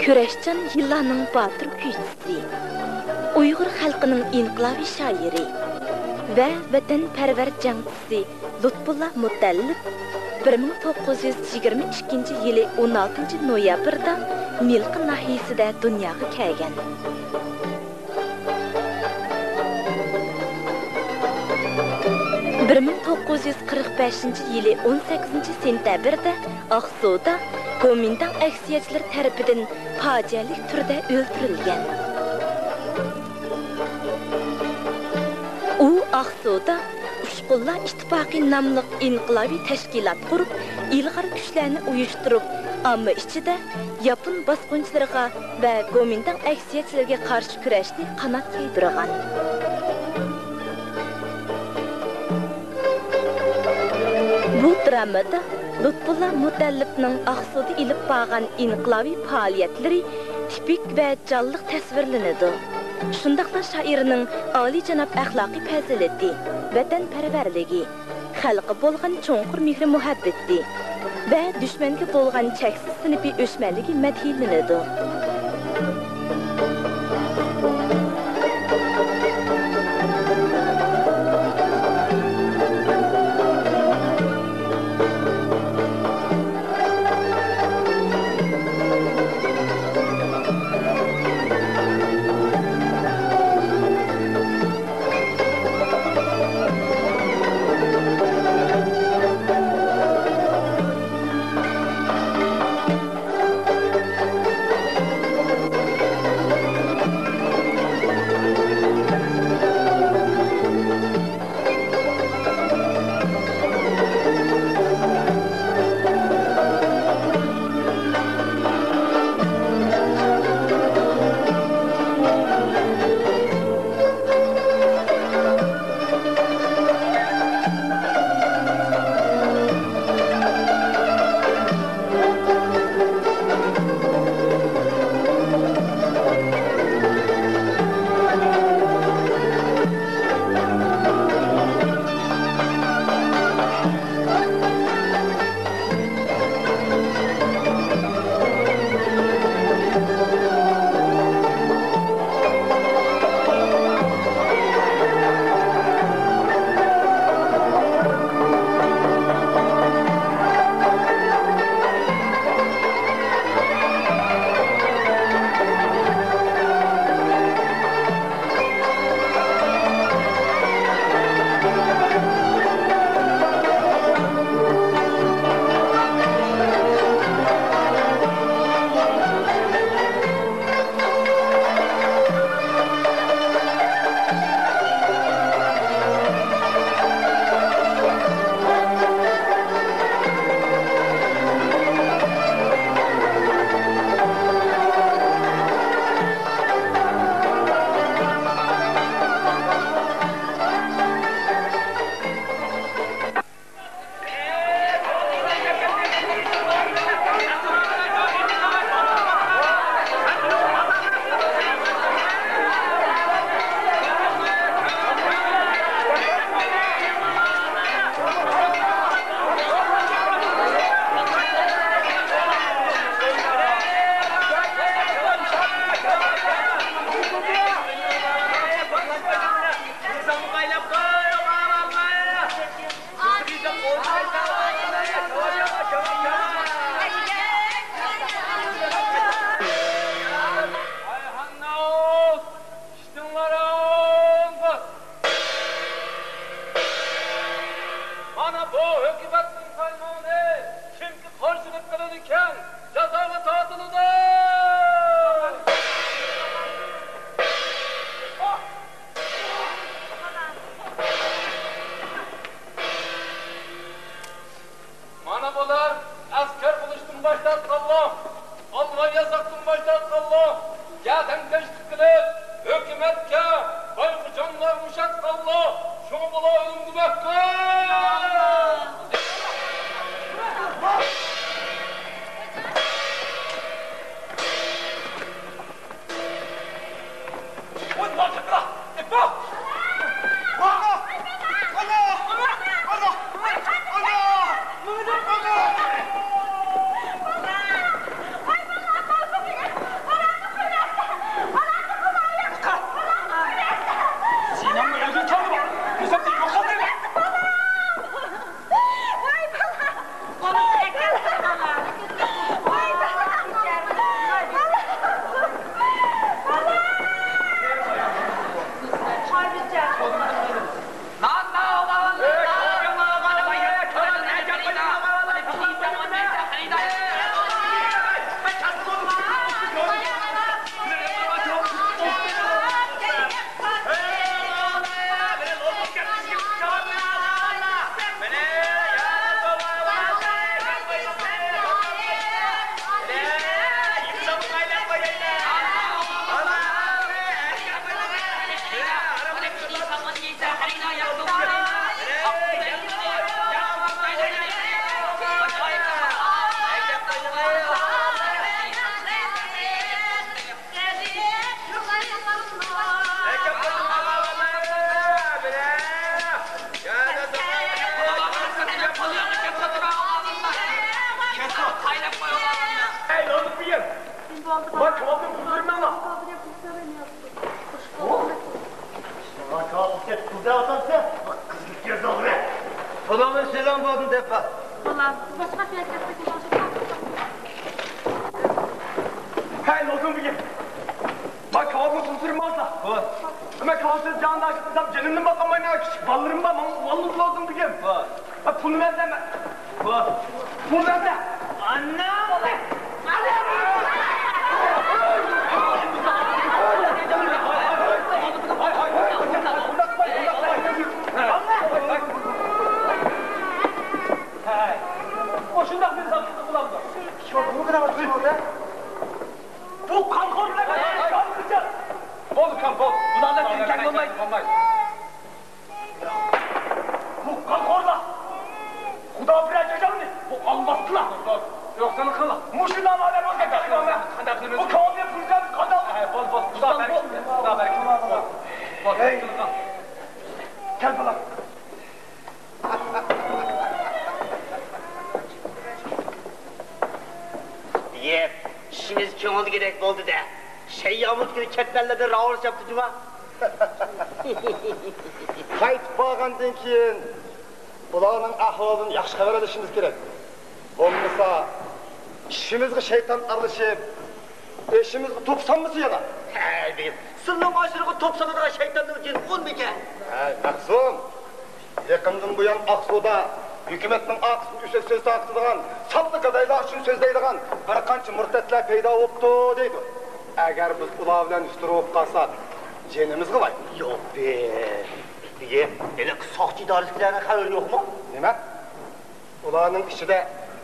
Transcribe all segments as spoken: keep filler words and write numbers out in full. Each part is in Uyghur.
كۈرەشچان يىللارنىڭ باتۇر كۈيچىسى، ئۇيغۇر خەلقىنىڭ ئىنقىلابىي شائىرى ۋە ۋەتەنپەرۋەر جەڭچىسى لۇتپۇللا مۇتەللىپ بىر مىڭ توققۇز يۈز يىگىرمە ئىككىنچى يىلى ئون ئالتىنچى نويابىردا مىلقا ناھىيەسىدە دۇنياغا كەلگەن. بىر مىڭ توققۇز يۈز قىرىق بەشىنچى يىلى ئون سەككىزىنچى سېنتەبىردە ئاقسۇدا گومىنداڭ ئەكسىيەچىلىرى تەرىپىدىن پاجىئەلىك تۈردە ئۆلتۈرۈلگەن. ئۇ ئاقسۇدا ئۇچقۇنلار ئىتتىپاقى ناملىق ئىنقىلابىي تەشكىلات قۇرۇپ، ئىلغار كۈچلەرنى ئۇيۇشتۇرۇپ، ئامما ئىچىدە ياپون باسقۇنچىلىرىغا ۋە گومىنداڭ ئەكسىيەتچىلىرىگە قارشى كۈرەشنى قانات يايدۇرغان. بۇ درامىدا لۇتپۇللا مۇتەللىپنىڭ ئاقسۇدا ئېلىپ بارغان ئىنقىلابىي پائالىيەتلىرى تىپىك ۋە جانلىق تەسۋىرلىنىدۇ. شۇنداقلا شائىرنىڭ ئالىيجاناب ئەخلاقىي پەزىلىتى، ۋەتەنپەرۋەرلىكى، خەلققە بولغان چوڭقۇر مېھرى-مۇھەببىتى ۋە دۈشمەنگە بولغان چەكسىز سىنىپىي ئۆچمەنلىكى مەدھىيلىنىدۇ. ئايھانناس، ئىشتىڭلار ئاڭغىر! مانا بۇ ھۆكۈمەتنىڭ پەرمانى، كىمكى قارشىلىق قىلىدىكەن، جازاغا تارتىلىدۇ! مانا بۇلار ئەسكەر بولۇشتىن باش تارتقانلار، ئالما ياساقتىن باش تارتقانلار، گەدەنكەشلىك قىلىپ، ھۆكۈمەتكە، بايغا جانلارنى ئوشاتقانلار، شۇڭا بۇلار ئۆلۈمگە مەھكۇم! ۋاي، كاۋاپنى قىزدۇرماڭلار. ۋاي، كاۋاپنى قىزدۇرۇۋاتامسەن؟ قىزىپ كەتسەڭلە. پۇلۇڭنى سېلىڭ بولدى دەپ. بولام. باشقا سىياسەتتە بولغان. ھەي، لوزۇڭ بېگىم. ۋاي، كاۋاپنى قىزدۇرماڭلار. ۋاي. مەن كاۋاپسىز جانىداش قىلسام، جېنىمدىن باقالمايمەن، كىچىك بالىلىرىم بار، ماڭا ئۇۋاللىق لوزۇڭ بېگىم. ۋاي. ۋاي، پۇلنى بەرسەم، ۋاي. پۇل بەرسە. ئانا! ھەي، مۇشۇنداق بىر زاپچىلىق بولامدۇ؟ بۇ قانخور بىلەن قانخور. بولدى، كام، بول. بۇلارنى تىركەك بولمايدۇ. بۇ قانخورلار! خۇدا بىرەر جازامنى بۇ ئالماستىلا! يوقسىنى قىل! مۇشۇ نامەردلەرنى ئۆلتۈرۈپ تاشلايمەن! بۇ كاۋاپنى پۇرسەت قازان! ھە، بول، بول، خۇدا بەرىكىتسۇن! خۇدا بەرىكىتسۇن! بول، بول، ھەي! كەل، بالام! يەپ، ئىشىمىز كۆڭۈلدىكىدەك بولدى-دە. شەييامىز كۈنى چەت ئەللەردىن راۋۇرۇس ياپتى جۇما. قايتىپ بارغاندىن كېيىن ئۇلارنىڭ ئەھۋالىدىن ياخشى خەۋەر ئېلىشىمىز كېرەك. بولمىسا، ئىشىمىزغا شەيتان ئارىلىشىپ، ئېشىمىزغا توپا سالمىسا يامان. ھەي، بېگىم، سىلنىڭ ئاشىڭىزغا توپا سالىدىغان شەيتاننىڭ جېنى ئۇنمىكەن؟ ھەي، مەخسۇم! يېقىندىن بۇيان ئاقسۇدا ھۆكۈمەتنىڭ ئارقىسىدىن ئۆسەك سۆز تارقىتىدىغان، ساپلا گادايلار ئۈچۈن سۆزلەيدىغان بىر قانچە مۇرتەتلەر پەيدا بوپتۇ دەيدۇ. ئەگەر بىز ئۇلار بىلەن يۇتتۇرۇپ قالساق، جېنىمىزغا ۋاي. يوق، بېگىم، ھېلىقى ساقچى ئىدارىسىدىكىلەرنىڭ خەۋىرى يوقمۇ؟ نېمە؟ ئۇلارنىڭ ئىچىدە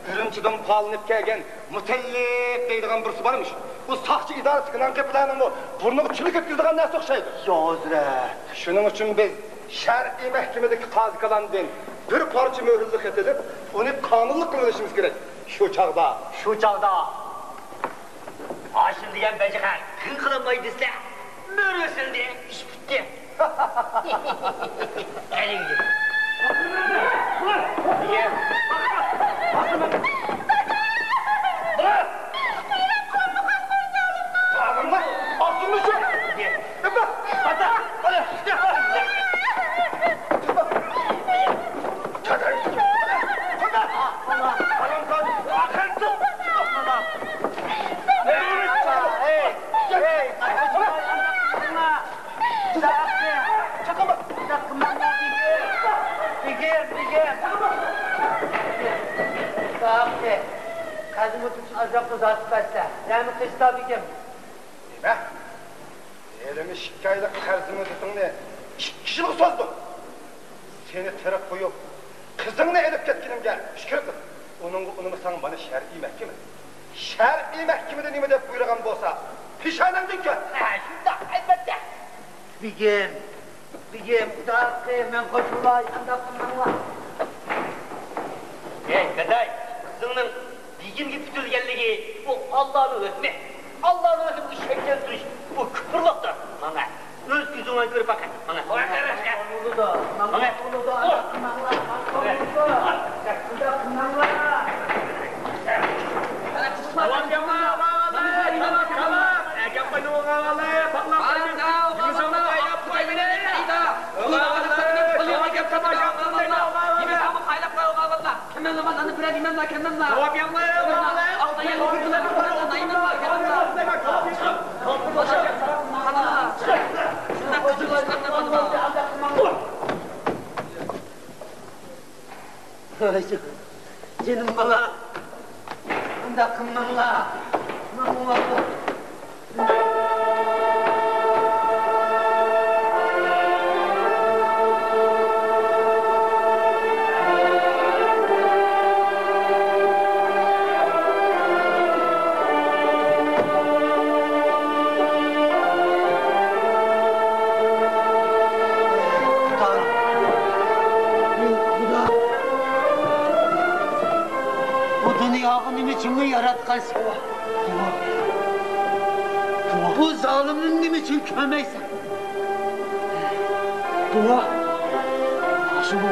ئۈرۈمچىدىن پالىنىپ كەلگەن مۇتەللىپ دەيدىغان بىرسى بارمىش. ئۇ ساقچى ئىدارىسىدىكى نانقېپىلەرنىڭمۇ بۇرنىغا چۈلە كەتكۈزىدىغان نەرسە ئوخشايدۇ. يا ھەزرەت! شۇنىڭ ئۈچۈن بىز شەرئىي مەھكىمىدىكى قازى كالامدىن بىر پارچە مۆھۈرلۈك خەت ئېلىپ، ئۇنى قانۇنلۇق قىلىۋېلىشىمىز كېرەك. شۇ چاغدا، شۇ چاغدا ھاشىم دېگەن بەجىخەر قىڭ قىلالماي دېسە، مۆھۈر ئېسىلدى، ئىش پۈتتى. بېگىم، بېگىم. قەدىمىدىن ئازراق ئۇزارتىپ بەرسە، نەمە قىلسا، بېگىم؟ نېمە؟ يېرىم ئىككى ئايلىق قەرز مۇددىتىڭنى ئىككى يىلغا سوزدۇم. سېنى تىرىك قويۇپ، قىزىڭنى ئېلىپ كەتكىنىمگە شۈكۈر قىل. ئۇنىڭغا ئۇنىمىساڭ، مانا شەرئىي مەھكىمە. شەرئىي مەھكىمىدە نېمە دەپ بۇيرۇغان بولسا، پېشانەڭدىن كۆر. ھە، شۇنداق، ئەلۋەتتە. بېگىم، بېگىم، خۇدا ھەققى، مەن قوشۇلاي، ئانداق قىلماڭلار. ھەي، گاداي، قىزىڭنىڭ بېگىمگە پۈتۈلگەنلىكى، بۇ ئاللانىڭ ھۆكمى. ئاللانىڭ ھۆكمىگە شەك كەلتۈرۈش، بۇ كۇپۇرلۇقتۇر. ماڭە، ئۆز كۆزۈڭ بىلەن كۆرۈپ باقە. ماڭە. بولىدۇ، ماڭا بولىدۇ، ئانداق قىلماڭلار، ماڭا بولىدۇ. ئانداق قىلماڭلار. جېنىم بالا، ئۇنداق قىلماڭلار. ماڭا بۇ دۇنيانى نېمە ئۈچۈن ياراتقانسەن؟ بۇ زالىمنى نېمە ئۈچۈن كۆرمەيسەن؟ بۇ، شۇ بۇ.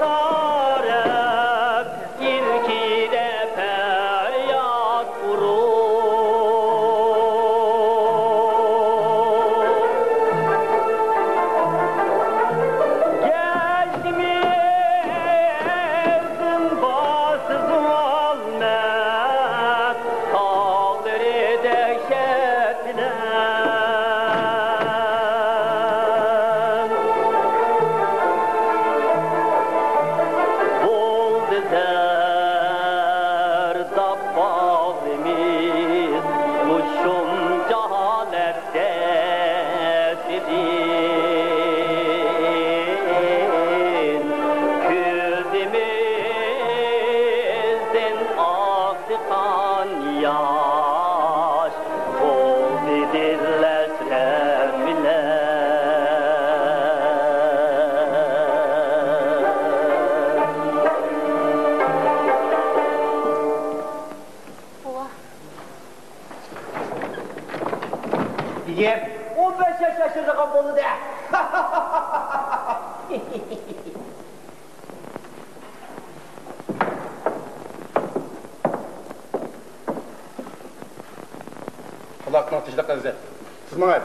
تارىخ ئىلكىدە پەرياد ئۇرۇپ، گەجگىمىزدىن باستى زۇلمەت تاغلىرى دەھشەت بىلەن. بولدى زەرداب باغرىمىز مۇشۇنچە ھالەتتە سىدىن. كۆزىمىزدىن ئاققان ياش بولدى دىل ھەسرەت بىلەن. بېگىم، ئون بەش ياش ياشىدىغان بولدى. قۇلاقنىڭ تىنچلىقى ئەزىز. سىز ماڭاي.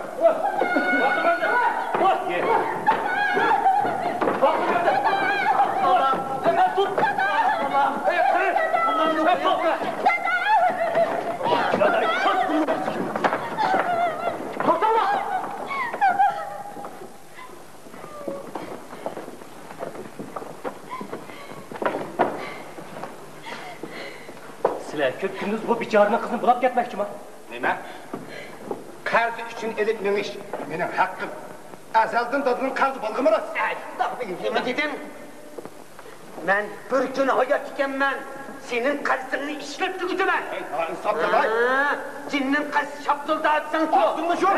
سىلەر كۈندۈز بۇ بىچارىنىڭ قىزىنى بۇلاپ كەتمەكچىما؟ نېمە؟ قەرز ئۈچۈن ئېلىپ مېڭىش مېنىڭ ھەققىم. ئەزەلدىن دادىنىڭ قەرزى بولغىنىمۇ راست. ئەي، شۇنداق دېگىن، نېمە دېدىم؟ مەن بىر كۈن ھايات ئىكەنمەن، سېنىڭ قەرزىڭنى ئىشلەپ تۈگىتىمەن. ئەي، نائىنساپ داداي. ھە، جىننىڭ قەرزى شاپتۇلدا دېسەڭچۇ؟ ئاغزىڭنى يۇم.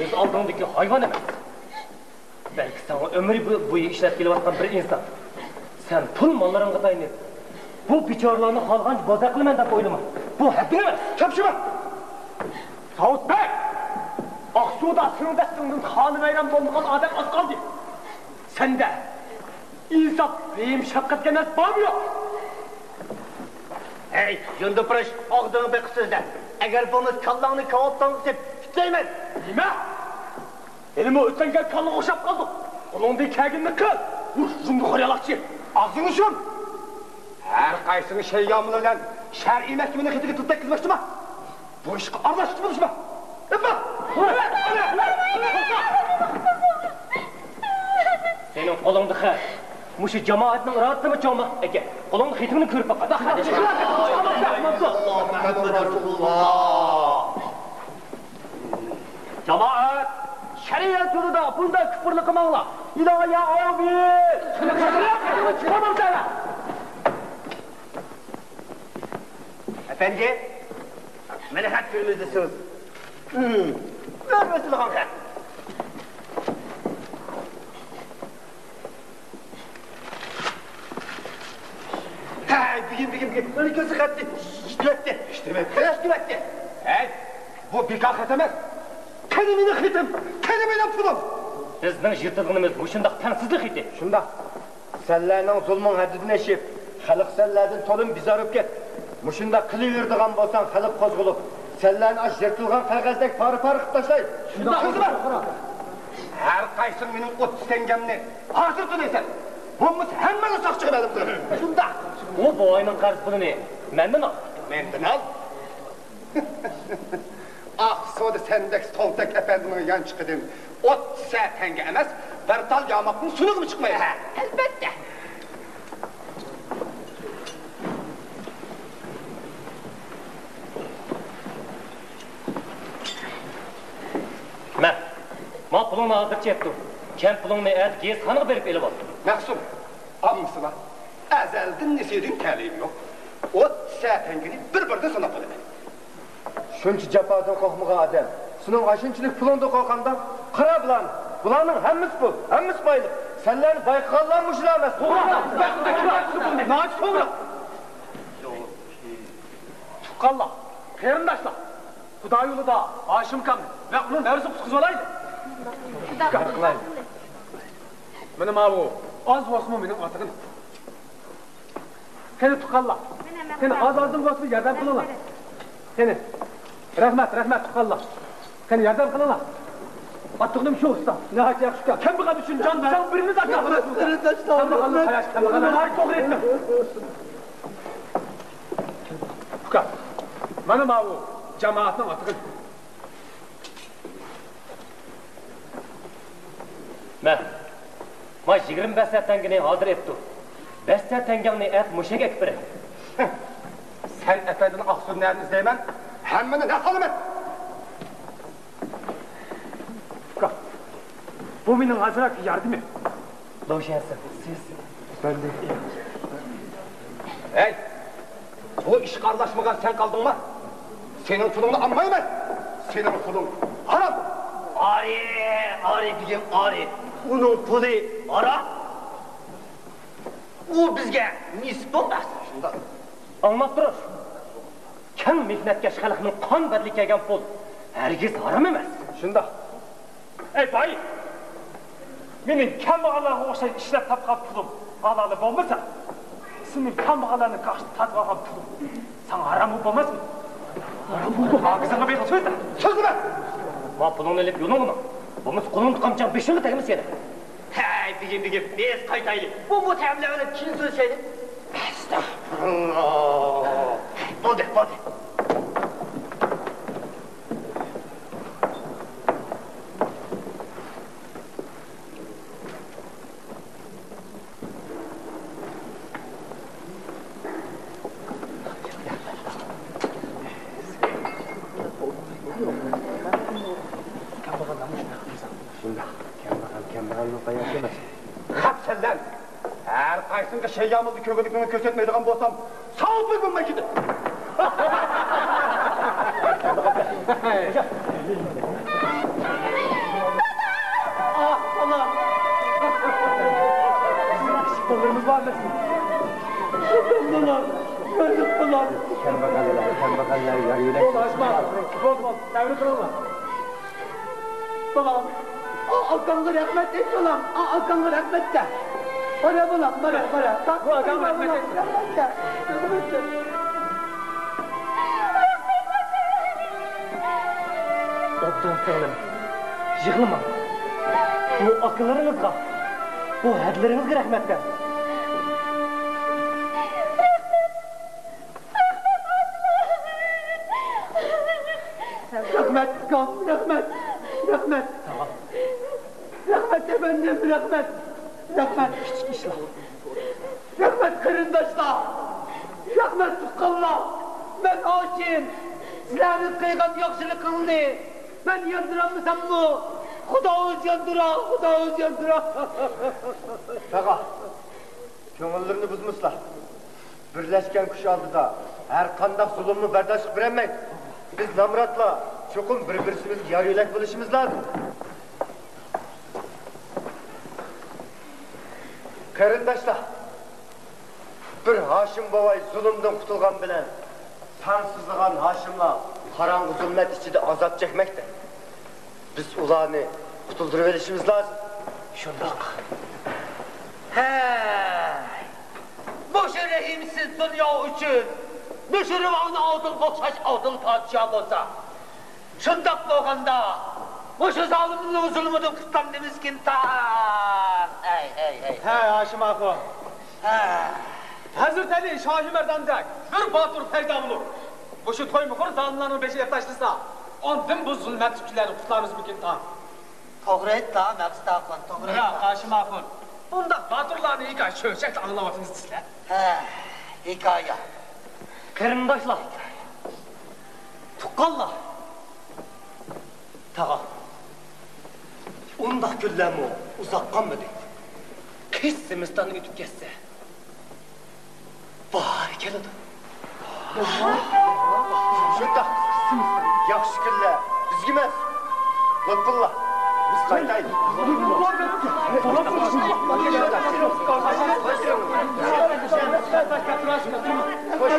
كۆز ئالدىڭدىكى ھايۋان ئەمەس. بەلكى ساڭا ئۆمۈر بو-، بويى ئىشلەپ كېلىۋاتقان بىر ئىنسان. سەن پۇل ماللىرىڭغا تايىنىپ، بۇ بىچارىلارنى خالىغانچە بوزەك قىلىمەن دەپ ئويلىما. بۇ ھەددىڭ ئەمەس. چاپشىما! ساۋۇت بەگ! ئاقسۇدا سېنىڭ دەستىڭدىن خانى ۋەيران بولمىغان ئادەم ئاز قالدى. سەندە ئىنساپ، رەھىم، شەپقەت دېگەن نەرسە بارمۇ يوق؟ ھەي، يۇندۇپۇرۇش، ئاغزىڭنى بېقىپ سۆزلە. ئەگەر بولمىسا كاللاڭنى كاۋاپتانغا سېلىپ پۈتلەيمەن. نېمە؟ ھېلىمۇ ئۆتەڭگە كاللىغا ئوخشاپ قالدىڭ. قولۇڭدىن كەلگىنىنى قىل. ئۇ يۇمرۇق يالاقچى. ئاغزىڭنى يۇم! ھەر قايسىڭ شەيياملار بىلەن شەرئىي مەھكىمىنىڭ خېتىگە تىل تەگكۈزمەكچىما؟ بۇ ئىشقا ئارىلاشقۇچى بولۇشما! ئېپا! سېنىڭ قولۇڭدا خەت. مۇشۇ جامائەتنىڭ ئىرادىسىمۇ چوڭما؟ ئەكە، قولۇڭدا خېتىمنى كۆرۈپ باقاي. جامائەت، شەرىئەت يولىدا بۇنداق كۇپۇرلۇق قىلماڭلار. ئىلاھىي ئاۋۇ! ئەپەندى، مانا خەت كۆرمىدىسىز. ھىم، بىر بېسىلغان خەت. ھەي، بۈگۈن، بۈگۈن، بۈگۈن، مانا كۆزى خەتنى. ئىشتىۋەتتى. ئىشتىۋەتتى؟ ئىشتىۋەتتى. ھەي، بۇ بىكار خەت ئەمەس. قېنى مېنىڭ خېتىم؟ قېنى مېنىڭ پۇلۇم؟ بىزنىڭ يىرتىدىغىنىمىز مۇشۇنداق تەڭسىزلىك خېتى. شۇنداق. سەنلەرنىڭ زۇلمۇڭ ھەددىدىن ئېشىپ، خەلق سەنلەردىن تولىمۇ بىزار بولۇپ كەتتى. مۇشۇنداق قىلىۋېرىدىغان بولساڭ، خەلق قوزغىلىپ، سەنلەرنى ئاشۇ يىرتىلغان قەغەزدەك پارە-پارە قىلىپ تاشلايدۇ. شۇنداق. ھەر قايسىڭ مېنىڭ ئوتتۇز تەڭگەمنى ھازىر تۆلەيسەن. بولمىسا ھەممىڭنى ساقچىغا مەلۇم قىلىمەن. شۇنداق. ئۇ بوۋاينىڭ قەرز پۇلىنى مەندىن ئال. مەندىن ئال؟ ئاقسۇدا سەندەك سولتەك ئەپەندىنىڭ يانچۇقىدىن ئوتتۇز سە تەڭگە ئەمەس، بىر تال ياماقنىڭ سۇنۇقىمۇ چىقمايدۇ. ھە، ئەلۋەتتە. مە، ما پۇلۇڭنى ھازىرچە يەتتىم. كەم پۇلۇڭنى ئەتە گېزىتخانىغا بېرىپ ئېلىۋال. مەخسۇم، ئاڭلىسىلا، ئەزەلدىن نېسىدىن تەلىيىم يوق. ئوتتۇز سە تەڭگىنى بىر-بىردىن ساناپ بولىمەن. شۇنچە جاپادىن قورقمىغان ئادەم سېنىڭ ئاشۇنچىلىك پۇلۇڭدىن قورقامدا؟ قارا بۇلارنى. بۇلارنىڭ ھەممىسى پۇل، ھەممىسى بايلىق. سەنلەرنى باي قىلغانلار مۇشۇلار ئەمەس. توغرا، ناھايىتى توغرا. تۇغقانلار، قېرىنداشلار، خۇدا يولىدا ھاشىم ئاكامنى ۋە ئۇنىڭ نەۋرىسىنى قۇتقۇزۇۋالايلى. ئۇكا، مانا ماۋۇ ئاز بولسىمۇ مېنىڭ ئاتىغىنىم. قېنى تۇغقانلار، قېنى ئاز-ئازدىن بولسىمۇ ياردەم قىلىڭلار. قېنى. رەھمەت، رەھمەت تۇغقانلار. قېنى ياردەم قىلىڭلار. ئاتىغىنىم شۇ ئۇستا. ناھايىتى ياخشى ئۇكا. كەمبەغەل ئۈچۈن جان بەر. سەن بىرىمىز ئاكا. قېرىنداشلار، كەمبەغەلنى قاياش، كەمبەغەلنى. ناھايىتى توغرا ئېيتتىڭ. ئۇكا، مانا ماۋۇ جامائەتنىڭ ئاتىغىنى. مە، ما يىگىرمە بەش سەت تەڭگىنى ھازىر ئېپتۇ. بەش سەت تەڭگەڭنى ئەپ مۇشۇ يەرگە ئەكىپ بېرەي. سەن ئەپەندىنى ئاقسۇدىن نەدىن ئىزدەيمەن؟ ھەممىنى نەق ئالىمەن. ئۇكا، بۇ مېنىڭ ئازراق ياردىمىم. لوشيەنسىڭ، سىز. ئەپەندى. ھەي! بۇ ئىشقا ئارىلاشمىغان سەن قالدىڭما؟ سېنىڭ پۇلۇڭنى ئالمايمەن. سېنىڭ پۇلۇڭ ھارام. ئارى، ئارى دېگەن ئارى. ئۇنىڭ پۇلى ھارام. ئۇ بىزگە نېسىپ بولماس. شۇنداق. ئاڭلاپ تۇرۇڭ. كەڭ مېھنەتكەش خەلقنىڭ قان بەدىلى كەلگەن پۇل ھەرگىز ھارام ئەمەس. شۇنداق. ئەي باي! مېنىڭ كەمبەغەللەرگە ئوخشاش ئىشلەپ تاپقان پۇلۇم ھالالى بولمىسا، سېنىڭ كەمبەغەللەرنىڭ كاشىدىن تارتىۋالغان پۇلۇڭ ساڭا ھاراممۇ بولماسمۇ؟ ھارام بولىدۇ. ئاغزىڭغا بېقىپ سۆزلە. سۆزلىمە! ما پۇلۇڭنى ئېلىپ يولۇڭغا ماڭ. بولمىسا قولۇڭنى قامچام بېشىڭغا تەگمىسە يەنە. ھەي، بېگىم، بېگىم، بىز قايتايلى. بۇ، بۇ تەملەرنى كېيىن سۆزلىشەيلى. ئەستەغپۇرۇللا. بولدى، بولدى. شۇنداق. كەمبەغەل، كەمبەغەلنىڭ قاياسى ئەمەس. خەپ سەندىن! ھەر قايسىڭغا شەيئامىزدا كۆڭۈللۈكنى كۆرسەتمەيدىغان بولسام، ساۋۇتمۇ بولماي كېتىپ. ئاھ، بالام! بىزنىڭ كىچىك بالىلىرىمىز بار ئەمەسمۇ؟ بالام، يازىق بالام. كەمبەغەللەر، كەمبەغەللەر يار يۆلەك. بولدى، بولدى، بولدى. تەۋرە قىلىڭلار. بالام، ئا، ئاكاڭغا رەھمەت ئېيت، بالام. ئا، ئاكاڭغا رەھمەت دە. بارە، بالام، بارە، بارە. بۇ ئاكاڭغا رەھمەت ئېيت. رەھمەت دە. رەھمەت دە. ئوبدان سىڭلىم، يىغلىماڭ. بۇ ئاكىلىرىڭىزغا، بۇ ھەدىلىرىڭىزگە رەھمەت دەڭ. رەھمەت، ئۇكام، رەھمەت، رەھمەت. رەھمەت، ئەپەندىم، رەھمەت، رەھمەت. كىچىك ئىشلار. رەھمەت، قېرىنداشلار، رەھمەت، تۇغقانلار. مەن ھاشىم، سىلەرنىڭ قىلغان ياخشىلىقىڭلارنى مەن ياندۇرالمىساممۇ، خۇدا ئۆزى ياندۇرار، خۇدا ئۆزى ياندۇرار. تاغا، كۆڭۈللىرىنى بۇزمىسىلا. بىرلەشكەن كۈچ ئالدىدا ھەر قانداق زۇلۇممۇ بەرداشلىق بېرەلمەيدۇ. بىز نامراتلار چوقۇم بىر-بىرسىمىزگە يار-يۆلەك بولۇشىمىز لازىم. قېرىنداشلار، بىر ھاشىم بوۋاي زۇلۇمدىن قۇتۇلغان بىلەن سانسىزلىغان ھاشىملار قاراڭغۇ زۇلمەت ئىچىدە ئازاب چەكمەكتە. بىز ئۇلارنى قۇتۇلدۇرۇۋېلىشىمىز لازىم. شۇنداق. ھەي! مۇشۇ رەھىمسىز دۇنيا ئۈچۈن مۇشۇ رىۋاڭنى ئالدىڭغا ئوخشاش ئالدىڭغا تارتىشىدىغان بولسا، شۇنداق بولغاندا، مۇشۇ زالىمنىڭ زۇلمىدىن قۇتۇلامدىمىزكىن تاغام؟ ھەي، ھەي، ھەي. ھەي، ھاشىم ئاخۇن. ھە. ھەزرىتى ئەلى شاھى مەرداندەك بىر باتۇر پەيدا بولۇپ، مۇشۇ تويمۇخور زالىملارنىڭ بېشىنى ئېلىپ تاشلىسا، ئاندىن بۇ زۇلمەتتىكىلەرنى قۇتۇلامىزمىكىن تاغام؟ توغرا ئېيتتى، مەقسىت ئاخۇن، توغرا ئېيتتى. ھاشىم ئاخۇن، بۇنداق باتۇرلارنى ھېكايە چۆچەكتە ئاڭلاۋاتىمىز دېسىلە. ھە، ھېكايە. قېرىنداشلار، تۇغقانلار، تاغا، ئۇنداق كۈنلەرمۇ ئۇزاق قالمىدى. قىش زىمىستان ئۆتۈپ كەتسە، باھار كېلىدۇ. شۇنداق. ياخشى كۈنلەر بىزگە ئەمەس، لۇتپۇللا، بىز قايتايلى. خوش.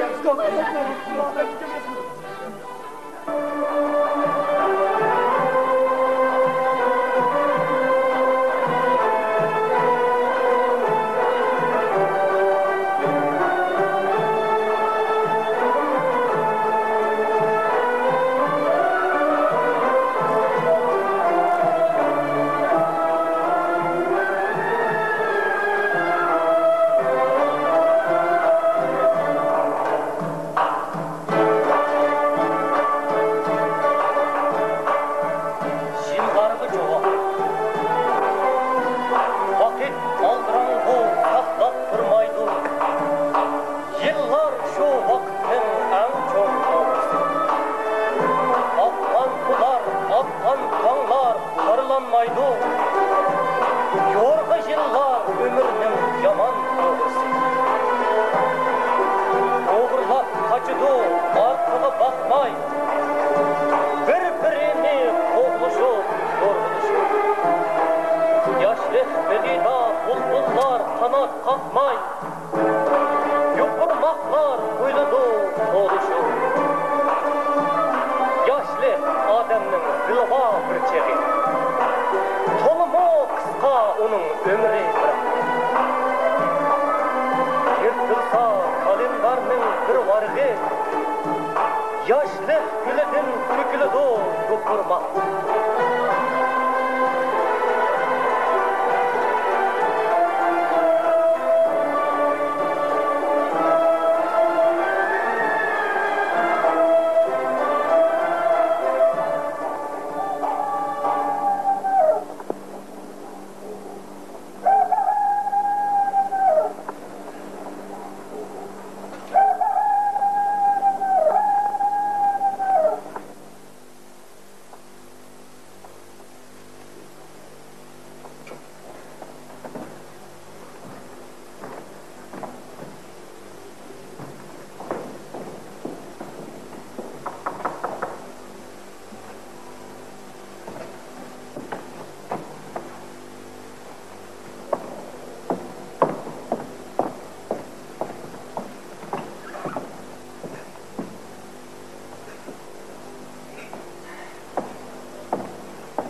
چېغى. تولىمۇ قىسقا ئۇنىڭ ئۆمرى بىراق. يىرتىلسا كالېندارنىڭ بىر ۋارىقى، ياشلىق گۈلىدىن تۆكۈلىدۇ يوپۇرماق.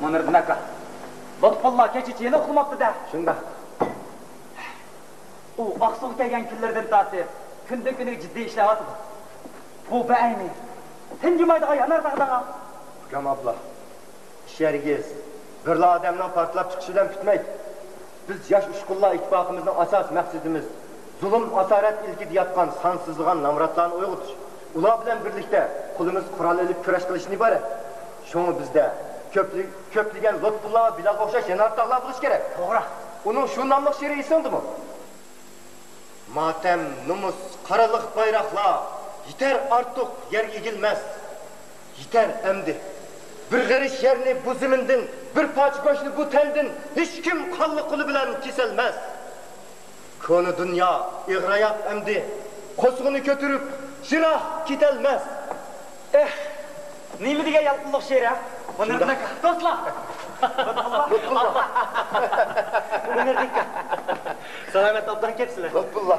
مۇنىردىن ئاكا، لۇتپۇللا كېچىچە يەنە ئۇخلىماپتۇ-دە. شۇنداق. ئۇ ئاقسۇغا كەلگەن كۈنلىرىدىن تارتىپ كۈندىن-كۈنگە جىددىي ئىشلەۋاتىدۇ. بۇ بەئەينى تىنجىمايدىغان يانار تاغ-داغا. ئۇكام ئابلا، ئىش ھەرگىز بىرلا ئادەمنىڭ پارتلاپ چىقىشى بىلەن پۈتمەيدۇ. بىز ياش ئۇچقۇنلار ئىتتىپاقىمىزنىڭ ئاساسىي مەقسىتىمىز زۇلۇم ئاسارەت ئىلكىدە ياتقان سانسىزلىغان نامراتلارنى ئويغىتىش، ئۇلار بىلەن بىرلىكتە قولىمىزغا قورال ئېلىپ كۈرەش قىلىشتىن ئىبارەت. شۇڭا بىزدە كۆپلە-، كۆپلىگەن لۇتپۇللا ۋە بىلالغا ئوخشاش يانار تاغلار بولۇشى كېرەك. توغرا. ئۇنىڭ شۇ ناملىق شېئىرى ئېسىڭدىمۇ؟ ماتەم، نومۇس، قارىلىق بايراقلار يېتەر، ئارتۇق يەر ئېگىلمەس. يېتەر ئەمدى. بىر غېرىش يەرنى بۇ زېمىندىن، بىر پارچە گۆشنى بۇ تەندىن ھېچكىم قانلىق قولى بىلەن كېسەلمەس. كونا دۇنيا ئېغىر ئاياغ ئەمدى، قوسۇقىنى كۆتۈرۈپ يىراق كېتەلمەس. ئېھ، نېمە دېگەن يالقۇنلۇق شېئىر، ھە؟ مۇنىردىن ئاكا. دوستلار! لۇتپۇللا! مۇنىردىن ئاكا. سالامەت ئوبدان كەپسىلەر. لۇتپۇللا،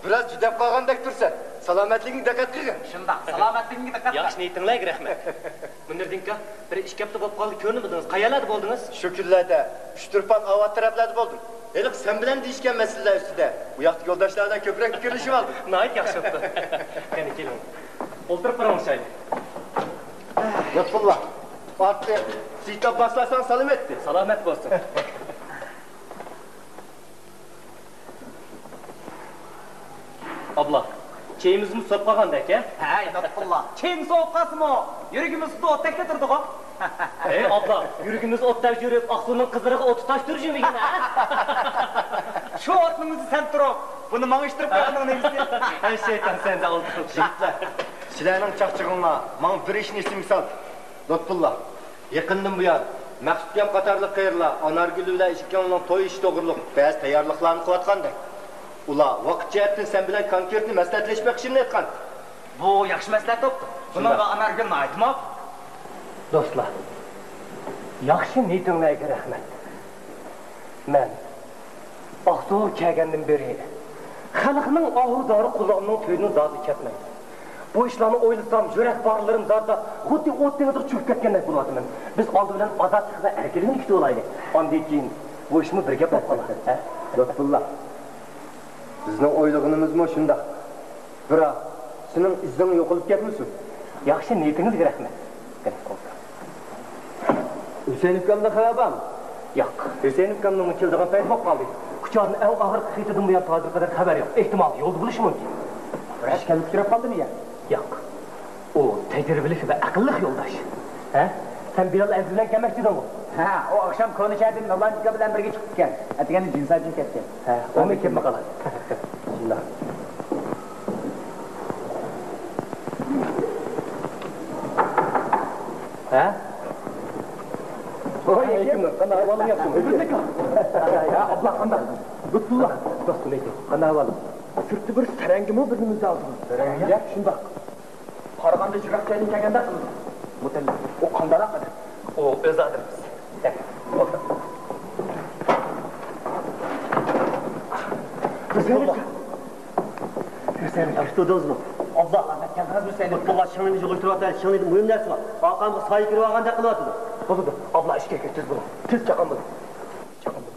بىراز جۈدەپ قالغاندەك تۇرسەن. سالامەتلىكىڭگە دىققەت قىلغىن. شۇنداق، سالامەتلىكىڭگە دىققەت قىل. ياخشى نىيىتىڭلارغا رەھمەت. مۇنىردىن ئاكا، بىر ئىككى ھەپتە بولۇپ قالدى، كۆرۈنمىدىڭىز. قەيەرلەردە بولدىڭىز؟ شۇ كۈنلەردە ئۇچتۇرپان ئاۋات تەرەپلەردە بولدۇم. ھېلىقى سەن بىلەن دېيىشكەن مەسىلىلەر ئۈستىدە ئۇ ياقتىكى يولداشلار بىلەن كۆپرەك پىكىرلىشىۋالدىم. ناھايىتى ياخشى بوپتۇ. قېنى، كېلىڭ. ئولتۇرۇپ بېرىڭ، شاينى. لۇتپۇللا، ئارتۇق سىيتاپ باسلاساڭ سالام ئەتتى. سالامەت بولسۇن. ئابلا، چېيىمىزمۇ سوۋۇپ قالغاندەك، ھە؟ ھەي، لۇتپۇللا، چېيىڭ سوۋۇپ قالسىمۇ، يۈرىكىمىز ئۇستىدا ئوتتەكتە تۇرىدىغۇ. ھەي، ئابلا، يۈرىكىمىز ئوتتەك يۈرۈپ، ئاقسۇنىڭ قىزلىرىغا ئوت تۇتاشتۇرۇشمىكىن، ھە؟ شۇ ئوتنىڭ ئۆزى سەن تۇرۇپ، بۇنى ماڭىشتۇرۇپ بېرىشنىڭ نېمىسى؟ ھەي، شەيتان، سەن دە ئولتۇر. يىگىتلەر، سىلەرنىڭ چاقچىقىڭلار ماڭا بىر ئىشنى ئېسىمگە سالدى. لۇتپۇللا، يېقىندىن بۇيان، مەخسۇت ئاكام قاتارلىق قېرىلار ئانارگۈل بىلەن ئىككىڭلارنىڭ توي ئىشى توغرۇلۇق بەزى تەييارلىقلارنى قىلىۋاتقاندەك. ئۇلار ۋاقىت جەھەتتىن سەن بىلەن كونكرېتنى مەسلىھەتلىشىپ بېقىشىمنى ئېيتقان. بۇ ياخشى مەسلىھەت بوپتۇ. بۇنىڭغا ئانارگۈل ناھايىتى مۇۋاپىق. دوستلار، ياخشى نىيىتىڭلارغا رەھمەت. مەن ئاقسۇغا كەلگەندىن بېرى خەلقنىڭ ئاھۇ-زارى قۇلاقنىڭ تۈۋىدىن زادى كەتمەيدۇ. بۇ ئىشلارنى ئويلىسام، يۈرەك باغرىلىرىم زادىدا خۇددى ئوت دېڭىزىغا چۆكۈپ كەتكەندەك بولۇۋاتىمەن. بىز ئالدى بىلەن ئازادلىق ۋە ئەركىنلىكنى كۈتۈۋالايلى. ئاندىن كېيىن بۇ ئىشمۇ بىر گەپ بولۇپ قالار، ھە؟ لۇتپۇللا، بىزنىڭ ئويلىغىنىمىزمۇ شۇنداق. بىراق، سېنىڭ ئىززىڭ يوقىلىپ كەتمىسۇن. ياخشى نىيىتىڭىزگە رەھمەت. قېنى، ئولتۇر. ھۈسەيىن ئۇكامدىن خەۋەر بارمۇ؟ ياق. ھۈسەيىن ئۇكامنىڭمۇ كېلىدىغان پەيتى بولۇپ قالدى. كۇچانىڭ ئەڭ ئاخىرقى خېتىدىن بۇيان ھازىرغا قەدەر خەۋەر يوق. ئېھتىمال، يولدا بولۇشى مۇمكىن. بىرەر ئىش كەلگۈسى كىرىپ قالدىمۇ يا؟ ياق. ئۇ تەجرىبىلىك ۋە ئەقىللىق يولداش. ھە؟ سەن بىلال ئەزىز بىلەن كەلمەكچىدىڭغۇ؟ ھە، ئۇ ئاخشام كونىشەھەردىن نۇرلاندىكا بىلەن بىرگە چىقىپتىكەن. ئەتىگەندە جىنساجىن كەتكەن. ھە، ئۇمۇ كېلىپ قالار. شۇنداق. ھە؟ ۋەئەلەيكۇم، قانداق ئەھۋالىڭ، ياخشىمۇ؟ ھە، ئابلا، قانداق؟ لۇتپۇللا. دوستۇم، قانداق ئەھۋالىڭ؟ سىرتتا بىر سەرەڭگىمۇ بىر نېمە دەۋاتىدۇ. سەرەڭگە؟ شۇنداق. قارىغاندا يىراق جايدىن كەلگەندەك قىلىدۇ. مۇتەللىپ، ئۇ قانداقراق ئادەم؟ ئۇ ئۆز ئادىمىمىز. كەل، ئولتۇر. ھۈسەيىن ئاكا. ھۈسەيىن ئاكا. ئابلا، ئەمەت كەلدىڭىزمۇ، ھۈسەيىن ئاكا؟ لۇتپۇللا شىڭنىنى يىغىشتۇرۇۋاتىدۇ. شىڭنىدە مۇھىم نەرسە بار. ئارقامغا سايە كىرىۋالغاندەك قىلىۋاتىدۇ. بولىدۇ. ئىشكە كىر، تېز بولۇڭ. تېز چاققان بولۇڭ. چاققان بولۇڭ.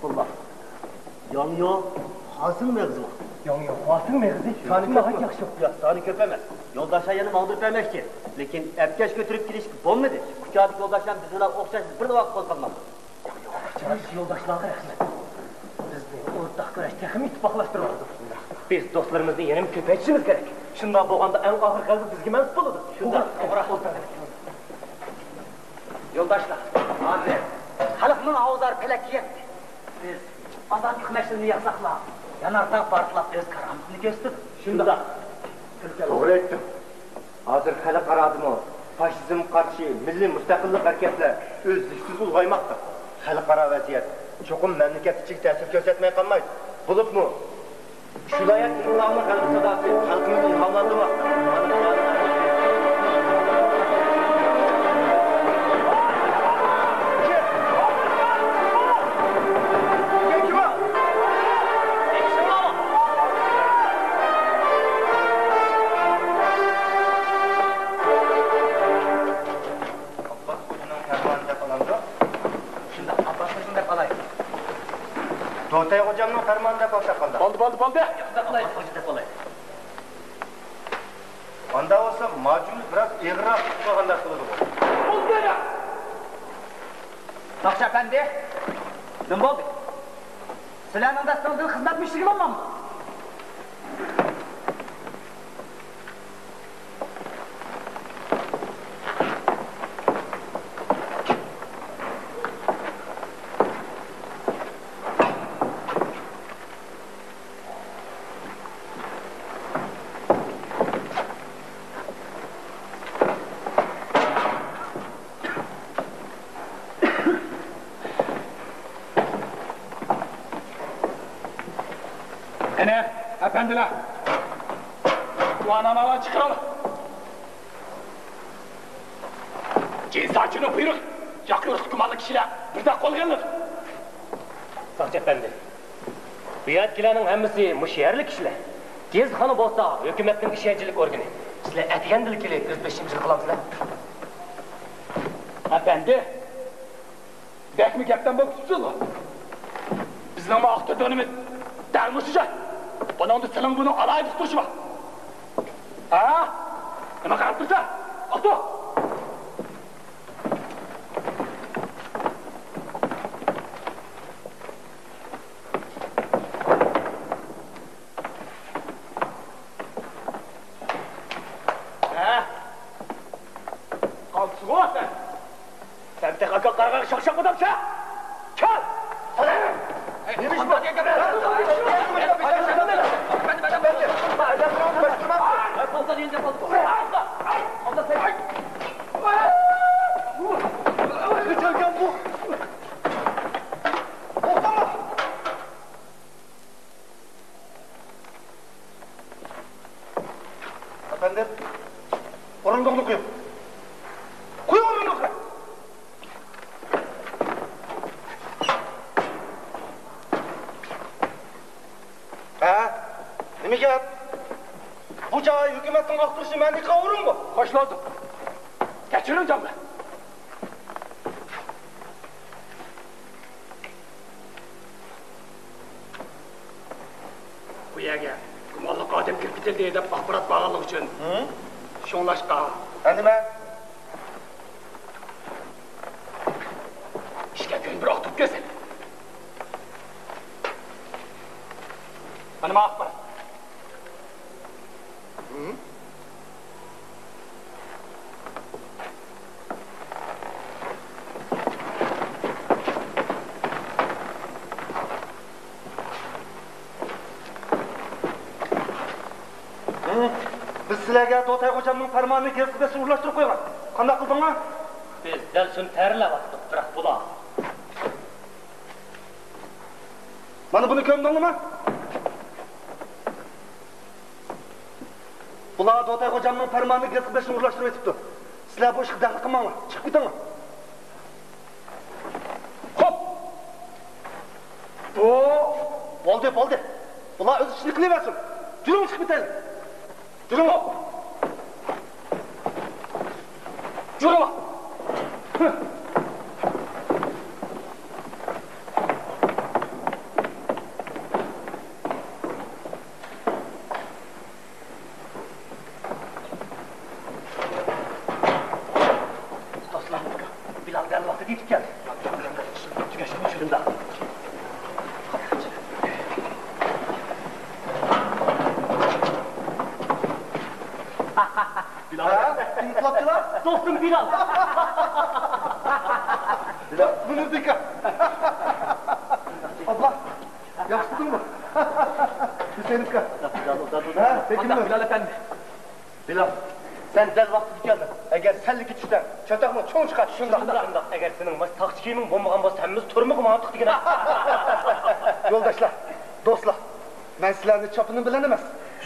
موللا، ياڭيۇ خاسىڭ مېغىزىمۇ؟ ياڭيۇ خاسىڭ مېغىزى؟ سانى كۆپمۇ؟ ياخشى. ياق، سانى كۆپ ئەمەس. يولداشلار يەنە ماڭدۇرۇپ بەرمەكچى. لېكىن ئەپكەش كۆتۈرۈپ كېلىشكە بولمىدى. كۇچادىكى يولداشلار بىز بىلەن ئوخشاش بىرلا ۋاقىت قوزغالماپتۇ. ياخشى يولداشلارغا رەھمەت. بىزنى ئورتاق كۈرەش تېخىمۇ ئىتتىپاقلاشتۇرىدۇ. بىز دوستلىرىمىزنى يەنىمۇ كۆپەيتىشىمىز كېرەك. شۇنداق بولغاندا ئەڭ ئاخىرقى غەلىبە بىزگە مەنسۇپ بولىدۇ. شۇنداق، توغرا. يولداشلار، ھازىر خەلقنىڭ ئاۋازلىرى پەلەككە يەتتى. بىز ئازان ئۇيقۇ مەشئىلىنى ياقساقلا، يانارتاغ پارتلاپ ئۆز كارامىتىنى كۆرسىتىدۇ. شۇنداق. توغرا ئېيتتىڭ. ھازىر خەلقئارادىمۇ فاشىزمغا قارشى مىللىي مۇستەقىللىق ھەرىكەتلەر ئۈزلۈكسىز ئۇلغايماقتا. خەلقئارا ۋەزىيەت چوقۇم مەملىكەت ئىچىگە تەسىر كۆرسەتمەي قالمايدۇ. بولۇپمۇ شۇ ۋىلايەت ئىنقىلابىنىڭ غەلىبە ساداسى خەلقىمىزنى ئىلھاملاندۇرماقتا. ئابباس خوجىنىڭ پەرمانى دەپ ئالامدۇ؟ شۇنداق، ئابباس خوجىنى دەپ ئالاي. دوتەي خوجامنىڭ پەرمانى دەپ ئالساق قانداق؟ بولدى، بولدى، بولدى. شۇنداق قىلاي. ئابباس خوجا دەپ ئالاي. ئاندا بولسا ماجۇمنى بىراز ئېغىرراق تۇتۇپ قالغاندەك بولىدىغۇ. بولدى! ساقچى ئەپەندى، نېمە بولدى؟ سىلەرنىڭ دەستىڭىزدىن خىزمەت مۈشۈكى بولمامدۇ؟ قېنى، ئەپەندىلەر، گۇۋاھنامىلەرنى چىقىرىڭلار. جىنساچىنىڭ بۇيرۇقى، ياقا-يورۇقلۇق گۇمانلىق كىشىلەر بىردەك قولغا ئېلىنىدۇ. ساقچى ئەپەندى، بۇ يەردىكىلەرنىڭ ھەممىسى مۇشۇ يەرلىك كىشىلەر. گېزىتخانا بولسا ھۆكۈمەتنىڭ ئىشەنچلىك ئورگىنى. سىلەر ئەتىگەندىلا كېلىپ ئۆز بېشىمچىلىق قىلامسىلەر؟ ئەپەندى، بەكمۇ گەپدان بولۇپ كېتىپسىزغۇ. بىزنىڭمۇ ئاختۇرىدىغىنىمىز دەل مۇشۇ جاي. بۇنىڭدا سېنىڭ بۇنىڭ ئالاھىدە ئۇقتۇرۇشى بار. ھە؟ نېمە قاراپ تۇرسەن؟ ئاختۇر! ھە؟ قالتىسىغۇ سەن؟ سەن تېخى ئاكا قارىغايغا شاخشاق ئادەمسەن! كەل! نېمە ئىش بار؟ ئەپەندىم، ئورۇندۇقنى قويۇڭ. قويۇڭ ئورۇندۇقنى. ھە؟ نېمە گەپ؟ بۇ جاي ھۆكۈمەتنىڭ ئاختۇرۇشى مەنلىك ئورۇنغۇ. خوش بولدۇق. كەچۈرۈڭ جاملار. بۇ يەرگە گۇمانلىق ئادەم كىرىپ كېتىلدى دەپ ئاخبارات بارغانلىقى ئۈچۈن. ھە؟ شۇڭلاشقا. ھە، نېمە؟ ئىشكەنتىدىن بىر ئاختۇرۇپ كەلسەك. مانا مانا ئاخبارات. بىز سىلەرگە دوتەي خوجامنىڭ پەرمانىنى گېزىتكە بېسىپ ئورۇنلاشتۇرۇپ قويغان. قانداق قىلدىڭلار؟ بىز دەل شۇنى تەييارلاۋاتتۇق، بىراق بۇلار. مانا بۇنى كۆردۈڭلارمۇ؟ بۇلار دوتەي خوجامنىڭ پەرمانىنى گېزىتكە بېسىپ ئورۇنلاشتۇرۇۋېتىپتۇ. سىلەر بۇ ئىشقا دەخلى قىلماڭلار. چىقىپ كېتىڭلار. خوپ! بۇ، بولدى، بولدى. بۇلار ئۆز ئىشىنى قىلىۋەرسۇن. يۈرۈڭ، چىقىپ كېتەيلى. يۈرۈڭ! يۈرۈڭ! دوستلار، بىلال دەل ۋاقتىدا يېتىپ كەلدى. تۈگەشتىمۇ شۇنداق. بىلال. ھە؟ كىم ئۇخلاپتىلا؟ دوستۇم بىلال. بىلال. بۇنى دىكا. ئابلا، ياخشىدىڭمۇ؟ ھۈسەيىن ئاكا. بىلال، بىلال، بىلال. ھە، بىلال ئەپەندى. بىلال، سەن دەل ۋاقتىدا كەلدىڭ. ئەگەر سەللىگە چۈشسەڭ، چاتاقنىڭ چوڭى چىقار. شۇنداق، شۇنداق. ئەگەر سېنىڭ ماس تاختا كىيىمىڭ بولمىغان بولسا، ھەممىمىز تۈرمىگە ماڭاتتۇق دېگىنە. يولداشلار، دوستلار، مەن سىلەرنى چاپىنىم بىلەن ئەمەس،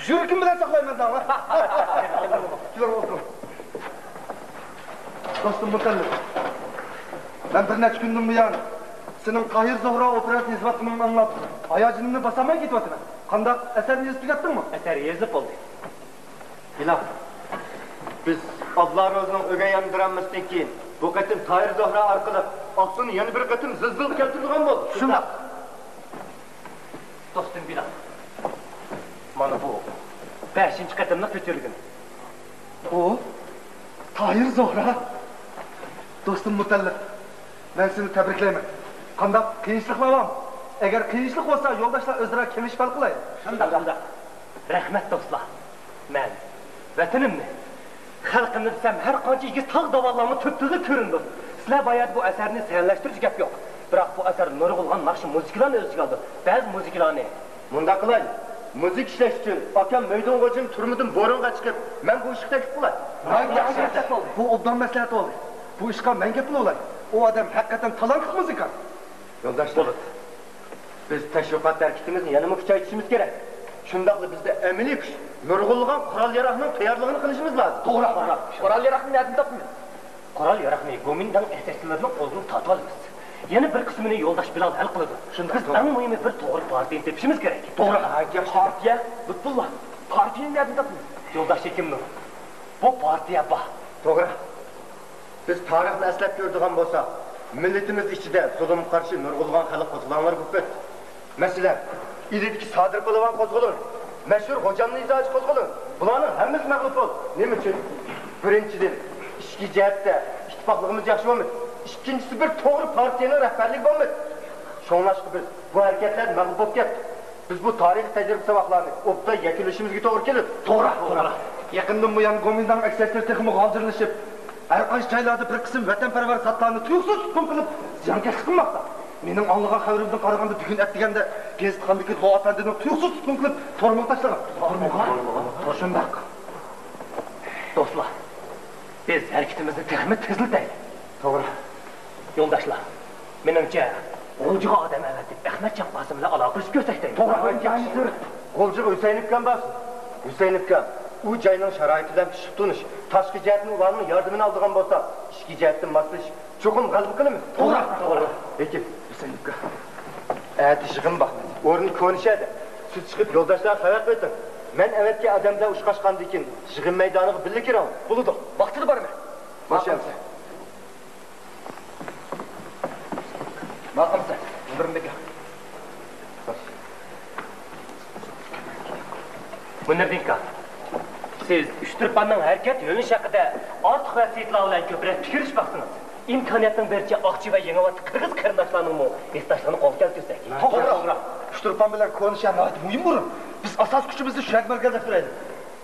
يۈرىكىم بىلەن ساقلايمەن دەڭلار. كېلىڭ، ئولتۇرۇڭ. دوستۇم مۇتەللىپ، مەن بىر نەچچە كۈندىن بۇيان سېنىڭ تاھىر زوھرا ئوپېراسىنى يېزىۋاتقىنىڭنى ئاڭلاپ، ھاياجىنىمنى باسالماي كېتىۋاتىمەن. قانداق، ئەسەرنى يېزىپ تۈگەتتىڭمۇ؟ ئەسەر يېزىلىپ بولدى. بىلال، بىز ئابلا روزىنىڭ ئۆگەي ئانا دراممىسىدىن كېيىن بۇ قېتىم تاھىر زوھرا ئارقىلىق ئاقسۇنى يەنە بىر قېتىم زىلزىلە كەلتۈرىدىغان بولدۇق. شۇنداق. دوستۇم بىلال، مانا بۇ بەشىنچى قېتىملىق كۆچۈرۈلگىنى. ئۇ تاھىر زوھرا. دوستۇم مۇتەللىپ، مەن سېنى تەبرىكلەيمەن. قانداق، قىيىنچىلىقلار بارمۇ؟ ئەگەر قىيىنچىلىق بولسا، يولداشلار ئۆزئارا كېڭىشىپ ھەل قىلايلى. شۇنداق، شۇنداق. رەھمەت، دوستلار. مەن ۋەتىنىمنى، خەلقىمنى دېسەم، ھەر قانچە ئېگىز تاغ داۋانلارمۇ تۈپتۈزۈك كۆرۈنىدۇ. سىلەر بايا بۇ ئەسەرنى سەھنىلەشتۈرۈش گەپ يوق. بىراق بۇ ئەسەر نۇرغۇنلىغان ناخشا، مۇزىكىلارنى ئۆز ئىچىگە ئالىدۇ. بەزى مۇزىكىلارنى. مۇنداق قىلايلى، مۇزىكا ئىشلەش ئۈچۈن ئاكام مۆيدۇڭ غوجىنى تۈرمىدىن بورانغا چىقىپ، مەن بۇ ئىشقا تەكلىپ قىلاي. ناھايىتى ياخشى. بۇ ئوبدان مەسلىھەت بولدى. بۇ ئىشقا مەن گەپ قىلىۋالاي. ئۇ ئادەم ھەقىقەتەن تالانتلىق مۇزىكانت. يولداشلار، بولىدۇ. بىز تەشۋىقات ھەرىكىتىمىزنى يەنىمۇ كۈچەيتىشىمىز كېرەك. شۇنداقلا بىزدە ئەمەلىي كۈچ، نۇرغۇنلىغان قورال-ياراغنىڭ تەييارلىقىنى قىلىشىمىز لازىم. توغرا، توغرا. قورال-ياراقنى نەدىن تاپىمىز؟ قورال-ياراقنى گومىنداڭ ئەسكەرچىلىرىنىڭ قولىدىن تارتىۋالىمىز. يەنە بىر قىسمىنى يولداش بىلال ھەل قىلىدۇ. شۇنداق، بىز توغرا. ئەڭ مۇھىمى بىر توغرا پارتىيىنى تېپىشىمىز كېرەك. توغرا. ناھايىتى ياخشى. پارتىيە؟ لۇتپۇللا، پارتىيىنى نەدىن تاپىمىز؟ يولداش ھېكىمنۇر، بۇ پارتىيە بار. توغرا. بىز تارىخنى ئەسلەپ كۆرىدىغان بولساق، مىللىتىمىز ئىچىدە زۇلۇمغا قارشى نۇرغۇنلىغان خەلق قوزغىلاڭلىرى كۆپ. مەسىلەن، ئىلىدىكى سادىر پالۋان قوزغىلىڭى، مەشھۇر غوجامنى ئىزاچى قوزغىلىڭى، بۇلارنىڭ ھەممىسى مەغلۇپ بولدى. نېمە ئۈچۈن؟ بىرىنچىدىن، ئىچكى جەھەتتە ئىتتىپاقلىقىمىز ياخشى بولمىدى. ئىككىنچىسى، بىر توغرا پارتىيەنىڭ رەھبەرلىكى بولمىدى. شۇڭلاشقا بىز بۇ ھەرىكەتلەردە مەغلۇپ بولۇپ كەتتۇق. بىز بۇ تارىخىي تەجرىبە-ساۋاقلارنى ئوبدان يەكۈنلىشىمىزگە توغرا كېلىدۇ. توغرا، توغرا. يېقىندىن بۇيان گومىنداڭ ئەسكەرچىلىرى تېخىمۇ غالجىرلىشىپ، ھەر قايسى جايلاردا بىر قىسىم ۋەتەنپەرۋەر زاتلارنى تۇيۇقسىز تۇتقۇن قىلىپ زىيانكەشلىك قىلماقتا. مېنىڭ ئاڭلىغان خەۋىرىمدىن قارىغاندا، بۈگۈن ئەتىگەندە گېزىتخانىدىكى لو ئەپەندىنىڭ تۇيۇقسىز تۇتقۇن قىلىپ تۈرمىگە تاشلىغان. تۈرمىگە؟ شۇنداق. دوستلار، بىز ھەرىكىتىمىزنى تېخىمۇ تېزلىتەيلى. توغرا. يولداشلار، مېنىڭچە، غۇلجىغا ئادەم ئەۋەتىپ، ئەخمەتجان قاسىم بىلەن ئالاقىلىشىپ كۆرسەك دەيمەن. توغرا. غۇلجىغا ھۈسەيىن ئۇكام بارسۇن. ھۈسەيىن ئۇكام، ئۇ جاينىڭ شارائىتى بىلەن پىشىپ تونۇش، تاشقى جەھەتتىن ئۇلارنىڭ ياردىمىنى ئالىدىغان بولسا، ئىچكى جەھەتتىن ماسلىشىپ، چوقۇم غەلىبە قىلىمىز. توغرا، توغرا. لېكىن، ھۈسەيىن ئۇكا، ئەتە يىغىن بار. ئورنى كونا شەھەردە. سىز چىقىپ يولداشلارغا خەۋەر قېتىڭ. مەن ئەۋەتكەن ئادەم بىلەن ئۇچراشقاندىن كېيىن يىغىن مەيدانىغا بىللە كىرىڭ. بولىدۇ. ۋاقتىدا بارىمەن. خوش گەلسىز. ماقۇل سەن. مۇدىرىم بېكى. مۇنىردىن ئاكا، سىز ئۇچتۇرپاننىڭ ھەرىكەت يۆنىلىشى ھەققىدە ئارتۇق ۋەسىيەتلەر بىلەن كۆپرەك پىكىرلىشىپ باقسىڭىز، ئىمكانىيەتنىڭ بېرىچە ئاقچى ۋە يېڭىۋاتتا قىرغىز قېرىنداشلارنىڭمۇ ھېسداشلىقىنى قولغا كەلتۈرسەك. توغرا، توغرا. ئۇچتۇرپان بىلەن كونا شەھەر ناھايىتى مۇھىم ئورۇن. بىز ئاساسىي كۈچىمىزنى شۇ يەرگە مەركەزلەشتۈرەيلى.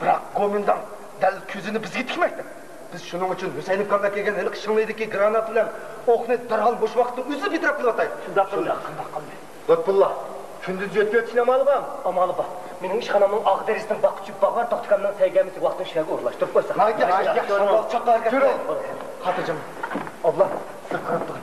بىراق گومىنداڭ دەل كۆزىنى بىزگە تىكمەكتە. بىز شۇنىڭ ئۈچۈن ھۈسەيىن ئۇكام ئەكەلگەن ھېلىقى شىڭلىدىكى گرانات بىلەن ئوقنى دەرھال مۇشۇ ۋاقىتتا ئۆزى بىتەرەپ قىلىۋاتايلى. شۇنداق قىلدۇق. شۇنداق قىلدى. لۇتپۇللا، كۈندۈز يۆتكىۋېتىشنىڭ ئامالى بارمۇ؟ ئامالى بار. مېنىڭ ئىشخانامنىڭ ئاغ دېرىزىسىنىڭ باققۇچى باغۋەن توختى ئاكامنىڭ سەيگەمىسى ۋاقتىنى شۇ يەرگە ئورۇنلاشتۇرۇپ قويساق. ناھايىتى ياخشى. ياخشى. چاققان ھەرىكەت قىلايلى. خاتىرجەم. ئابلا، سىز قاراپ تۇرۇڭ.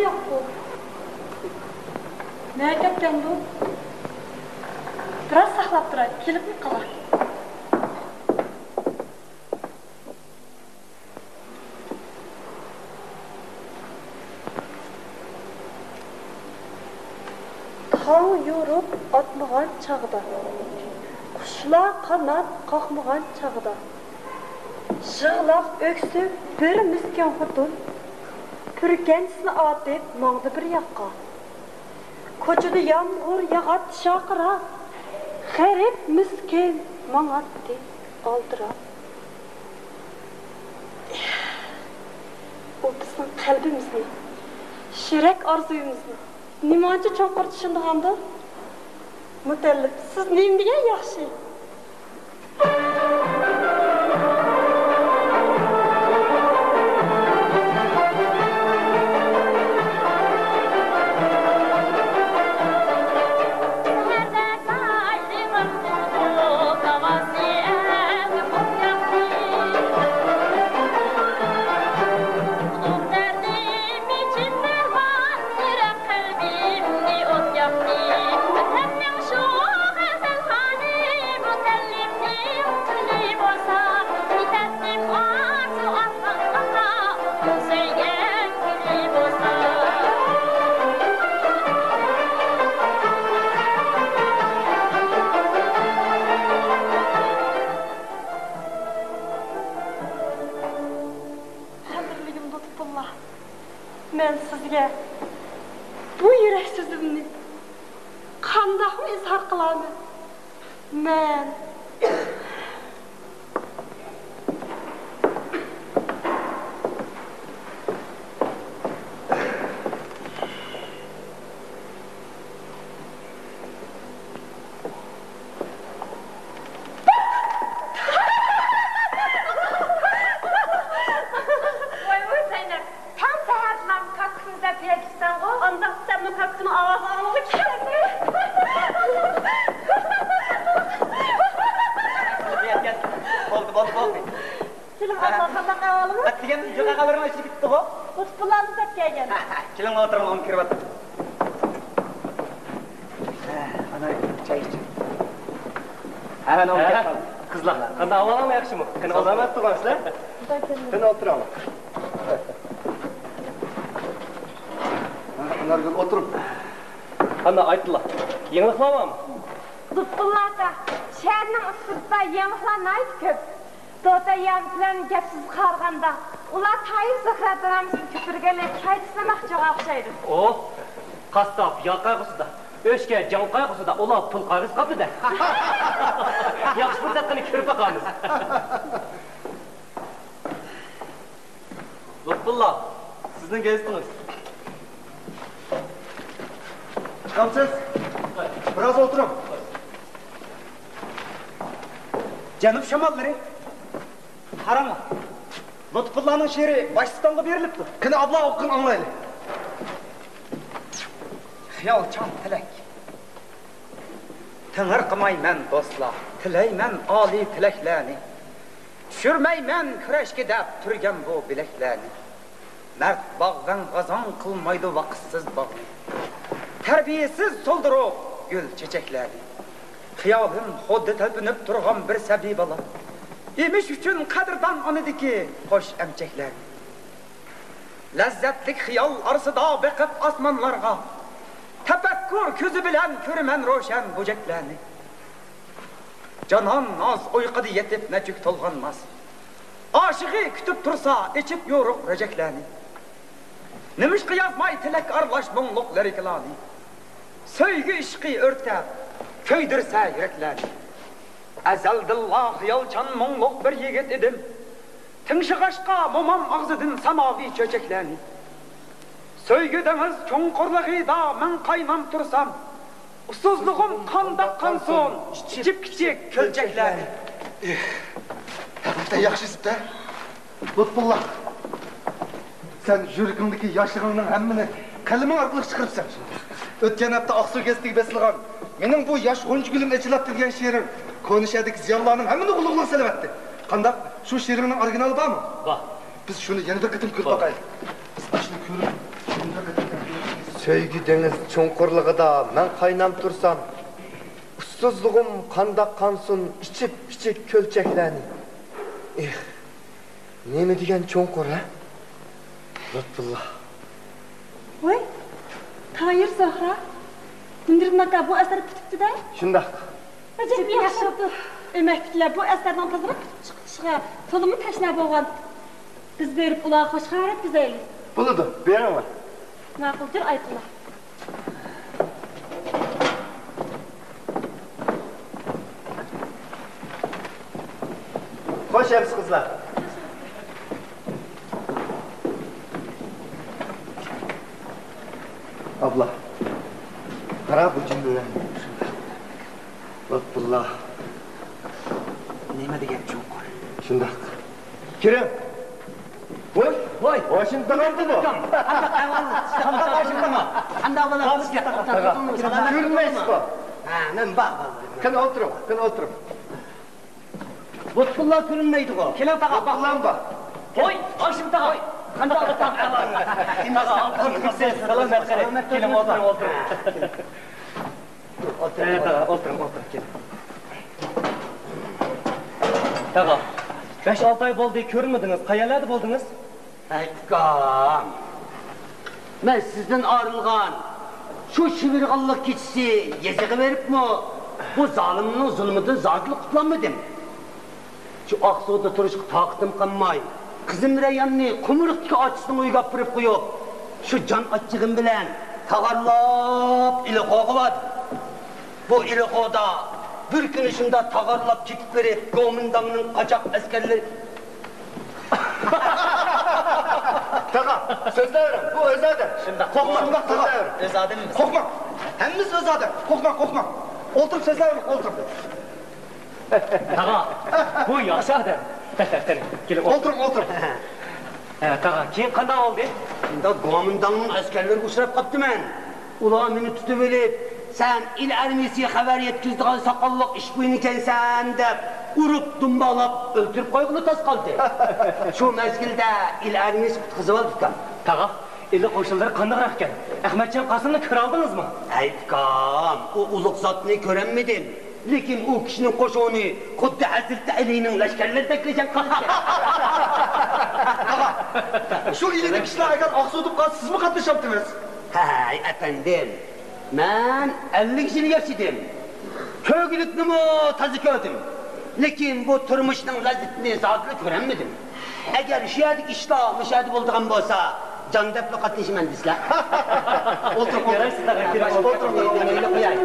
يوققۇ. نەگە كەتكەندۇ؟ بىراز ساقلاپ تۇراي، كېلىپلا قالاي. تاڭ يورۇپ ئاتمىغان چاغدا، قۇشلار قانات قاقمىغان چاغدا، يىغلاپ ئۆكسۈپ بىر مىسكىن خوتۇن، پۈركەنتىسىنى ئاتىپ ماڭدى بىر ياققا. كوچىدا يامغۇر ياغاتتى شارقىراپ، غېرىب مىسكىن ماڭاتتى ئالدىراپ. ئۇ بىزنىڭ قەلبىمىزنى، يۈرەك ئارزۇيىمىزنى نېمانچە چوڭقۇر چۈشىنىدىغاندۇ؟ مۇتەللىپ، سىز نېمە دېگەن ياخشى! قەدىرلىگۈم لۇتپۇللا، مەن سىزگە بۇ يۈرەك سۆزۈمنى قانداقمۇ ئىزھار قىلارمەن؟ مەن ۋاي، ۋاي، زەينەپ، تاڭ سەھەردىلا كاككۇكنى دەپ بېرىپسەنغۇ؟ ئانداق دېسەممۇ كاككۇكنىڭ ئاۋازى ئاڭلىغۇ كېلەتتى. بولدى، بولدى، بولدى. كېلىڭ، ئابلا، قانداق ئەھۋالىڭىز؟ ئەتىگەن يىغا خەۋىرىڭ ئېچىلىپ كېتىپتىغۇ؟ لۇتپۇللانى دەپ كەلگەن. كېلىڭ، ئولتۇرۇڭ، ئۇنى كىرىۋاتىمەن. ئانا، چاي ئىچىڭ. ھە، مانا ئۇنى ھە، كەپ قالدى. قىزلار، قانداق ئەھۋالىڭلار، ياخشىمۇ؟ قېنى، ئالامەت تۇرغانسىلەر. قېنى، ئولتۇرۇڭلار. ئانارگۈل، ئولتۇرۇڭ. قانداق، ئايتىلا، يېڭىلىقلار بارمۇ؟ لۇتپۇللا ئاكا، شەھەرنىڭ ئۇستىسىدا يېڭىلىقلار ناھايىتى كۆپ. دوتەييان بىلەن گەپ سۆزگە قارىغاندا، ئۇلار تايىز زاكرا دىنامىسىنى كۆتۈرگەنلىك پايدىسىنى ئاچىغان ئوخشايدۇ. ئوھ، قاسساپ ياغ قايغۇسىدا، ئۆچكە جان قايغۇسىدا، ئۇلار پۇل قايغۇسى قاپتۇ-دە. ياخشى پۇرسەت، قېنى كۆرۈپ باقامىز. لۇتپۇللا، سىزنىڭ گېزىتىڭىز. چىقامسىز؟ بىراز ئولتۇرۇڭ. جەنۇب شاماللىرى. قاراڭلار. لۇتپۇللانىڭ شېئىرى باشتىن-ئاخىرغا بېرىلىپتۇ. قېنى، ئابلا ئوقۇغىن، ئاڭلايلى. خىيالچان تىلەك. تېڭىرقىمايمەن دوستلار، تىلەيمەن ئالىي تىلەكلەرنى. چۈشۈرمەيمەن كۈرەشكە دەپ تۈرگەن بۇ بىلەكلەرنى. مەرد باغۋەن غازاڭ قىلمايدۇ ۋاقىتسىز باغنى. تەربىيەسىز سولدۇرۇق گۈل چېچەكلەرنى. خىيالىم خۇددى تەلپۈنۈپ تۇرغان بىر سەبىي بالا. ئېمىش ئۈچۈن قەدىردان ئانىدىكى خۇش ئەمچەكلەرنى. لەززەتلىك خىيال ئارىسىدا بېقىپ ئاسمانلارغا، تەپەككۇر كۆزى بىلەن كۆرىمەن روشەن بۇژەكلەرنى. جانان ناز ئۇيقۇدا يېتىپ نەچۈك تولغانماس، ئاشىقى كۈتۈپ تۇرسا ئېچىپ يورۇق رۆژەكلەرنى. نېمىشقا يازماي تىلەك ئارىلاش مۇڭلۇق لىرىكىلارنى؟ سۆيگۈ ئىشقى ئۆرتەپ كۆيدۈرسە يۈرەكلەرنى. ئەزەلدىنلا خىيالچان مۇڭلۇق بىر يىگىت ئىدىم. تىڭشىغاچقا مومام ئاغزىدىن ساماۋى چۆچەكلەرنى. سۆيگۈ دېڭىز چوڭقۇرلۇقىدا مەن قايناپ تۇرسام، ئۇسسۇزلۇقۇم قانداق قانسۇن، ئىچىپ كىچىك كۆلچەكلەرنى. ئېھ، ھەقىقەتەن ياخشى يېزىپتۇ-ھە. لۇتپۇللا، سەن يۈرىكىڭدىكى ياشلىقىڭنىڭ ھەممىنى قەلىمىڭ ئارقىلىق چىقىرىپسەن. ئۆتكەن ھەپتە ئاقسۇ گېزىتىگە بېسىلغان مېنىڭ بۇ ياش غۇنچە گۈلۈم ئېچىلاتتى دېگەن شېئىرىڭ كونا شەھەردىكى زىيالىيلارنىڭ ھەممىنى غۇلغۇلىغا سېلىۋەتتى. قانداق؟ شۇ شېئىرىڭنىڭ ئورىگىنالى بارمۇ؟ بار. بىز شۇنى يەنە بىر قېتىم كۆرۈپ بار. باقايلى. بىز ئاشۇنى كۆرۈپ، سۆيگۈ دېڭىز چوڭقۇرلۇقىدا مەن قايناپ تۇرسام، ئۇسسۇزلۇقۇم قانداق قانسۇن ئىچىپ كىچىك كۆلچەكلەرنى. ئېھ، نېمە دېگەن چوڭقۇر، ھە؟ لۇتپۇللا. ۋاي، تايىر زەھرا. ھىندىرىم ئاكا بۇ ئەسەر پۈتۈپتۇ-دە؟ شۇنداق. ئەجەب ياخشى بوپتۇ. ئۆمەكتىكىلەر بۇ ئەسەرنىڭ تېزراق پۈتۈپ چىقىشىغا تولىمۇ تەشنا بولغان. بىز بېرىپ ئۇلارغا خوش خەۋەر يەتكۈزەيلى. بولىدۇ، بېرىڭلار. ماقۇل، جۇر ئايتىڭلار. خوش ئەمىسە قىزلار. ئابلا، قارا بۇ جۈملىلەرنى. لۇتپۇللا. نېمە دېگەن چوڭقۇر. شۇنداق. كىرىڭ. ۋوي، ۋوي. ۋوي، شۇنداق ئەمدى بۇ. قانداق ئەھۋال؟ قانداق ئەھۋال؟ قانداق بولۇپ؟ سالامەت. كۆرۈنمەيسىزغۇ؟ ھە، مەن بار، بار. قېنى ئولتۇرۇڭ، قېنى ئولتۇرۇڭ. لۇتپۇللا كۆرۈنمەيدىغۇ. كېلىڭ، تاغا. لۇتپۇللام بار. ھوي، ھاشىم تاغا. قانداق ئەھۋال؟ سالامەت، قېنى. كېلىڭ، ئولتۇرۇڭ، ئولتۇرۇڭ. ئولتۇرۇڭ، ئولتۇرۇڭ، ئولتۇرۇڭ، كېلىڭ. تاغا، بەش-ئالتە ئاي بولدى، كۆرۈنمىدىڭىز. قەيەرلەردە بولدىڭىز؟ ھەي ئۇكام، مەن سىزدىن ئايرىلغان شۇ شىۋىرغانلىق كېچىسى يېزىغا بېرىپمۇ بۇ زالىمنىڭ زۇلمىدىن زادىلا قۇتۇلالمىدىم. شۇ ئاقسۇدا تۇرۇشقا تاقىتىم قالماي، قىزىم رەيھاننى قۇمرۇقتىكى ئاچىسىنىڭ ئۆيىگە ئاپىرىپ قويۇپ، شۇ جان ئاچچىقىم بىلەن تاغارلاپ ئىلىخوغا باردىم. بۇ ئىلىخودا بىر كۈنى شۇنداق تاغارلاپ كېتىپ بېرىپ، گومىنداڭنىڭ قاچاق ئەسكەرلىرى. تاغا، سۆزلەۋېرىڭ، بۇ ئۆز ئادەم. شۇنداق. قورقما، شۇنداق، تاغا. ئۆز ئادەممىز. قورقما. ھەممىسى ئۆز ئادەم. قورقما، قورقما. ئولتۇرۇپ سۆزلەۋېرىڭ، ئولتۇرۇپ. تاغا، بۇ ياخشى ئادەم. قېنى، كېلىڭ، ئولتۇرۇڭ. ئولتۇرۇڭ، ئولتۇرۇڭ. ھە، تاغا، كېيىن قانداق بولدى؟ شۇنداق گومىنداڭنىڭ ئەسكەرلىرىگە ئۇچراپ قاپتىمەن. ئۇلار مېنى تۇتۇۋېلىپ، سەن ئىل ئارمىيىسىگە خەۋەر يەتكۈزىدىغان ساقاللىق ئىشبويىنىكەنسەن دەپ ئۇرۇپ، دۇمبالاپ ئۆلتۈرۈپ قويغىلى تاس قالدى. شۇ مەزگىلدە ئىل ئارمىيىسى قۇتقۇزۇۋالدى ئۇكام. تاغا، ئىلى قوشۇنلىرى قانداقراق ئىكەن؟ ئەخمەتجان قاسىمنى كۆرەلدىڭىزمۇ؟ ھەي ئۇكام، ئۇ ئۇلۇغ زاتنى كۆرەلمىدىم. لېكىن ئۇ كىشىنىڭ قوشۇنى خۇددى ھەزرىتى ئەلىنىڭ لەشكەرلىرىدەكلا جەڭ قىلىدىكەن. تاغا، شۇ ئىلىدىكى ئىشلار ئەگەر ئاقسۇدۇپ قالسا، سىزمۇ قاتنىشامتىمىز؟ ھەي ئەپەندىم، مەن ئەللىك يىل ياشىدىم. كۆرگۈلۈكنىمۇ تازا كۆردۈم. لېكىن بۇ تۇرمۇشنىڭ لەززىتىنى زادىلا كۆرەلمىدىم. ئەگەر شۇ يەردىكى ئىشلار مۇشۇ يەردە بولىدىغان بولسا، جان دەپلا قاتنىشىمەن دېسىلە. ئولتۇرۇڭ، ئولتۇرۇڭ. يارايسىز، تاغا، كىرىڭ، ئولتۇرۇڭ، ئولتۇرۇڭ. مەيلى قوياي.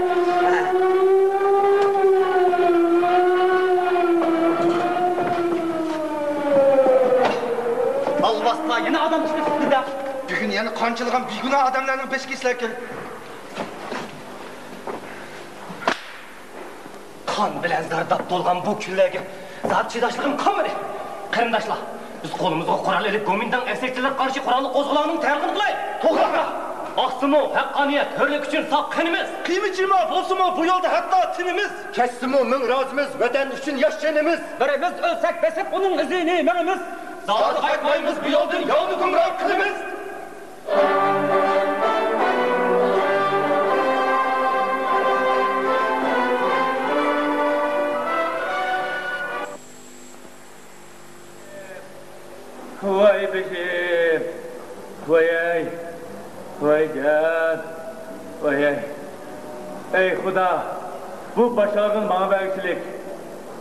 ئالۋاستىلار، يەنە ئادەم چىقىپ كېتىپتۇ-دە. بۈگۈن يەنە قانچىلىغان بىگۇناھ ئادەملەرنىڭ بېشىغا كېسىلەر كېلىپ. قان بىلەن زەرداب تولغان بۇ كۈنلەرگە زادى چىداشلىقىم قالمىدى. قېرىنداشلار، بىز قولىمىزغا قورال ئېلىپ، گومىنداڭ ئەكسىيەتچىلىرىگە قارشى قوراللىق قوزغىلاڭنىڭ تەرغىبىنى قىلايلى. توغرا! ئاقسىمۇ ھەققانىيەت، ھۆرلۈك ئۈچۈن ساق قېنىمىز. قىيما-چىيما بولسىمۇ بۇ يولدا ھەتتا تېنىمىز. كەچسىمۇ مىڭ رازىمىز ۋەتەن ئۈچۈن ياش جېنىمىز. بىرىمىز ئۆلسەك بېسىپ ئۇنىڭ ئىزىنى مېڭىمىز. زادى قايتمايمىز بۇ يولدىن، ياۋنى گۇمراھ قىلىمىز. ۋاي بېشىم، ۋايەي، ۋايجان، ۋايەي. ئەي خۇدا، بۇ باش ئاغرىقنى ماڭا بەرگۈچىلىك.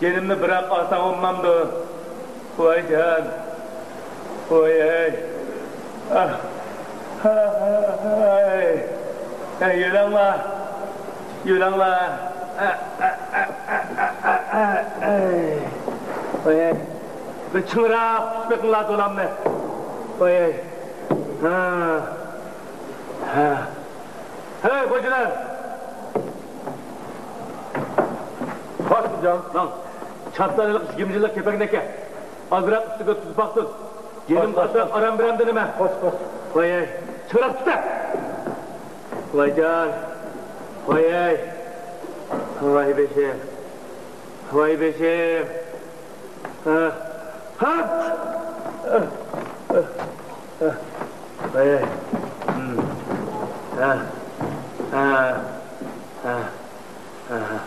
جېنىمنى بىراق ئالساڭ بولمامدۇ؟ ۋايجان. ۋايەي. ئاھ. ھاي. ھەي، يۆلەڭلار. يۆلەڭلار. ۋايەي. بىر چىڭراق تۇتۇپ بېقىڭلار دولامنى. ۋايەي. ھا. ھا. ھەي، خوجىلار! خوش، خوجام. ماڭ. چاپسان ھېلىقى گىمجىللىق كېپەكنى ئەكەل. ئازراق ئۈستىگە ئۆتكۈزۈپ باقسۇن. جېنىم خوش، خوش، قاتراپ خوش. ئارام بېرەمدۇ نېمە؟ خوش، خوش. ۋايەي، چىراغ تۇتە! ۋايجان! ۋايەي! ۋاي بېشىم! ۋاي بېشىم! ھە. ھە. ھە. ھە. ھە. ھە. ھە. ھە. ھە. ھە، ھە، ھە، ھە.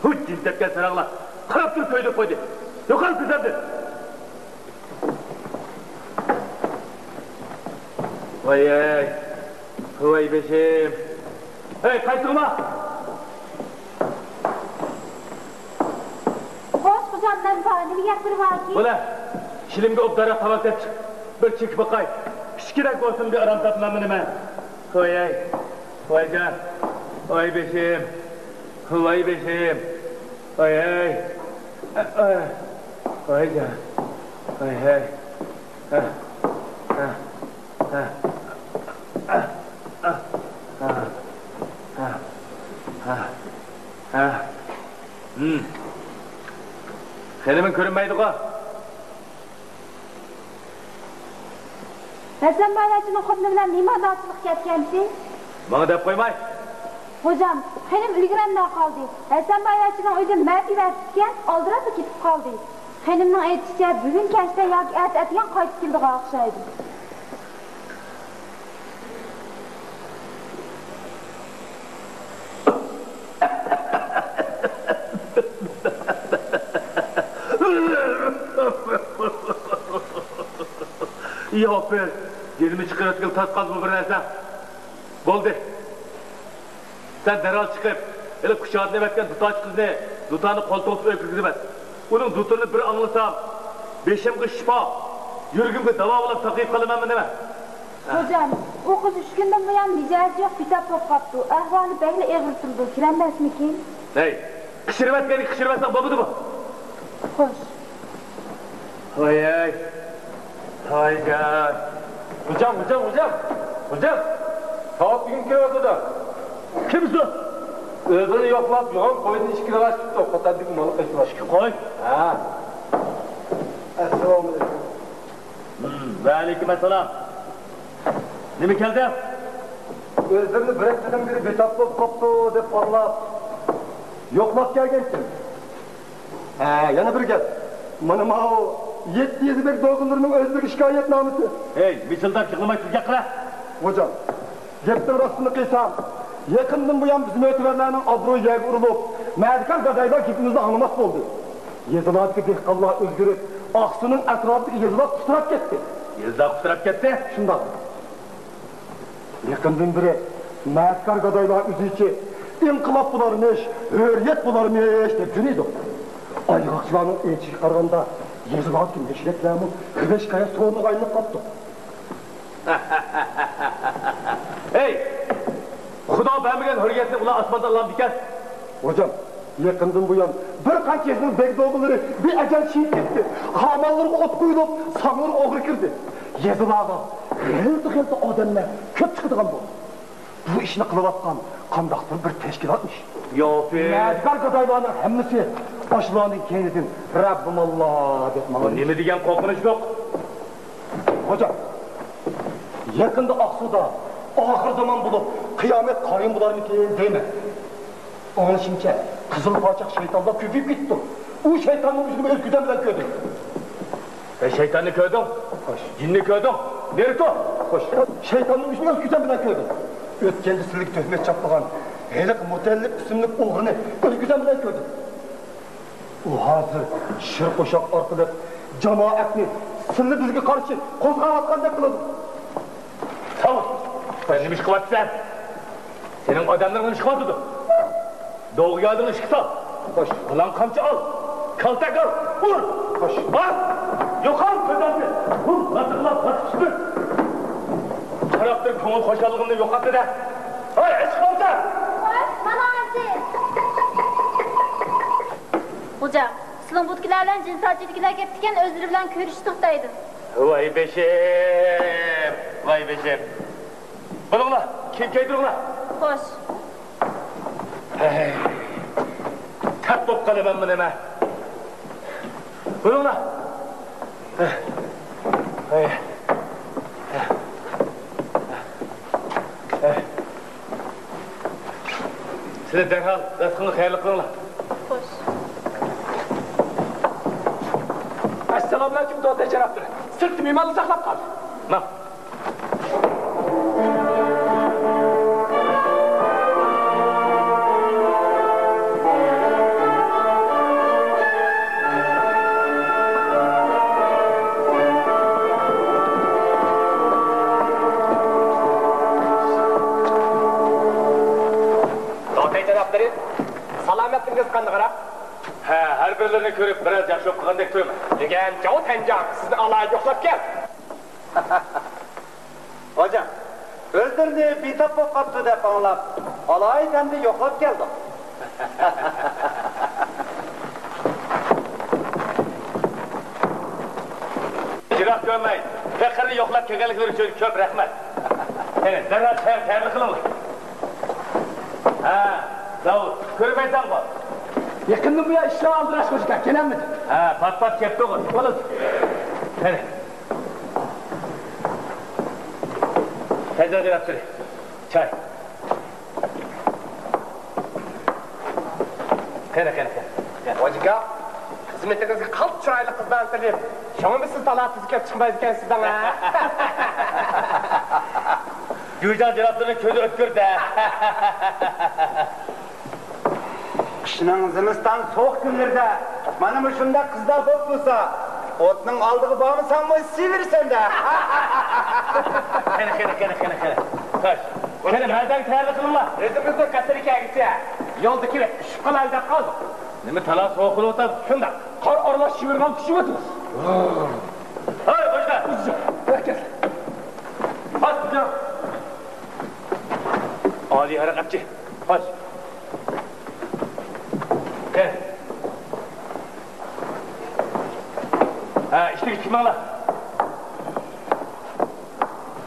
ھۇي، جىن تەپكەن ساراڭلار! قاراپ تۇرۇپ كۆيدۈرۈپ قويدى. يوقال كۆزۈمدىن! ۋاي، ۋاي بېشىم! ھەي، قايسىڭلار؟ خوش، خوجام، مەن بار. نېمە گەپلىرى باركى؟ بولە، شىلىمگە ئوبدانراق تاماكا تېپىپ چىق. بىر چېكىپ باقاي. ئىچكۈدەك بولسىمۇ بىر ئارام تاپىمەنمۇ نېمە؟ ۋاي، ۋاي جان، ۋاي بېشىم، ۋاي بېشىم، ۋاي، ۋاي جان، ۋاي، ھەي. ھە. ھە. ھە. ھىم. خېنىمىڭ كۆرۈنمەيدىغۇ؟ ھەسەن بايۋەچچىنىڭ خوتۇنى بىلەن نېمە ئاداچىلىق كەتكەنتى؟ ماڭا دەپ قويماي. خوجام، خېنىم ئۈلگۈرەلمەي قالدى. ھەسەن بايۋەچچىنىڭ ئۆيىدىن مەپى بەرسىكەن، ئالدىراپلا كېتىپ قالدى. خېنىمنىڭ ئېيتىشىچە، بۈگۈن كەچتە ياكى ئەتە ئەتىگەن قايتىپ كېلىدىغان ئوخشايدۇ. ياپىر، جېنىمنى چىقىرىۋەتكىلى تارتقاندىمۇ بىر نەرسە؟ بولدى. سەن دەرھال چىقىپ، ھېلى كۇچادىن ئەۋەتكەن دۇتارچى قىزنى، دۇتارنى قولتۇقلاپ ئۆيگە كىرگۈزۈۋەت. ئۇنىڭ دۇتىرىنى بىر ئاڭلىسام، بېشىمغا شىپا، يۈرىكىمگە داۋا بولۇپ ساقىيىپ قالىمەنمۇ نېمە؟ خوجام، ئۇ قىز ئۈچ كۈندىن بۇيان مىجەزى يوق، بىتاپ بولۇپ قاپتۇ. ئەھۋالى بەكلا ئېغىر تۇرىدۇ، كىرەلمەسمىكىن؟ ھەي، قىچىرىۋەتكەننى قىچىرىۋەتسەڭ بولمىدىمۇ؟ خوش. ھاي، ھاي. ھاي جان. خوجام، خوجام، خوجام. خوجام. ساۋۇت بۈگۈن كىرىۋاتىدۇ. كىم شۇ؟ ئۆزىنى يوقلاپ، يوغان قويدىن ئىككى راش چىقتى. قوتاندىكى مال قېچىۋاتىدۇ. ئىككى قوي؟ ھە. ئەسسالامۇ ئەلەيكۇم. ھىم، ۋەئەلەيكۇم ئەسسالام. نېمە كەلدى؟ ئۆزلىرىنى بىر ھەپتىدىن بېرى بىتاپ بولۇپ قاپتۇ دەپ ئاڭلاپ، يوقلاپ كەلگەنتىم. ھە، يەنە بىر گەپ. مانا ماۋۇ يەتتە يېزا بەگ دوغىلىرىنىڭ ئۆزلىرى شىكايەتنامىسى. ھەي، مىچىلداپ يىغلىماي تېز گەپ قىلە. خوجام، گەپنىڭ راستىنى قىلسام، يېقىندىن بۇيان بىز مۆتىۋەرلەرنىڭ ئابرۇيى يەرگە ئۇرۇلۇپ، مەدىكار گادايلار گېپىمىزنى ئاڭلىماس بولدى. يېزىلاردىكى دېھقانلار ئۆزگىرىپ، ئاقسۇنىڭ ئەتراپىدىكى يېزىلار قۇتراپ كەتتى. يېزىلار قۇتراپ كەتتى؟ شۇنداق. يېقىندىن بېرى مەدىكار گادايلار ئۆزىچە ئىنقىلاب بولارمىش، ھۆرىيەت بولارمىش دەپ يۈرىدۇ. ئايغاقچىلارنىڭ ئېيتىشىغا قارىغاندا، يېزىلاردىكى مەشرەپلەرمۇ غىبە-شىكايەت سورۇنىغا ئايلىنىپ قاپتۇ. ھەي! خۇدا بەرمىگەن ھۆرىيەتنى ئۇلار ئاسماندا ئالامدىكەن. خوجام، يېقىندىن بۇيان بىر قانچە يېزىنىڭ بەگ دوغىلىرى بىئەجەل شېھىت كەتتى. خامانلىرىغا ئوت قويۇلۇپ، ساڭلىرىغا ئوغرى كىردى. يېزىلارغا غەلتە-غەلتە ئادەملەر كۆپ چىقىدىغان بولدى. بۇ ئىشنى قىلىۋاتقان قانداقتۇر بىر تەشكىلاتمىش. ياپى. مەدىكار گادايلارنىڭ ھەممىسى ئاشۇلارنىڭ كەينىدىن رەببىماللا دەپ ماڭىدۇ. نېمە دېگەن قورقۇنچلۇق! خوجام، يېقىندا ئاقسۇدا ئاخىر زامان بولۇپ، قىيامەت قايىم بولارمىكىن دەيمەن. ئاڭلىشىمچە، قىزىل پاچاق شەيتانلار كۆپىيىپ كېتىپتۇ. ئۇ شەيتاننىڭ ئۆزىنى ئۆز كۆزۈم بىلەن كۆردۈم. سەن شەيتاننى كۆردۈڭ؟ خوش. جىننى كۆردۈڭ؟ نېرى تۇر! خوش. شەيتاننىڭ ئۆزىنى ئۆز كۆزۈم بىلەن كۆردۈم. ئۆتكەندە سىلىگە تۆھمەت چاپلىغان ھېلىقى مۇتەللىپ ئىسىملىك ئوغرىنى ئۆز كۆزۈم بىلەن كۆردۈم. ئۇ ھازىر شىر قوشاق ئارقىلىق جامائەتنى سىللە بىزگە قارشى قوزغاۋاتقاندەك قىلىدۇ. ساۋۇت! سەن نېمە ئىش قىلىۋاتىسەن؟ سېنىڭ ئادەملىرىڭ نېمە ئىش قىلىۋاتىدۇ؟ دوغىيادىڭ ئىشىكى سال. خوش. قالاڭ قامچا ئال. كالتەك ئال. ئۇر! خوش. بار! يوقال كۆزۈمدىن! بۇ لاتىقلاپ باتىپ چۈشتى. قاراپ تۇر، كۆڭۈل خۇشاللىقىمنى يوقاتتى-دە. ھاي، ئىشىك قامچا! خوش، مانا ھازىر. خوجام، سىلىڭ بۇدىكىلەر بىلەن جىن ساچىدىكىلەر كەپتىكەن، ئۆزلىرى بىلەن كۆرۈشۈشتى خىتايدىن. ۋاي بېشىم، ۋاي بېشىم. بولۇڭلار، كىيىم كىيدۈرۈڭلار. خوش. ھەي، تەپ بولۇپ قالىمەنمۇ نېمە؟ بولۇڭلار. ھەي. ھەي. سىلەر دەرھال رىزقىڭلارنى خەيرلىك قىلىڭلار. خوش. ئەسسالامۇئەلەيكۇم، دوتەي شەرەپلىرى. سىرتتا مېھماننى ساقلاپ قال. ماڭ. بىرلىرىنى كۆرۈپ بىرئاز ياخشى بولۇپ قالغاندەك تۇرىمەن. دېگەن جاۋ تەنجاڭ سىزنى ئالاھىدە يوقلاپ كەل. ھوجام، ئۆزلىرىنى بىتاپ بولۇپ قاپتۇ دەپ ئاڭلاپ، ئالاھىدە ئەمدى يوقلاپ كەلدۇق. يىراق كۆرمەي، پېقىرنى يوقلاپ كەلگەنلىكلىرى ئۈچۈن كۆپ رەھمەت. قېنى، دەرھال چايغا تەييارلىق قىلىڭلار. ھە، داۋۇت، كۆرمەيسەنغۇ؟ يېقىندىن بۇيان ئىشلار ئالدىراش خوجىكا، كېلەلمىدى. ھە، پات-پات كەپتۇغۇ. بولىدۇ. قېنى. تەييار جانابلىرى، چاي. قېنى، قېنى، قېنى. خوجىكا، خىزمىتىڭىزگە قالتىس چىرايلىق قىزلارنى سېلىپ، شۇڭىمۇ سىز تالاپىزغا كۆپ چىقمايدىكەنسىز دەڭ، ھە؟ جۇيجاڭ جانابلىرىنىڭ كۆزى ئۆتكۈر-دە. قىشنىڭ زىمىستان سوغۇق كۈنلىرىدە مانا مۇشۇنداق قىزلار بولۇپ تۇرسا، ئوتنىڭ ئالدىغا بارمىساڭمۇ ئىسسىۋېرىسەن-دە. قېنى، قېنى، قېنى، قېنى، قېنى. قاش. قېنى، مەدەڭ تەييارلىق قىلىڭلار. ئۆزىمىزنىڭ قەسرىگە كەلگۈچە يولدا كېلىپ ئۈشۈپ قالاي دەپ قالدۇق. نېمە، تالا سوغۇق بولۇۋاتامدۇ؟ شۇنداق. قار ئارىلاش شىۋىرغان چۈشۈۋاتىمىز. ھاي، خوجا! ئۆزۈڭ، ئۆتكەز. ھاي، خوجا! ئالىي ھاراق ئەپچى. ھاي. كەل. ھە، ئىشتىكى چىقماڭلار.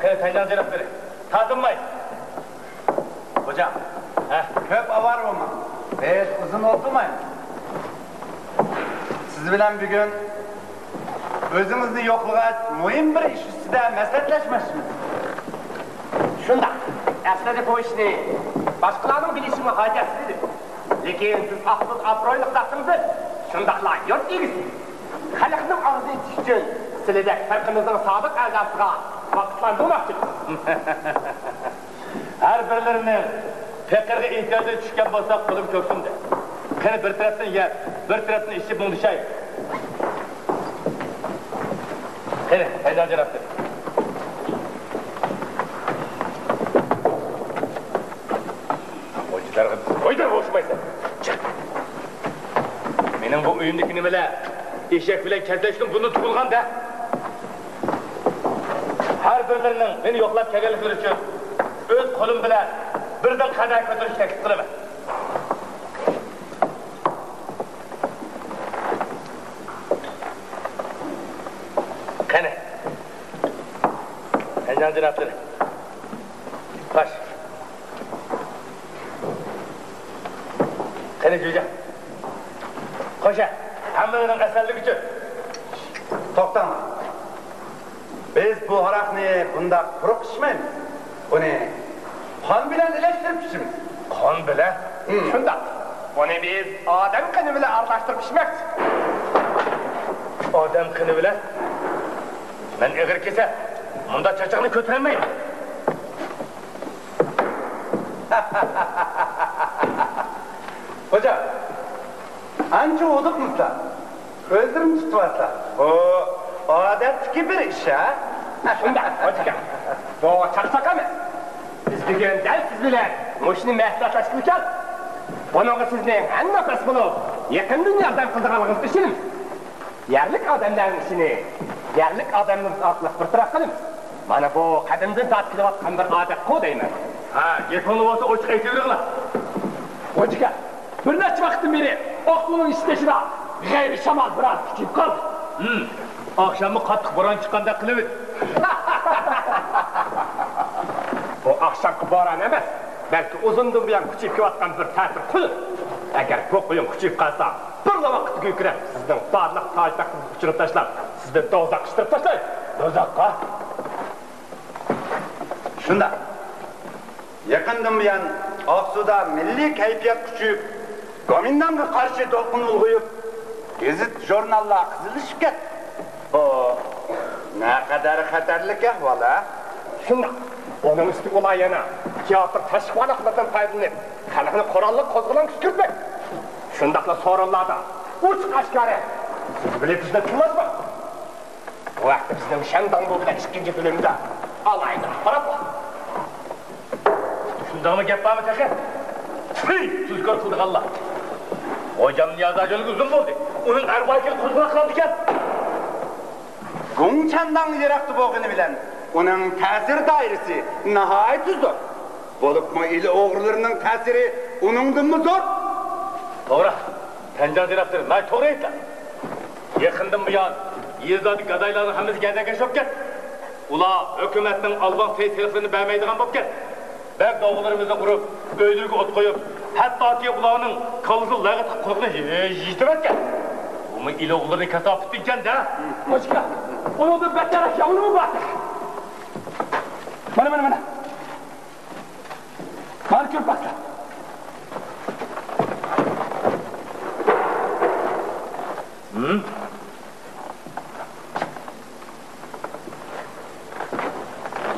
قېنى، تەييار جانابلىرى. تارتىنماي. خوجا. ھە. كۆپ ئاۋارە بولماڭ. بىز ئۇزۇن ئولتۇرمايمىز. سىز بىلەن بۈگۈن ئۆزىڭىزنى يوقلىغاچ، مۇھىم بىر ئىش ئۈستىدە مەسلىھەتلەشمەكچىمىز. شۇنداق. ئەسلىدە بۇ ئىشنى باشقىلارنىڭ بىلىشىمۇ ھاجەتسىز ئىدى. لېكىن سىز ئاقسۇدا ئابرۇيلۇق زاتىڭىزدىن شۇنداقلا يۇرت ئىگىسى، خەلقنىڭ ئاغزىنى ئېچىش ئۈچۈن سىلىدەك پىرقىمىزنىڭ سابىق ئەزاسىغا ۋاقىتلاندۇرماقچىمىز. ھەر بىرلىرىنىڭ پېقىرغا ئېھتىياجى چۈشكەن بولسا، قولۇم كۆكسۈمدە. قېنى، بىر تەرەپتىن يەپ، بىر تەرەپتىن ئىچىپ مۇڭدىشاي. قېنى، ھەيدەڭ جانابلىرى. قويچىلارغا، قويچىلارغا ئوخشىمايسەن. چىق. مېنىڭ بۇ ئۆيۈمدىكى نېمىلەر ئېشەك بىلەن كەلتەكنىڭ بۇرنى تۇغۇلغان-دە. ھەر بىرلىرىنىڭ مېنى يوقلاپ كەلگەنلىكلىرى ئۈچۈن ئۆز قولۇم بىلەن بىردىن قەدەھ كۆتۈرۈشنى تەكلىپ قىلىمەن. قېنى، ھەيدەڭ جانابلىرى. قاش. قېنى، جۈيجاڭ. قوشە، ھەممىڭلارنىڭ ئەسەنلىكى ئۈچۈن. توختاڭلار. بىز بۇ ھاراقنى بۇنداق قۇرۇق ئىچمەيمىز. بۇنى قان بىلەن ئىلەشتۈرۈپ ئىچىمىز. قان بىلەن؟ ھىم. شۇنداق. بۇنى بىز ئادەم قېنى بىلەن ئارىلاشتۇرۇپ ئىچمەكچى. ئادەم قېنى بىلەن؟ مەن ئېغىر كېسەل. مۇنداق چاچاقنى كۆتۈرەلمەيمەن. خوجا، ئانچە ھودۇقمىسىلا، كۆزلىرىمنى تۇتۇۋاتلا. بۇ ئادەتتىكى بىر ئىش، ھە؟ شۇنداق، خوجىكەم. بۇ چاقچاق ئەمەس. بىز بۈگۈن دەل سىز بىلەن مۇشۇنى مەسلىھەتلەشكىلى كەلدۇق. بۇنىڭغا سىزنىڭ ھەممە بەس بولۇپ، يېقىندىن ياردەم قىلىدىغانلىقىڭىزغا ئىشىنىمىز. يەرلىك ئادەملەرنىڭ ئىشىنى يەرلىك ئادەملىرىمىز ئارقىلىق بىر تەرەپ قىلىمىز. مانا بۇ قەدىمدىن تارتىپ كېلىۋاتقان بىر ئادەتقۇ دەيمەن. ھە، گېپىڭلار بولسا ئوچۇق ئېيتىۋېرىڭلار. خوجىكەم، بىر نەچچە ۋاقىتتىن بېرى ئاقسۇنىڭ ئىچى تېشىدا غەيرىي شامال بىرئاز كۈچىيىپ قالدى. ھىم، ئاخشاممۇ قاتتىق بوران چىققاندەك قىلىۋىدى. بۇ ئاخشامقى بوران ئەمەس، بەلكى ئۇزۇندىن بۇيان كۈچىيىپ كېلىۋاتقان بىر تەتۈر قۇيۇن. ئەگەر بۇ قۇيۇن كۈچىيىپ قالسا، بىرلا ۋاقىتتا گۈركىرەپ، سىزنىڭ بارلىق تاج-تەختىڭىزنى ئۇچۇرۇپ تاشلاپ، سىزنى دوزاخقا ئىتتىرىپ تاشلايدۇ. دوزاخقا؟ شۇنداق. يېقىندىن بۇيان ئاقسۇدا مىللىي كەيپىيات كۈچىيىپ، گومىنداڭغا قارشى دولقۇن ئۇلغىيىپ، گېزىت-ژۇرناللار قىزىقلىشىپ كەتتى. بۇ نەقەدەر خەتەرلىك ئەھۋال، ھە؟ شۇنداق. ئۇنىڭ ئۈستىگە ئۇلار يەنە تىياتىر تەشۋىق ۋاراقلىرىدىن پايدىلىنىپ، خەلقنى قوراللىق قوزغىلاڭ كۈشكۈرتمەكتە. شۇنداقلا سورۇنلاردا ئوچۇق-ئاشكارا سىز بىلەن بىزنى تىللاش بار. بۇ ھەقتە بىزنىڭ شەن داڭبۇ بىلەن ئىككىنچى بۆلۈمدە ئالاھىدە ئاخبارات بار. شۇنداقمۇ گەپ بارمۇ تېخى؟ تۈي، تۈزكار قىلىدىغانلار. خوجامنى يازار يولى ئۇزۇن بولدى. ئۇنىڭ ئەرۋاھى قۇرۇقلاپ قالىدىكەن. گۇڭچەنداڭ يىراقتا بولغىنى بىلەن ئۇنىڭ تەسىر دائىرىسى ناھايىتى زور. بولۇپمۇ ئىلى ئوغرىلىرىنىڭ تەسىرى ئۇنىڭدىنمۇ زور. توغرا. تەنجاڭ دىرېكتورى ناھايىتى توغرا ئېيتتى. يېقىندىن بۇيان يېزىلاردىكى گادايلارنىڭ ھەممىسى گەدەگەش بولۇپ كەتتى. ئۇلار ھۆكۈمەتنىڭ ئالۋاڭ سېي سېلىقلىرىنى بەرمەيدىغان بولۇپ كەتتى. بەگ داۋىلىرىمىزنى ئۇرۇپ، ئۆيلىرىگە ئوت قويۇپ، ھەتتاكى ئۇلارنىڭ كاللىسى لەغەت قۇلىقىنى يېتىۋەتكەن. بۇمۇ ئىلى ئوغۇللىرىنىڭ كاساپىتى ئىكەن-دە. خوشكا، ئۇنىڭدىن بەتتەر ياغمۇرمۇ بار. مانا، مانا، مانا. مانا كۆرۈپ باقسا. ھىم؟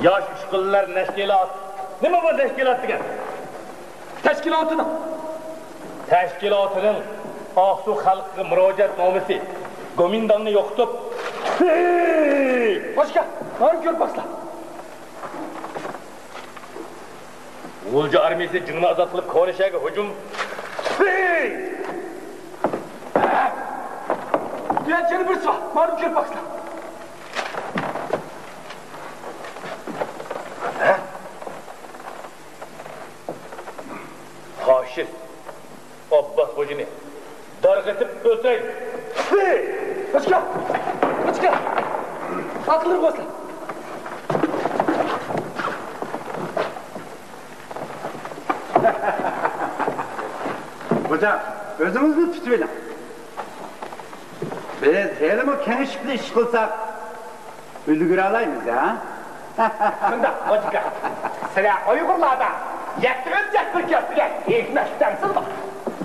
ياش ئۇچقۇنلار نەشكىلات. نېمە بۇ نەشكىلات دېگەن؟ تەشكىلاتىنىڭ. تەشكىلاتىنىڭ ئاقسۇ خەلقىگە مۇراجىئەت نامىسى. گومىنداڭنى يوقىتىپ. خوشكا، مانا كۆرۈپ باقسا. غۇلجا ئارمىيىسى جىڭنى ئازاد قىلىپ، كونا شەھەرگە ھۇجۇم. يەنە بىرسى بار، مانا كۆرۈپ باقسىلا. فاشىست ئابباس خوجىنى دارغىتىپ ئۆلتۈرەيلى! قاچكا! قاچكا! ئاقىللىرى بولسا! خوجا، ئۆزىڭىزنى تۇتۇۋېلىڭ. بىز ھېلىمۇ كېڭىشىپلا ئىش قىلساق، ئۈلگۈرەلايمىز ھە؟ شۇنداق، خوجىكا. سىلەر ئۇيغۇرلاردا يەتتە ئۆلچەك بىر كەسىپكە ھېكمەت ئىشلەمسىزمۇ؟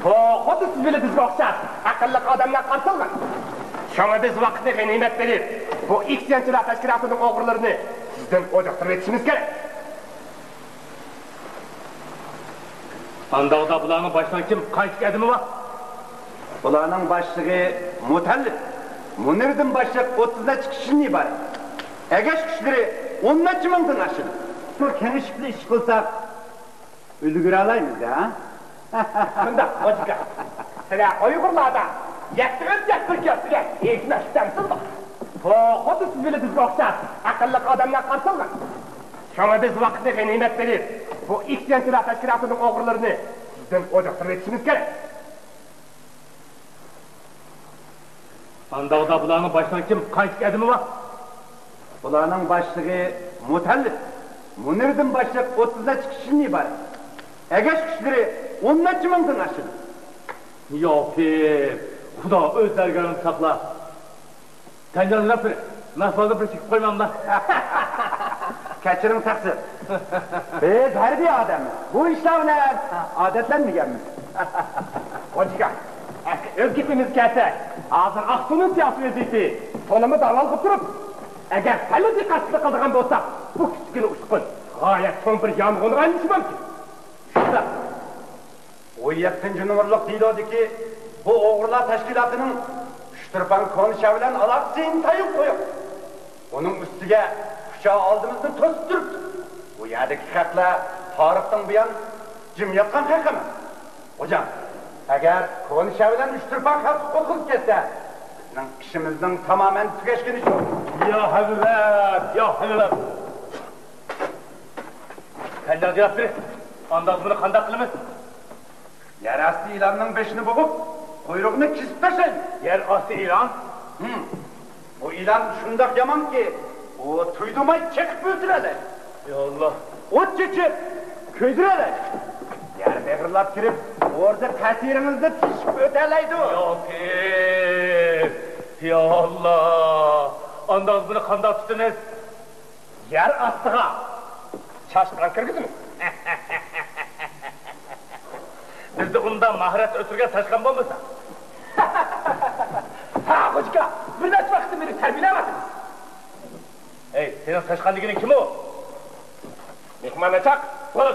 بۇ خۇددى سىز بىلەن بىزگە ئوخشاش ئەقىللىق ئادەملەر قارىتىلغان. شۇڭا بىز ۋاقىتنى غەنىيمەت بىلىپ، بۇ ئىسيانچىلار تەشكىلاتىنىڭ ئوغرىلىرىنى سىزدىن ئوجۇقتۇرۇۋېتىشىمىز كېرەك. ئانداقتا بۇلارنىڭ باشلىقى كىم؟ قانچىلىك ئادىمى بار؟ بۇلارنىڭ باشلىقى مۇتەللىپ. مۇنىردىن باشلىق ئوتتۇز نەچچە كىشىدىن ئىبارەت. ئەگەش كۈچلىرى ئون نەچچە مىڭدىن ئاشىدۇ. بۇ كېڭىشىپلا ئىش قىلساق، ئۈلگۈرەلايمىز ھە؟ شۇنداق، خوجىكا. سىلەر ئۇيغۇرلاردا يەتتە ئۆلچەك بىر كەسىپكە ھېكمەت ئىشلەمسىزمۇ؟ بۇ خۇددى سىز بىلەن بىزگە ئوخشاش ئەقىللىق ئادەملەر قارىتىلغان. شۇڭا بىز ۋاقىتنى غەنىيمەت بىلىپ، بۇ ئىسيانچىلار تەشكىلاتىنىڭ ئوغرىلىرىنى سىزدىن ئوجۇقتۇرۇۋېتىشىمىز كېرەك. ئانداقتا بۇلارنىڭ باشلىقى كىم؟ قانچىلىك ئادىمى بار؟ بۇلارنىڭ باشلىقى مۇتەللىپ. مۇنىردىن باشلىق ئوتتۇز نەچچە كىشىدىن ئىبارەت. ئەگەش كۈچلىرى ئون نەچچە مىڭدىن ئاشىدۇ. يا پىر، خۇدا ئۆز دەرگاھىڭنى ساقلا. تەنجاڭ نەپىر، مەھسۇلاتنى بىر چېكىپ قويمامدا. كەچۈرۈڭ تەقسىر. بىز ھەربىي ئادەممىز. بۇ ئىشلار بىلەن ئادەتلەنمىگەنمىز. خوجىكا، ئۆز گېپىمىزگە كەلسەك، ھازىر ئاقسۇنىڭ سىياسىي ۋەزىيىتى تولىمۇ داۋالغۇپ تۇرۇپ، ئەگەر سەللا دىققەتسىزلىك قىلىدىغان بولساق، بۇ كىچىككىنە ئۇچقۇن غايەت چوڭ بىر يانغىنغا ئايلىنىشى مۇمكىن. شۇنداق. ئون يەتتىنچى نومۇرلۇق دېلودىكى بۇ ئوغرىلار تەشكىلاتىنىڭ ئۇچتۇرپان كونا شەھەر بىلەن ئالاقىسى ئىنتايىن قويۇق. ئۇنىڭ ئۈستىگە كۇچا ئالدىمىزنى توسۇپ تۇرۇپتۇ. بۇ يەردىكى خەقلەر تارىختىن بۇيان جىم ياتقان خەق ئەمەس. خوجام، ئەگەر كونا شەھەر بىلەن ئۇچتۇرپان خەلقى قوزغىلىپ كەتسە، بىزنىڭ ئىشىمىزنىڭ تامامەن تۈگەشكىنى شۇ. يا ھەزرەت، يا ھەزرەت! تەنجاڭ جاۋابكىرى، ئانداق بۇنى قانداق قىلىمىز؟ يەر ئاستى ئىلاننىڭ بېشىنى بوغۇپ، قۇيرۇقىنى كېسىپ تاشلايمىز. يەر ئاستى ئىلان؟ ھىم. بۇ ئىلان شۇنداق يامانكى، ئۇ تۇيدۇرماي چېقىپ ئۆلتۈرەلەيدۇ. يا ئاللا. ئوت چېچىپ كۆيدۈرەلەيدۇ. يەر بېغىرلاپ كىرىپ، ئوردا تەسىرىڭىزنى تېشىپ ئۆتەلەيدۇ. يا پىر، يا ئاللا. ئانداق بۇنى قانداق تۇتىمىز؟ يەر ئاستىغا چاشقان كىرگۈزىمىز. بىزدە ئۇنداق ماھارەت ئۆستۈرگەن چاشقان بولمىسا. ھە، خوجىكا، بىر نەچچە ۋاقىتتىن بېرى تەربىيەلەۋاتىمىز. ئەي، سېنىڭ چاشقان دېگىنىڭ كىم ئۇ؟ مېھمان ئاچاق، بول.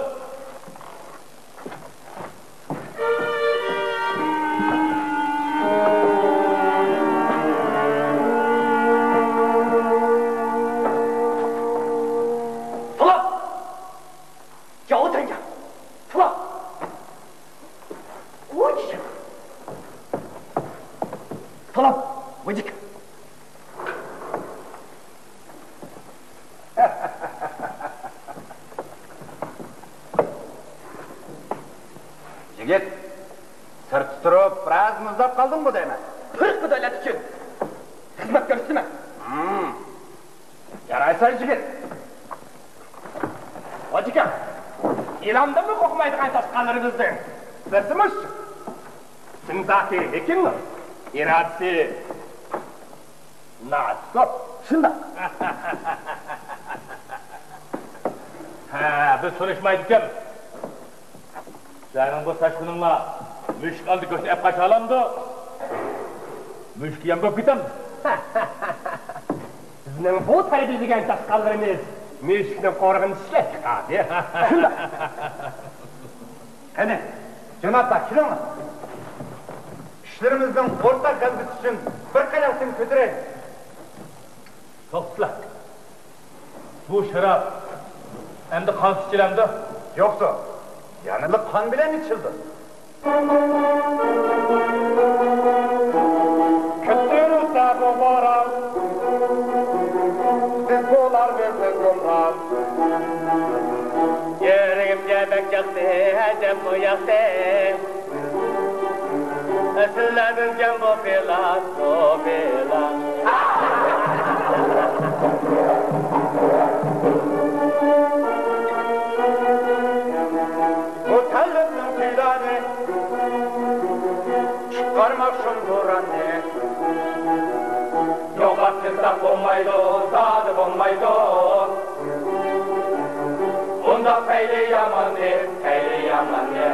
يىگىت، سىرتتا تۇرۇپ بىراز مۇزلاپ قالدىڭغۇ دەيمەن. پىرقى دۆلەت ئۈچۈن خىزمەت كۆرسىتىمەن. يارايسەن يىگىت. ھاجىكام، ئىلاندىنمۇ قورقمايدىغان چاشقانلىرىمىزنىڭ بىرسى مۇشۇ. ئىسمى زاتى ھېكىمنىڭ، ئىرادىسى ناتۇر. شۇنداق. ھە، بىز تونۇشمايدىكەن. سەنىڭ بۇ چاشقىنىڭلار مۈشۈك ئالدى گۆشنى ئەپ قاچالامدۇ؟ مۈشۈك يەم بولۇپ كېتەمدۇ؟ بىزنىڭ بۇ تەربىيەلىگەن چاشقانلىرىمىز مۈشۈكنىڭ قورىقىنى چىشلەپ چىقاردى. شۇنداق. قېنى، جانابلار، كېلىڭلار. ئىشلىرىمىزنىڭ ئورتاق غەلىبىسى ئۈچۈن بىر قەيەسىنى كۆتۈرەيلى. توختىلا. بۇ شاراب ئەمدى قانسىز ئىچىلەمدۇ؟ يوقتۇ. يەنىلا قان بىلەن ئىچىلىدۇ. كۆتۈرۈلسە بۇ بوران، بىز بولار بىزنىڭ گۇمران. يۈرىكىمگە بەك ياقتى، ئەجەبمۇ ياقتى. ئەسلىدىنكەن بۇ پىلان، بۇ پىلان. مۇتەللىپنىڭ پىلانى، چىقارماق شۇم بوراننى. يوقاپ كەتسەك بولمايدۇ، زادى بولمايدۇ. ئۇنداق پەيلى ياماننى، پەيلى ياماننى.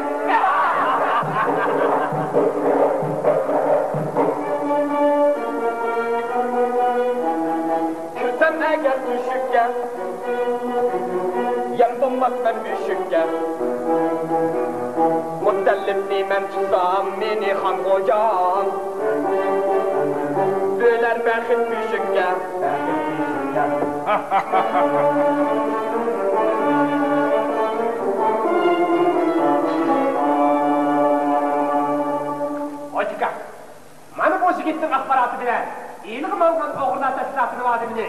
كىرسەم ئەگەر تۆشۈككە، يەم بولماسمەن مۈشۈككە. مۇتەللىپنى مەن تۇتسام، مېنى خانغوجام بۆلەر بەخت مۈشۈككە. ھاجىكا، مانا بۇ يىگىتنىڭ ئاخباراتى بىلەن ئىلىغا ماڭغان ئوغرىلار تەشكىلاتىنىڭ ئادىمىنى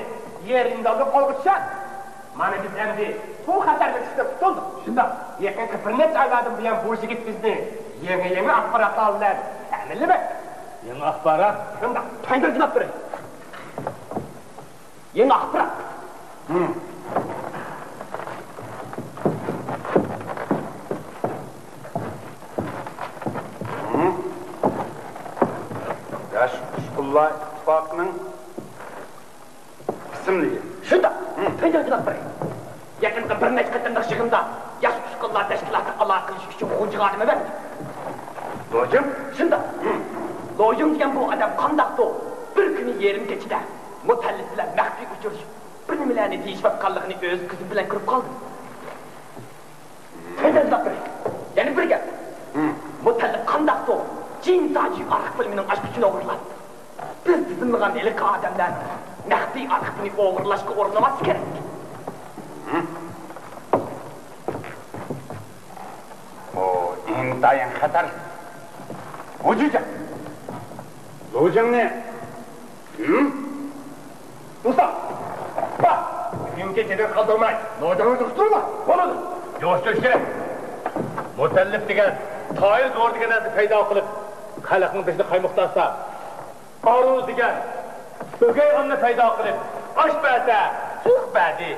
يېرىم يولدا قولغا چۈشۈردى. مانا بىز ئەمدى بۇ خەتەرلىك ئىشتىن قۇتۇلدۇق. شۇنداق. يېقىنقى بىر نەچچە ئايلاردىن بۇيان بۇ يىگىت بىزنى يېڭى-يېڭى ئاخباراتلار بىلەن تەمىنلىمەكتە. يېڭى ئاخبارات؟ شۇنداق. پەيدىلىنىپ بېرەي. يېڭى ئاخبارات. ھىم. ھىم. ياش ئۇچقۇنلار ئىتتىپاقىنىڭ ئىسىملىكى. شۇنداق. ھىم. پەيدىلىنىپ بېرەي. يېقىنقى بىر نەچچە قېتىملىق يىغىندا ياش ئۇچقۇنلار تەشكىلاتى ئالاقىلىشىش ئۈچۈن غۇلجىغا ئادەم ئەۋەتتى. لوجىڭ؟ شۇنداق. ھىم. لوجىڭ دېگەن بۇ ئادەم قانداقتۇ؟ بىر كۈنى يېرىم كېچىدە مۇتەللىپ بىلەن مەخپىي ئۇچرىشىپ، بىر نېمىلەرنى دېيىشىۋاتقانلىقىنى ئۆز كۆزۈم بىلەن كۆرۈپ قالدىم. پەيدىلىنىپ بېرەي. يەنە بىر گەپ. ھىم. مۇتەللىپ قانداقتۇ؟ جىن تاجى ئارىق بۆلۈمىنىڭ ئاچقۇچىنى ئوغرىلاپ، بىز تىزىملىغان ھېلىقى ئادەملەرنىڭ مەخپىي ئارخىپىنى ئوغرىلاشقا ئورۇنلىماسلىقى كېرەك. ھىم. بۇ ئىنتايىن خەتەر. ۋۇجۇجاڭ. لوجىڭنى. ھىم؟ دوستلار، بار! بۈگۈنكى كېچىدىن قالدۇرماي، لوجىڭنى تۇرۇشتۇرۇڭلار. بولىدۇ. يوشۇرۇش كېرەك. مۇتەللىپ دېگەن تايىر زور دېگەن نەرسە پەيدا قىلىپ، خەلقنىڭ بېشىدا قايمۇقتارسا، ئارۇز دېگەن ئۆگەي ئانىنى پەيدا قىلىپ، ئاش بەرسە، سۇ بەردى،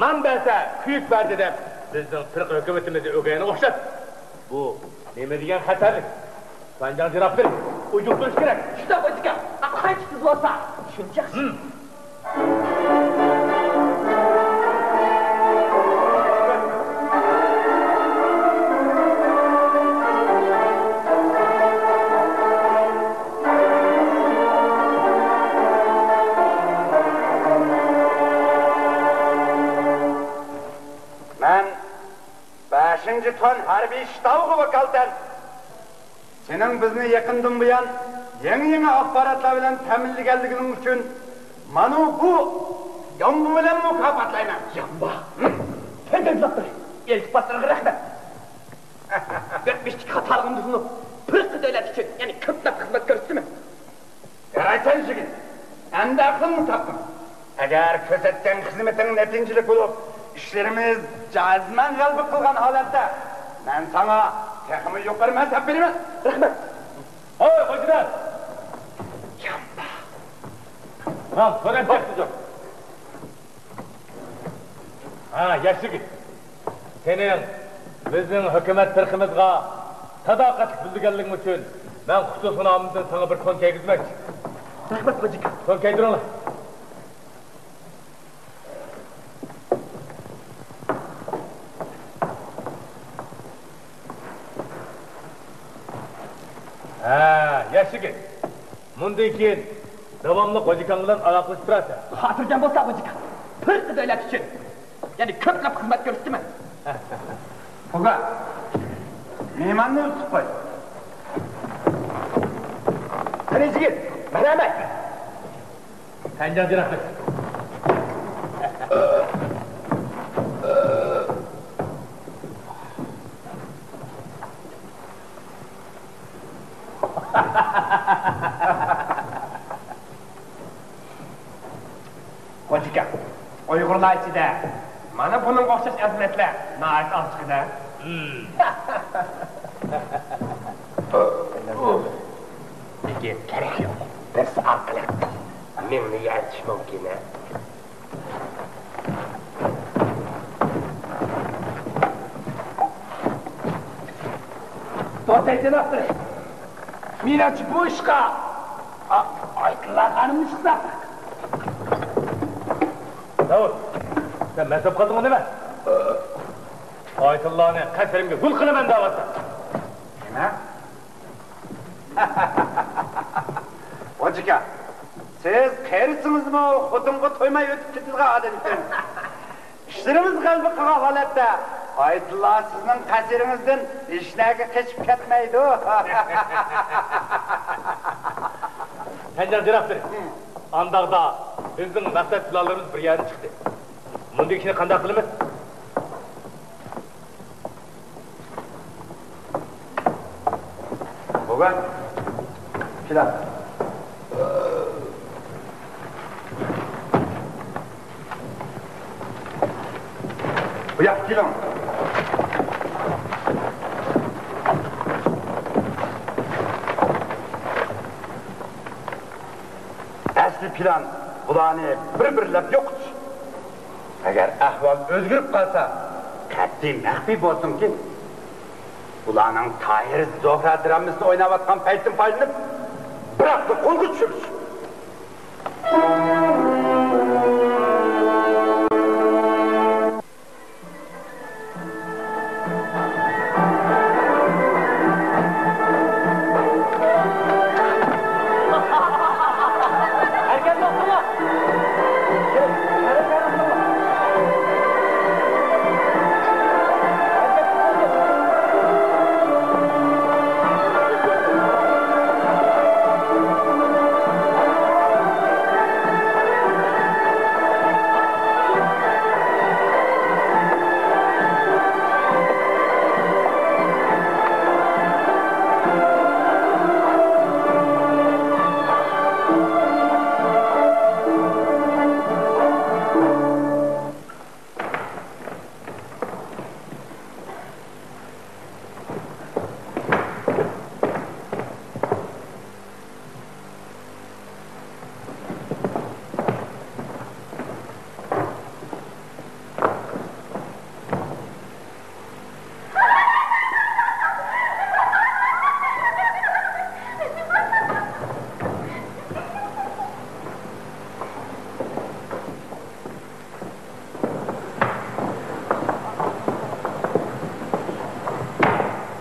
نان بەرسە، كۆيۈك بەردى دەپ، بىزنىڭ پىرقە ھۆكۈمىتىمىزنى ئۆگەينى ئوخشاتتى. بۇ نېمە دېگەن خەتەرلىك؟ سانجاڭ جانابلىرى، ئۇجۇقتۇرۇش كېرەك. شۇنداق ئۆتكەن، قانچە تېز بولسا، شۇنچە ياخشى. ھىم. مەن بەشىنچى تۇەن ھەربىي شتابىغا ۋاكالىتەن سېنىڭ بىزنى يېقىندىن بۇيان يېڭى-يېڭى ئاخباراتلار بىلەن تەمىنلىگەنلىكىڭ ئۈچۈن مانا بۇ يامبا بىلەن مۇكاپاتلايمەن. يامبا؟ ھىم. سەن دەپ ئىلتىپاتلىرىڭغا رەھمەت. ئۆتمۈشتىكى خاتالىقىمدىن تونۇپ، پىرقە دۆلەت ئۈچۈن يەنە كۆپلەپ خىزمەت كۆرسىتىمەن. يارايسەن يىگىت، ئەمدى ئەقلىڭنى تاپتىڭ. ئەگەر كۆرسەتكەن خىزمىتىڭ نەتىجىلىك بولۇپ، ئىشلىرىمىز جەزمەن غەلىبە قىلغان ھالەتتە، مەن ساڭا تېخىمۇ يۇقىرى مەن سەپ بېرىمەن. رەھمەت. ھەي، خوجىدار! يامبا! ھە، سۆرەپ چىقتى. ھە، ياش يىگىت. سېنىڭ بىزنىڭ ھۆكۈمەت تېرىقىمىزغا ساداقەتلىك بىلدۈرگەنلىكىڭ ئۈچۈن مەن خۇسۇسىي نامىمدىن ساڭا بىر تون كىيگۈزمەكچى. رەھمەت، خوجىكا. تون كىيدۈرۈڭلار. ھە، ياش يىگىت. مۇندىن كېيىن داۋاملىق خوجىكاڭ بىلەن ئالاقىلىشىپ تۇرارسەن. خاتىرجەم بولسا، خوجىكا. پىرقى دۆلەت ئۈچۈن يەنە كۆپلەپ خىزمەت كۆرسىتىمەن. خوجا، مېھماننى ئۇزىتىپ قوي. قېنى يىگىت، مەرھەمەت. سەنجان جىراپتۇر. خوجىكا، ئۇيغۇرلار ئىچىدە مانا بۇنىڭغا ئوخشاش ئەزىمەتلەر ناھايىتى ئاز چىقىدۇ. لېكىن كېرەك يوق. بىرسى ئارقىلىق مىڭنى يارىتىش مۇمكىن، ھە؟ دوتەي جانابلىرى، مېنىڭچە بۇ ئىشقا ئا-، ئايتۇللا خانىمنى چىقساق. داۋۇت، سەن مەن سۆپ قىلدىڭمۇ نېمە؟ ئايتۇللانى قەسرىمگە گۈل قىلىمەن دەۋاتىسەن. نېمە؟ خوجىكا، سىز قېرىسىڭىزمۇ خوتۇنغا تويماي ئۆتۈپ كېتىدىغان ئادەم ئىكەنسىز. ئىشلىرىمىز غەلىبە قىلغان ھالەتتە ئايتۇللا سىزنىڭ قەسرىڭىزدىن ھېچنەگە قېچىپ كەتمەيدۇ. سەنجان جىراپتىر. ئانداقتا بىزنىڭ مەقسەت پىلانلىرىمىز بىر يەردىن چىقتى. مۇندىكىنى قانداق قىلىمىز؟ بوۋا، كېلە. بۇياققا كېلىڭ. ئەسلى پىلان بۇلارنى بىر-بىرلەپ يوقىتىش. ئەگەر ئەھۋال ئۆزگىرىپ قالسا، قەتئىي مەخپىي بولسۇنكى، ئۇلارنىڭ تاھىر زوھرا دراممىسىنى ئويناۋاتقان پەيتتىن پايدىلىنىپ، بىراقلا قولغا چۈشۈرۈش.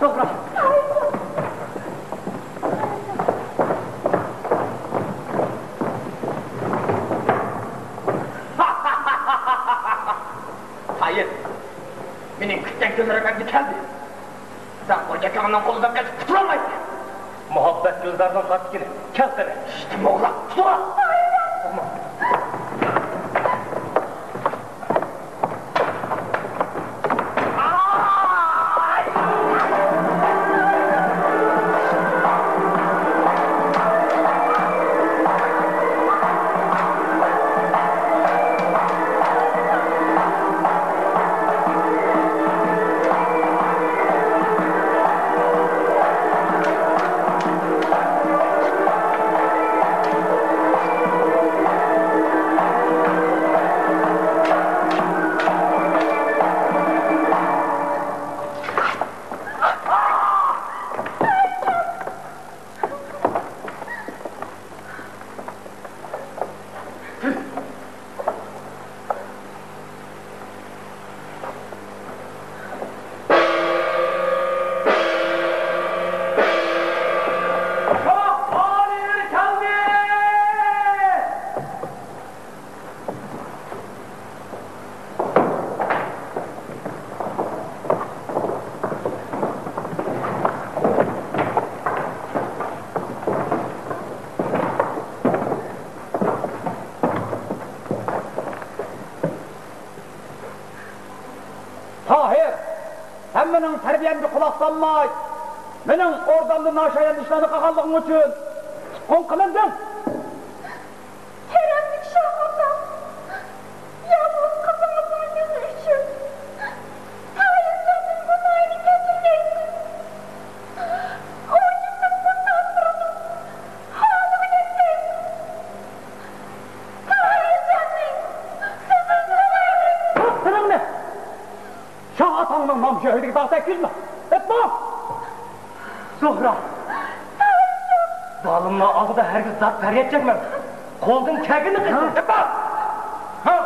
توغرا. ھايىر، مېنىڭ كۈتكەن كۈنلىرىم ئەمدى كەلدى. سەن خوجاكاڭنىڭ قولىدىن قېچىپ قۇتۇلالمايسەن. مۇھەببەت گۈلزارنىڭ قاتتىقىنى. كەل قېنى. ئىشتىم ئوغلاق، تۇرۇڭ. مېنىڭ تەربىيەمگە قۇلاق سالماي، مېنىڭ ئوردامدا ناشايان ئىشلارنى قىلغانلىقىڭ ئۈچۈن تۇتقۇن قىلىندىڭ. كەرەملىك شاھ ئاتا، يالغۇز قىزىڭىزنىڭ يۈزى ئۈچۈن تاھىرجاننىڭ گۇناھىنى كەچۈرگەيسىز. ئۇ يېتىم قۇرساق بىرىنىڭ ھالىغا يەتكەيسىز. تاھىرجاننى سىزدىن سورايمىز. تۇت تىلىڭنى! شاھ ئاتاڭنىڭ نام شۆھرىتىگە داغ تەگكۈزمە! ئېيتما! زوھرا! زالىملار ئالدىدا ھەرگىز داد پەرياد چەكمەڭ! قولدىن كەلگىنىنى قىلسۇن! ئېيتما! ھە!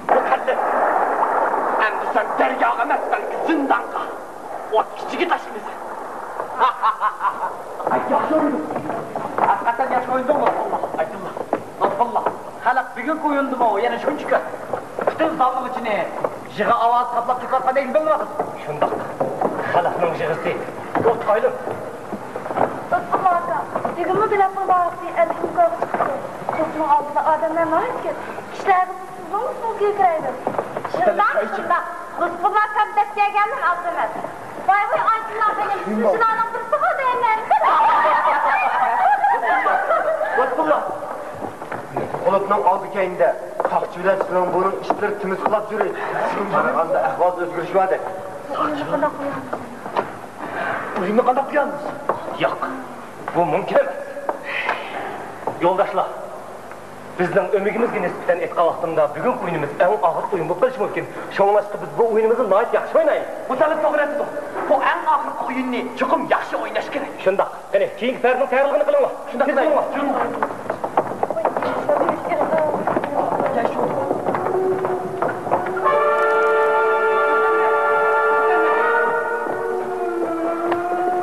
مۇقەددەس! ئەمدى سەن دەرياغا ئەمەس، بەلكى زىندانغا، ئوت ئىچىگە تاشلىنىسەن. ئاي، ياخشى ئوينىدىڭ. ھەقىقەتەن ياخشى ئوينىدىڭ، لۇتپۇللا. ئايتۇللا، لۇتپۇللا. خەلق بۈگۈنكى ئويۇندىمۇ يەنە شۇنچە كۆپ. پۈتۈن زالنىڭ ئىچىنى يىغا ئاۋازى قاپلاپ كېتىۋاتقاندەك بىلىنىۋاتىدۇ. شۇنداق. خەلقنىڭ يىغىسى ئوتقا ئايلىنىدۇ. لۇتپۇللا ئاكا، بۈگۈنمۇ بېلەتنىڭ باھاسى ئەللىك مىڭ كويغا چىقىپتۇ. توپنىڭ ئالدىدا ئادەملەر ناھايىتى كۆپ. كىشىلەرگە سىزنىڭمۇ سىڭىپ كىرەيلى. شۇنداق، شۇنداق. لۇتپۇللا كامتەك دېگەننىڭ ئاز ئەمەس. ۋاي، ۋاي، ئايتۇللا خېنىم، سىز شۇلارنىڭ بىرسىغۇ دەيمەن. لۇتپۇللا! قۇلۇپنىڭ ئالدى كەينىدە ساقچى بىلەن سىلىڭ بۇنىڭ ئىشلىرى تىمىسقىلاپ يۈرۈي. قارىغاندا ئەھۋالدا ئۆزگىرىش بار دەك. ئويۇننى قانداق قىلىمىز؟ ياق، بۇ مۇمكىن ئەمەس. يولداشلار، بىزنىڭ ئۆمىكىمىزگە نىسبەتەن ئېيتقان ۋاقتىمدا، بۈگۈنكى ئويۇنىمىز ئەڭ ئاخىرقى ئويۇن بولۇپ قېلىشى مۇمكىن. شۇڭلاشقا بىز بۇ ئويۇنىمىزنى ناھايىتى ياخشى ئوينايلى. بۇ تەلەپ توغرا ئېيتىدۇ. بۇ ئەڭ ئاخىرقى ئويۇننى چوقۇم ياخشى ئويناش كېرەك. شۇنداق. قېنى، كېيىنكى پەرىنىڭ تەييارلىقىنى قىلىڭلار. شۇنداق قىلايلى.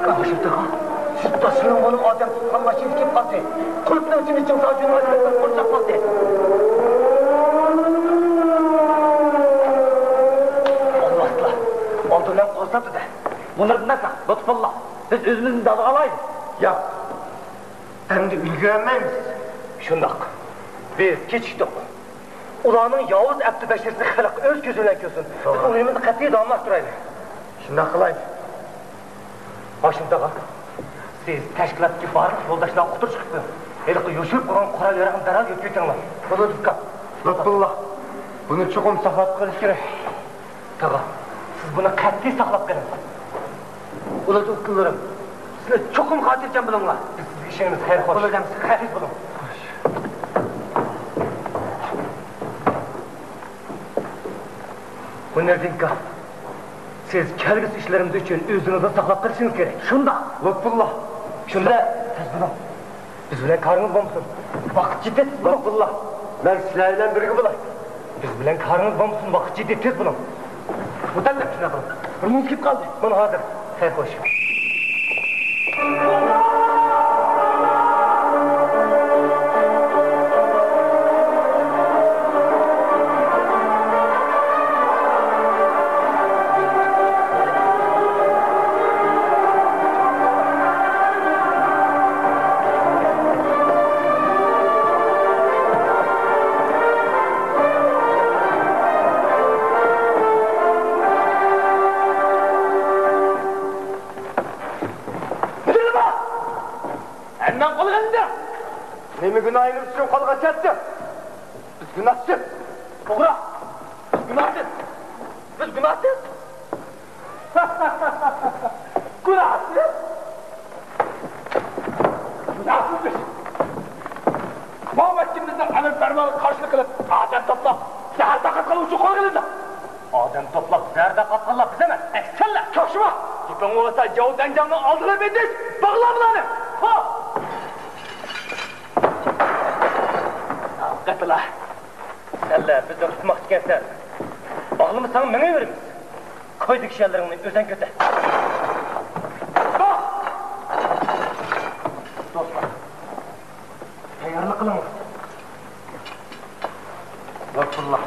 ئاشىتىغا، سىرتتا سىلىڭغۇنىڭ ئادەم تۇتقان ماشىنىسى كېلىپ قالدى. قۇلۇپنىڭ ئىچىنى چىڭ ساجۇنغا قورشاپ قالدى. ئالۋاستىلار، ئالدى بىلەن قورساپتۇ-دە. بۇلار بىلمەسەڭ، لۇتپۇللا، بىز ئۆزىمىزنى دالغا ئالايلى. ياق، ئەمدى ئۈلگۈرەلمەيمىز. شۇنداق، بىز كېچىكتۇق. ئۇلارنىڭ ياۋۇز ئەپتى بەشىرىسى خەلق ئۆز كۆزى بىلەن كۆرسۇن. بىز توغرا. ئويۇنىمىزنى قەتئىي داۋاملاشتۇرايلى. شۇنداق قىلايلى. ھاشىم تاغا، سىز تەشكىلاتتىكى بارلىق يولداشلارغا ئۇقتۇرۇش قىلىپ قويۇڭ. ھېلىقى يوشۇرۇپ قويغان قورال-ياراغنى دەرھال يۆتكىۋېتىڭلار. بولىدۇ، ئۇكام. لۇتپۇللا، بۇنى چوقۇم ساقلاپ قېلىش كېرەك. تاغا، سىز بۇنى قەتئىي ساقلاپ قېلىڭ. بولىدۇ، ئۇكىلىرىم. سىلەر چوقۇم خاتىرجەم بولۇڭلار. بىز سىزگە ئىشىنىمىز. خەير، خوش. بولىدۇ، ئەمىسە. خەير. تېز بولۇڭ. ھۈنەردىن ئۇكا، سىز كەلگۈسى ئىشلىرىمىز ئۈچۈن ئۆزىڭىزنى ساقلاپ قېلىشىڭىز كېرەك. شۇنداق. لۇتپۇللا، شۇنداق. سىلەر تېز بولۇڭ. بىز بىلەن كارىڭىز بولمىسۇن. ۋاقىت جىددىي، لۇتپۇللا. مەن سىلەر بىلەن بىرگە بولاي. بىز بىلەن كارىڭىز بولمىسۇن، ۋاقىت جىددىي، تېز بولۇڭ. مۇتەللىپ شۇنداق قىلىڭ. بىر مىنۇت كېتىپ قالدى. مانا ھازىر. خەير، خوش. ھەممەڭ قولغا ئېلىندى. نېمە گۇناھىمىز ئۈچۈن قولغا كەتتى؟ بىز گۇناھسىز. توغرا. بىز گۇناھسىز. بىز گۇناھسىز. گۇناھسىز؟ گۇناھسىز بىز. مۇھەممەتكىن بىزنىڭ ئەمر پەرمانغا قارشىلىق قىلىپ، ئادەم توپلاپ، زەھەر تارقاتقانلىقى ئۈچۈن قولغا ئېلىندى. ئادەم توپلاپ، زەھەر تارقاتقانلار بىز ئەمەس، ئەكسىچە سەنلەر. چاقچىما! گېپىڭ بولسا، جاۋ دەنجاڭنىڭ ئالدىغا بېتىش، باغلا بۇلارنى! ھو! قېتىلا! سەنلەر بىزنى تۇتماقچى ئىكەنسەن. باغلىمىساڭ مېڭىۋېرىمىز. كويدا كىشەنلىرىڭنى ئۆزەڭ كۆتەر. دوستلار، تەييارلىق قىلىڭلار. لۇتپۇللا.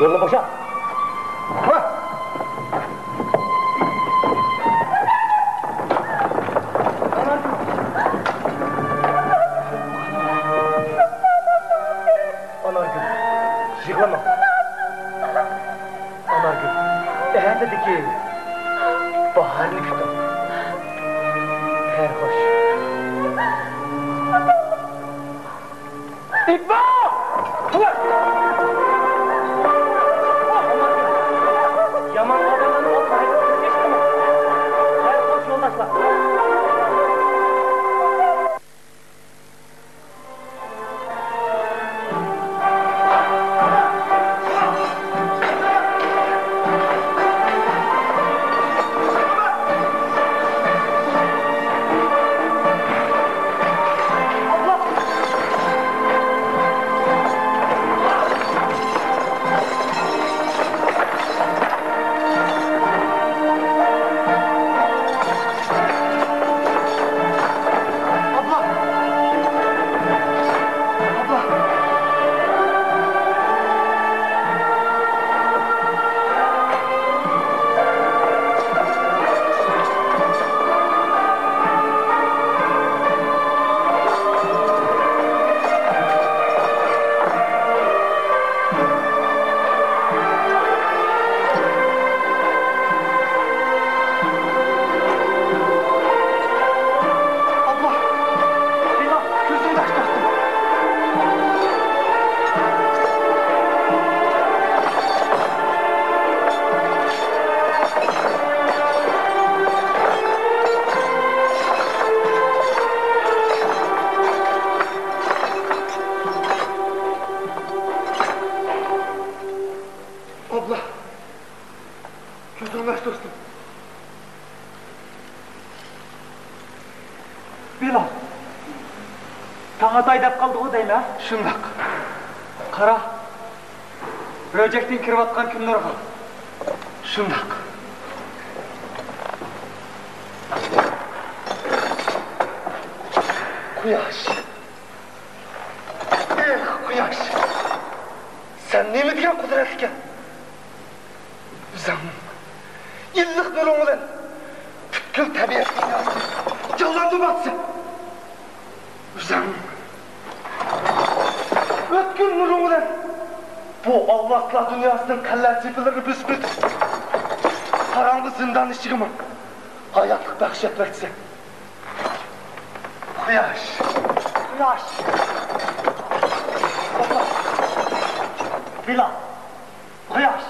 يولنى بوشات. ئانارگۈل، يىغلىما. ئانارگۈل، ئەتىدىكى باھارنى كۈتۈڭ. خەير خوش. ئىقبال! يامان ئادەملەرنى ئوتقا ھەيدەپ كېتىشتىمۇ؟ خەير خوش يولداشلار. كۆزۈڭنى ئاچ، دوستۇم. بىلال، تاڭ ئاتاي دەپ قالدىغۇ دەيمەن. شۇنداق. قارا، بۆجەكتىن كىرىۋاتقان كۈن نۇرىغا. شۇنداق. قۇياش. ئېھ، قۇياش! سەن نېمە دېگەن قۇدرەتلىككەن؟ ئۆزۈڭنىڭ ئىللىق نۇرۇڭ بىلەن پۈتكۈل تەبىئەت دۇنياسىنى جانلاندۇرماقچىسەن. ئۆزۈڭنىڭ ئۆتكۈر نۇرۇڭ بىلەن بۇ ئەۋلادلار دۇنياسىنىڭ قەلئە سېپىلىرىنى بۆسۈپ ئۆتۈپ، قاراڭغۇ زىندان ئىچىگىمۇ ھاياتلىق بەخش ئەتمەكچىسەن. قۇياش! قۇياش! بىلال! قۇياش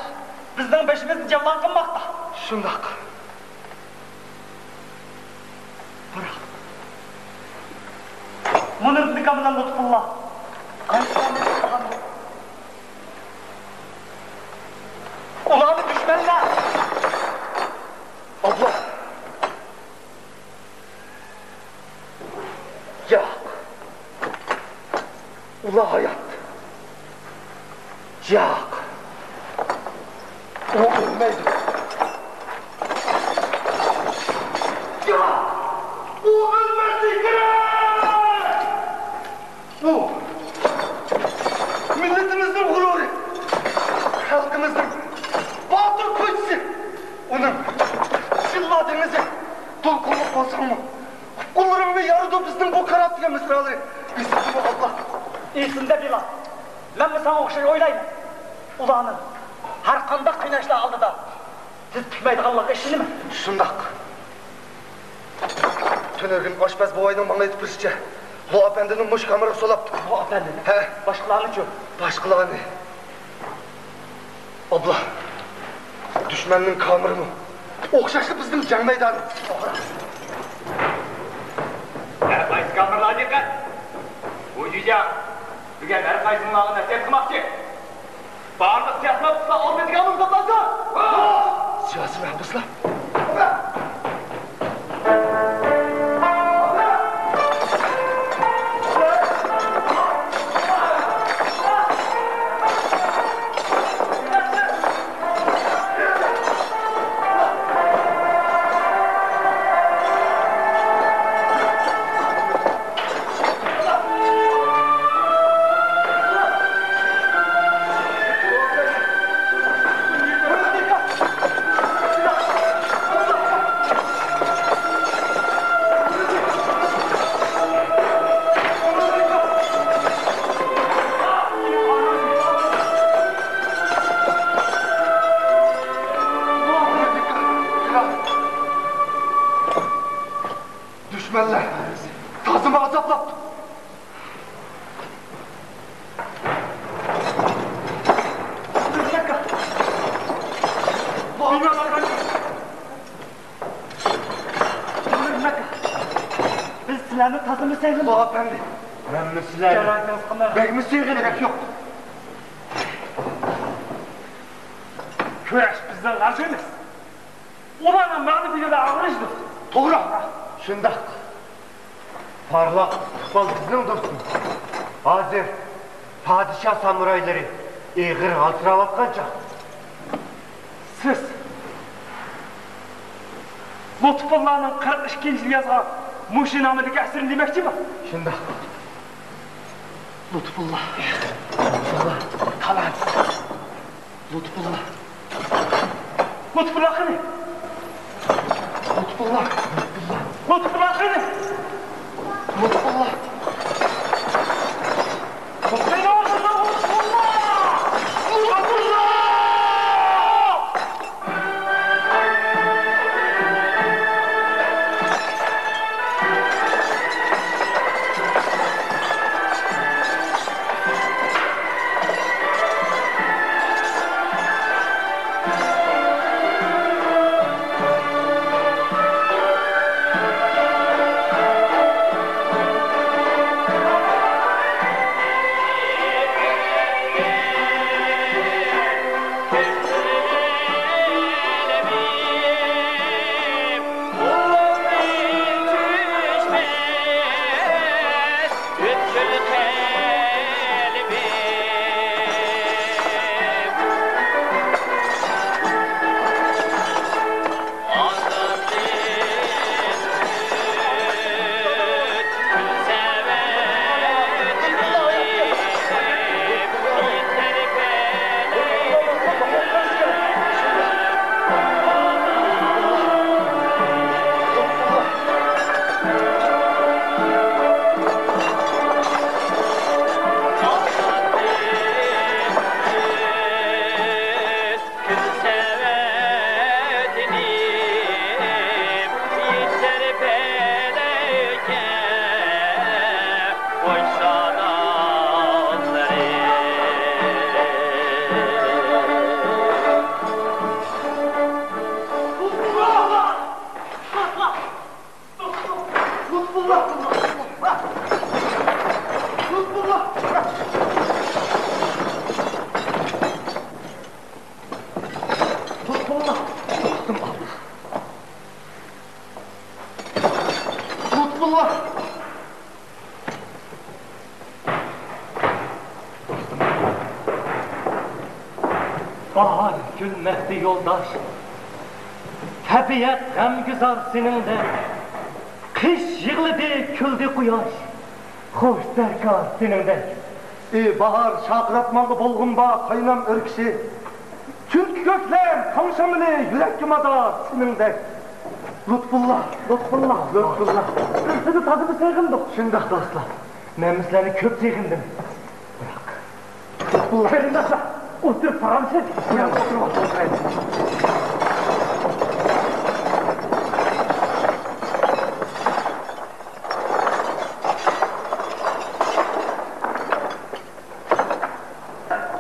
بىزنىڭ بېشىمىزنى جەۋلان قىلماقتا. شۇنداق. بىراق، مۇنىر نىكا بىلەن لۇتپۇللا قايسى تامنى تۇتقاندۇ؟ ئۇلارنى دۈشمەنلەر. ئابلا! ياق. ئۇلار ھايات. ياق. ئۇ ئۆلمەيدۇ. ياق. ئۇ ئۆلمەسلىكى كېرەك. ئۇ مىللىتىمىزنىڭ غۇرۇرى، خەلقىمىزنىڭ باتۇر كۈچىسى. ئۇنىڭ جىللا دېڭىزى دولقۇنلۇق بولسىڭمۇ، ئۇلىرىڭنى يارىدۇ بىزنىڭ بۇ كارات دېگەن مىسرالىرى. ئېسىڭدىمۇ ئابلا؟ ئېسىمدە، بىلال. مەنمۇ ساڭا ئوخشاش ئويلايمەن. ئۇلارنىڭ ھەر قانداق قىيناشلار ئالدىدا تىز پۈكمەيدىغانلىقىغا ئىشىنىمەن. شۇنداق. تۈنۈگۈن ئاشپەز بوۋاينىڭ ماڭا ئېيتىپ بېرىشىچە، لو ئەپەندىنى مۇشۇ كامېرغا سولاپتۇ. لو ئەپەندىنى؟ ھە. باشقىلارنىچۇ؟ باشقىلارنى. ئابلا، دۈشمەننىڭ كامېرىمۇ ئوخشاشلا بىزنىڭ جەڭ مەيدانى. توغرا. ھەر قايسى كامېرلار دىققەت! بۇ جۈجياڭ بۈگۈن ھەر قايسىڭلارغا نەسىھەت قىلماقچى. بارلىق سىياسىي مەبۇسلار ئالدىدىكى ئامىل توپلانسۇن! سىياسىي مەبۇسلار؟ دۈشمەنلەر تازىمۇ ئازابلاپتۇ. بىز سىلەرنى تازىمۇ سېغىندۇق. ئەپەندى، مەنمۇ سىلەرنى بەكمۇ سېغىندۇق. كېرەك يوق. كۈرەش بىزنىڭ ئارزۇيمىز. ئۇلارنىڭ مەغلۇبىيىتىدە ئاغرىنىشىدۇ. توغرا. شۇنداق. پارلاق ئىستىقبال بىزنىڭ دوستىمىز. ھازىر پادىشاھ سامۇرايلىرى ئېغىر ھالسىراۋاتقان چاغ. سىز لۇتپۇللانىڭ قىرىق ئىككىنچى يىل يازغان مۇشۇ نامىدىكى ئەسىرىنى دېمەكچىمۇ؟ شۇنداق. لۇتپۇللا. لۇتپۇللا. تالانت. لۇتپۇللا. لۇتپۇللا قېنى؟ لۇتپۇللا. لۇتپۇللا قېنى؟ لۇتپۇللا. لۇتپۇللا. لۇتپۇللا. لۇتپۇللا! باھار كۈلمەكتە يولداش، تەبىئەت غەمگۈزار سېنىڭدەك. قىش يىغلىدى، كۈلدى قۇياش، خوش سەركار سېنىڭدەك. ئى باھار، شارقىراتماڭغا بولغۇم بار، قاينام ئۆركىشى. چۈنكى كۆكلەم تاڭ شامىلى يۈرەككە مادار سېنىڭدەك. لۇتپۇللا، لۇتپۇللا، لۇتپۇللا. بىز سىزنى تازىمۇ سېغىندۇق. شۇنداق، دوستلار. مەنمۇ سىلەرنى كۆپ سېغىندىم. بىراق، لۇتپۇللا. قېرىنداشلار، ئولتۇرۇپ پاراڭلىشايلى.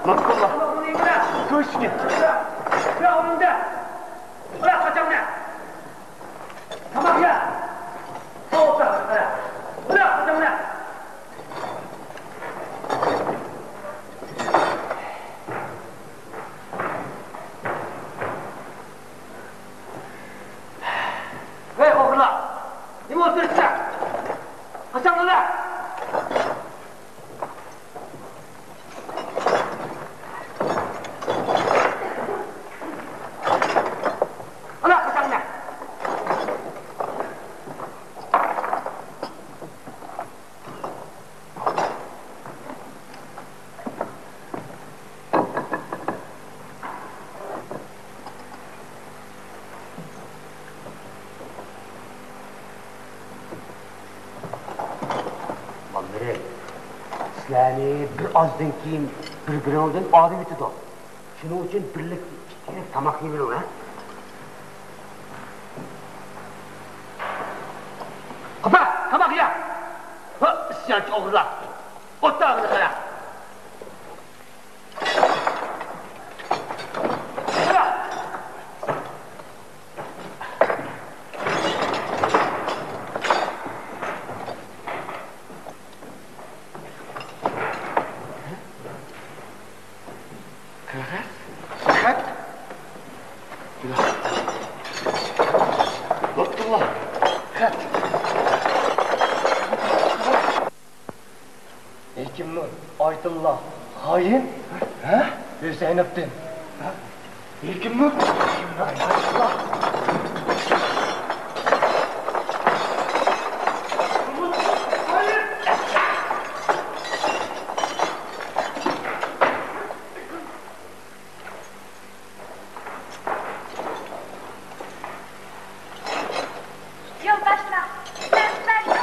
لۇتپۇللا. كۆشكە. تاماق يە. سوغۇقتا. ۋەي ئوغرىلار! نېمە ئولتۇرۇپسىلەر؟ قاچاڭلار! ئانا قاچاڭلار! بالىلىرىم، سىلەرنى بىر ئازدىن كېيىن بىر-بىرىڭلاردىن ئايرىۋېتىدۇ. شۇنىڭ ئۈچۈن بىرلىكتە ئىككى كېرەك تاماق يەيمەن، ھە؟ قاپا، تاماق يە! ھە، ئىسيانچى ئوغرىلار! ئوتتا ئاغزىنى قارا! قەغەز؟ خەت؟ لۇتپۇللا، خەت. ھېكىمنۇر، ئايتۇللا، خائىن؟ ھە؟ ھۈسەينىدىن. ھېكىمنۇر، ئايتۇللا. يولداشلار، مەن سىلەرنى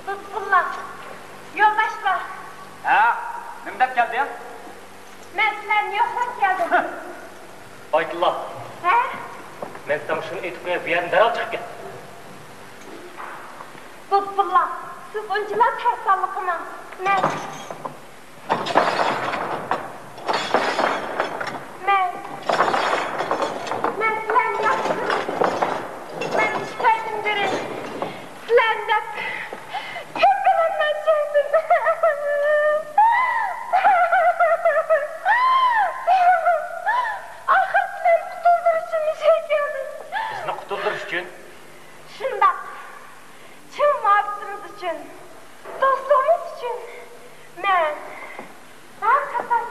لۇتپۇللا، يولداشلار. ھە؟ نېمە دەپ كەلدىڭ؟ مەن سىلەرنى يوقلاپ كەلدىم. ئايتۇللا. ھە؟ مەن ساڭا شۇنى ئېيتىپ قوياي، بۇ يەردىن دەرھال چىقىپ كەت. لۇتپۇللا، سىز ئۇنچىلا تەرسانلىق قىلماڭ. مەن، مەن، مەن سىلەرنى ياخشى كۆرىمەن. مەن ئىككى ئايدىن بېرى سىلەرنى دەپ كۆپ بىلەن مەن چەكتىم. ئاخىر سىلەرنى قۇتۇلدۇرۇش ئۈچۈن مۇشۇ يەرگە كەلدىم. بىزنى قۇتۇلدۇرۇش ئۈچۈن؟ شۇنداق. چىن مۇھەببىتىمىز ئۈچۈن، دوستلۇقىمىز ئۈچۈن مەن ھەقىقەتەن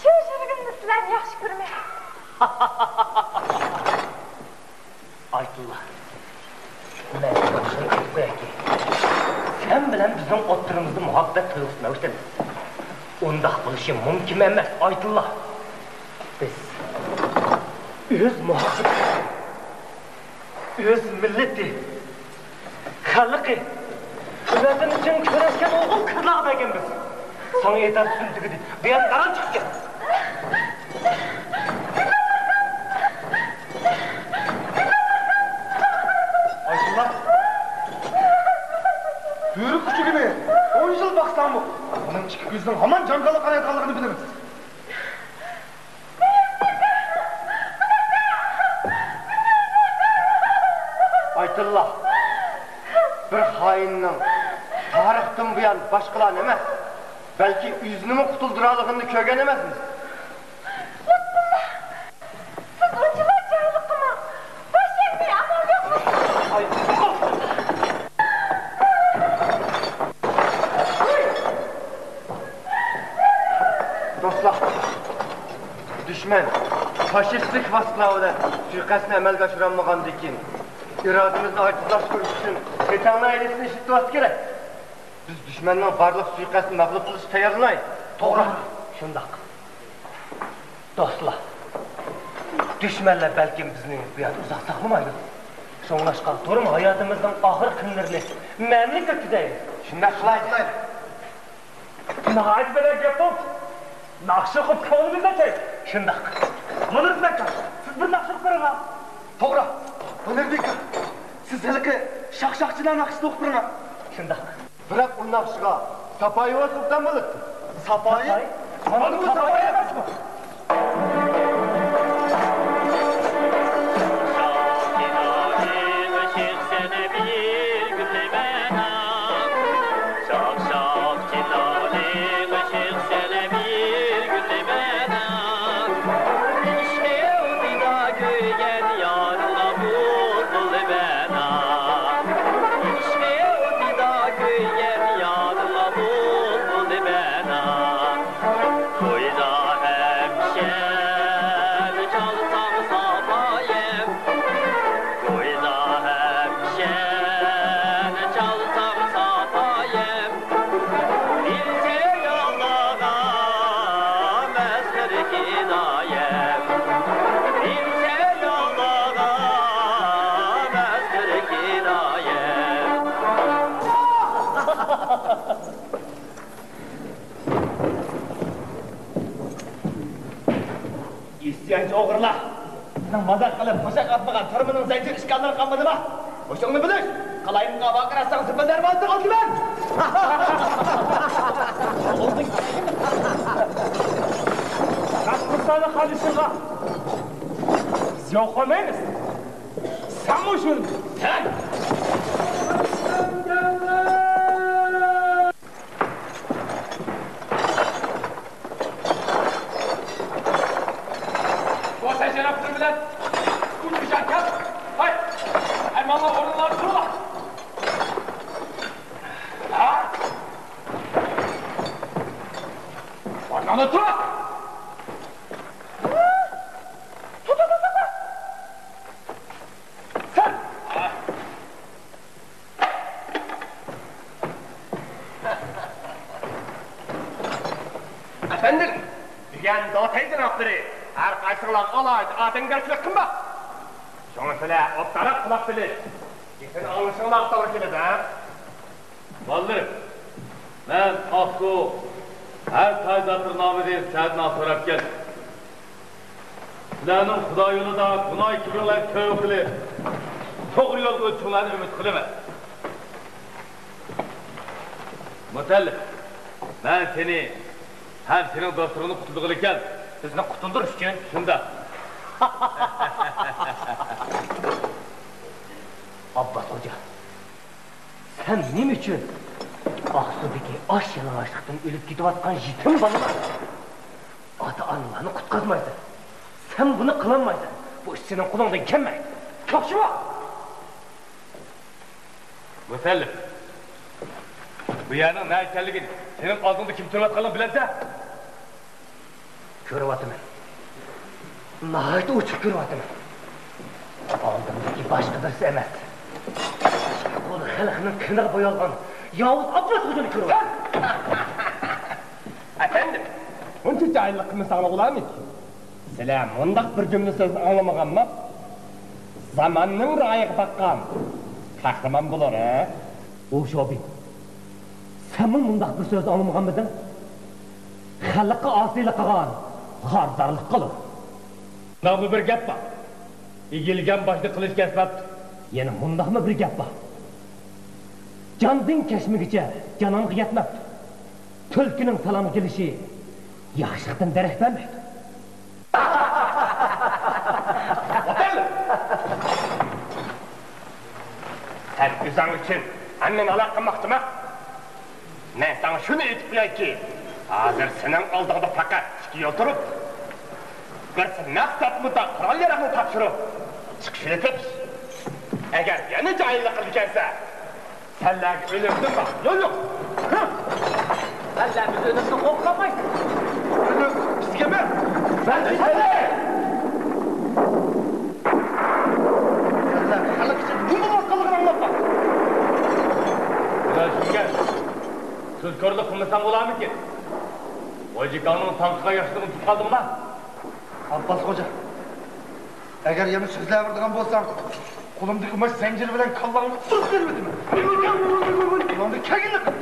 چىن يۈرىكىمدىن سىلەرنى ياخشى كۆرىمەن. ئايتۇللا، مەن ساڭا شۇنى ئېيتىپ قويايكى، سەن بىلەن بىزنىڭ ئوتتۇرىمىزدا مۇھەببەت تۇيغۇسى مەۋجۇت ئەمەس. ئۇنداق بولۇشى مۇمكىن ئەمەس، ئايتۇللا. بىز ئۆز مۇھەببىتىمىزنى ئۆز مىللىتى، خەلقى، ۋەتىنى ئۈچۈن كۈرەشكەن ئوغۇل قىزلارغا بەرگەنمىز. ساڭا ئېيتار سۆزۈم تۈگىدى. بۇ يەردىن دەرھال چىقىپ كەت. ئايتۇللا، بۆرە كۈچۈكىنى ئون يىل باقساڭمۇ، ئۇنىڭ ئىككى كۆزىنىڭ ھامان جاڭگالغا قارايدىغانلىقىنى بىلىمىز. ئايتۇللا، بىر خائىننىڭ تارىختىن بۇيان باشقىلارنى ئەمەس، بەلكى ئۆزىنىمۇ قۇتۇلدۇرالىغىنىنى كۆرگەن ئەمەسمىز. لۇتپۇللا! سىز ئۇنچىلا جاھىللىق قىلماڭ. بوش يەردە ئامال يوقمۇ؟ دوستلار، دۈشمەن فاشىستلىك ۋاسىتىلەر بىلەن سۇيىقەستنى ئەمەلگە ئاشۇرالمىغاندىن كېيىن، ئىرادىمىزنى ئاجىزلاشتۇرۇش ئۈچۈن شەيتانلار ھىيلىسىنى ئىشلىتىۋاتسا كېرەك. بىز دۈشمەننىڭ بارلىق سۇيىقەستىنى مەغلۇپ قىلىشقا تەييارلىنايلى. توغرا. شۇنداق. دوستلار، دۈشمەنلەر بەلكىم بىزنى بۇ يەردە ئۇزاق ساقلىمايدۇ. شۇڭلاشقا تۇرما ھاياتىمىزنىڭ ئاخىرقى كۈنلىرىنى مەنىلىك ئۆتكۈزەيلى. شۇنداق قىلايلى. ناھايىتى بەلەن گەپ بولدى. ناخشا ئوقۇپ كۆڭلىمىزنى ئاچايلى. شۇنداق. مۇنىر ئەكا، سىز بىر ناخشا ئوقۇپ بېرىڭ. توغرا. مۇنىر ئەكا، سىز ھېلىقى شاخشاخچىلار ناخشىسىنى ئوقۇپ بېرىڭ. شۇنداق. بىراق ئۇ ناخشىغا ساپايى بولسا ئوبدان بولاتتى. ساپايى؟ ساپايى؟ مانا بۇ ساپايى ئەمەسمۇ؟ ئىسيانچى ئوغرىلار! سېنىڭ مازاق قىلىپ، خۇشاق ئاتمىغان تۈرمىنىڭ زەنجىر ئىشكانلىرى قالمىدىمۇ؟ ھوشۇڭنى بىلىش! قالايمىقانغا ۋارقىراتساڭ، زىبىن دەرۋازىسىغا ئوتىمەن! راست تۇرساڭ قارىشىڭغا بىز يول قويمايمىز. سەنمۇ شۇنى. سەن! بۇ سەن شەرەپلىرىم بىلەن ئۈچ ئىشان كەل. ھەي! ھەي، ماڭا ئورۇنلاردا تۇرۇڭلار. ھە؟ ئورنۇڭدا تۇر! سەن! ئەپەندىم! بۈگۈن دوتەي جانابلىرى ھەر قايسىڭلارغا ئالاھىدە ئادەمگەرچىلىك قىلماق. شۇڭا سىلەر ئوبدانراق قۇلاق سېلىپ، گېپىنى ئاڭلىشىڭلارغا توغرا كېلىدۇ، ھە؟ بالىلىرىم، مەن ئاقسۇ ھەر تايزاتلىرى نامىدىن سەدىنى سوراپ كەلدىم. سىلەرنىڭ خۇدا يولىدا گۇناھ كىبىرلەر كۆپ قىلىپ، توغرا يولغا ئۆتۈشۈڭلارنى ئۈمىد قىلىمەن. مۇتەللىپ، مەن سېنى ھەم سېنىڭ دوستلىرىڭنى قۇتۇلدۇرغىلى كەلدىم. بىزنى قۇتۇلدۇرۇش ئۈچۈن؟ شۇنداق. ئابباس خوجا، سەن نېمە ئۈچۈن ئاقسۇدىكى ئاچ يالىڭاچلىقتىن ئۆلۈپ كېتىۋاتقان يېتىم بالىلار، ئاتا-ئانىلارنى قۇتقۇزمايسەن؟ سەن بۇنى قىلالمايسەن. بۇ ئىش سېنىڭ قولۇڭدىن كەلمەيدۇ. چوقچىما! مۇتەللىپ، بۇ يەرنىڭ نە ئىكەنلىكىنى، سېنىڭ ئالدىڭدا كىم تۇرۇۋاتقانلىقىنى بىلەمسەن؟ كۆرۈۋاتىمەن. ناھايىتى ئوچۇق كۆرۈۋاتىمەن. ئالدىمدىكى باشقا بىرسى ئەمەس، ئىككى قولى خەلقنىڭ قېنىغا بويالغان ياۋۇز ئابباس خوجىنى كۆرۈۋاتىمەن. ئەپەندىم، بۇنچە جاھىللىق قىلمىساڭلار بولارمىكىن؟ سىلەر مۇنداق بىر جۈملە سۆزنى ئاڭلىمىغانما؟ زاماننىڭ رايىغا باققان قەھرىمان بولۇر، ھە؟ ئۇ شوبىن، سەنمۇ مۇنداق بىر سۆزنى ئاڭلىمىغانمىدىڭ؟ خەلققە ئاسىيلىق قىلغان خارزارلىق قىلىدۇ. مۇنداقمۇ بىر گەپ بار. ئېگىلگەن باشنى قىلىچ كەسمەپتۇ. يەنە مۇنداقمۇ بىر گەپ بار. جاندىن كەچمىگۈچە جانانغا يەتمەپتۇ. تۈلكىنىڭ سالامغا كېلىشى ياخشىلىقتىن دېرەك بەرمەيدۇ. ئوتەل! سەن ئۆزۈڭ ئۈچۈن مەن ھالاك قىلماقچىما؟ مەن ساڭا شۇنى ئېيتىپ قويايكى، ھازىر سېنىڭ ئالدىڭدا پەقەت ئىككى يول تۇرۇپ، بىرسى مەقسەت مۇنداق قورال-ياراغنى تاپشۇرۇپ، چىقىشىنى تېپىش. ئەگەر يەنە جاھىللىق قىلىدىكەنسەن، سەنلەرگە ئۆلۈمدىن باشقا يول يوق. ھە؟ سەنلەر بىز ئۆلۈمدىن قورقالمايسىز. ئۆلۈم بىزگە ئەمەس، بەلكى سەنلەر. سەنلەر خەلق ئىچىدە نېمە بولۇۋاتقانلىقىنى ئاڭلاپ باق. بىلال شىنكەر، سۆز كورلۇق قىلمىساڭ بولارمىكىن؟ غوجىكاڭنىڭ تاڭقىغا ياشلىقىنى تۇتۇپ قالدىڭما؟ ئابباس خوجا، ئەگەر يەنە سۆزلەۋېرىدىغان بولساڭ، قولۇمدىكى ماش زەنجىر بىلەن كاللاڭنى ئۇرۇپ بېرىۋېتىمەن. قولۇڭدىن كەلگىنىنى قىل.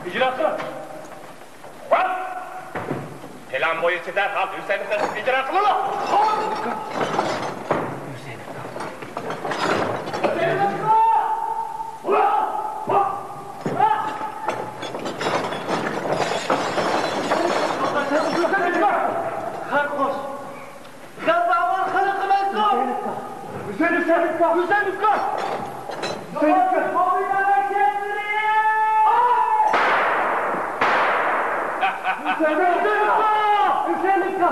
ئىجرا قىل. ۋاپ! پىلان بويىچە دەرھال ھۈسەيىننى ئىجرا قىلىڭلار. خەرقوش. غەلىبە ئاۋۋال خەلققە مەنسۇپ! ھۈسەيىنوۋغا! ھۈسەيىنوۋغا! ھۈسەيىنوۋغا! ھۈسەيىنوۋغا! ھۈسەيىنوۋغا!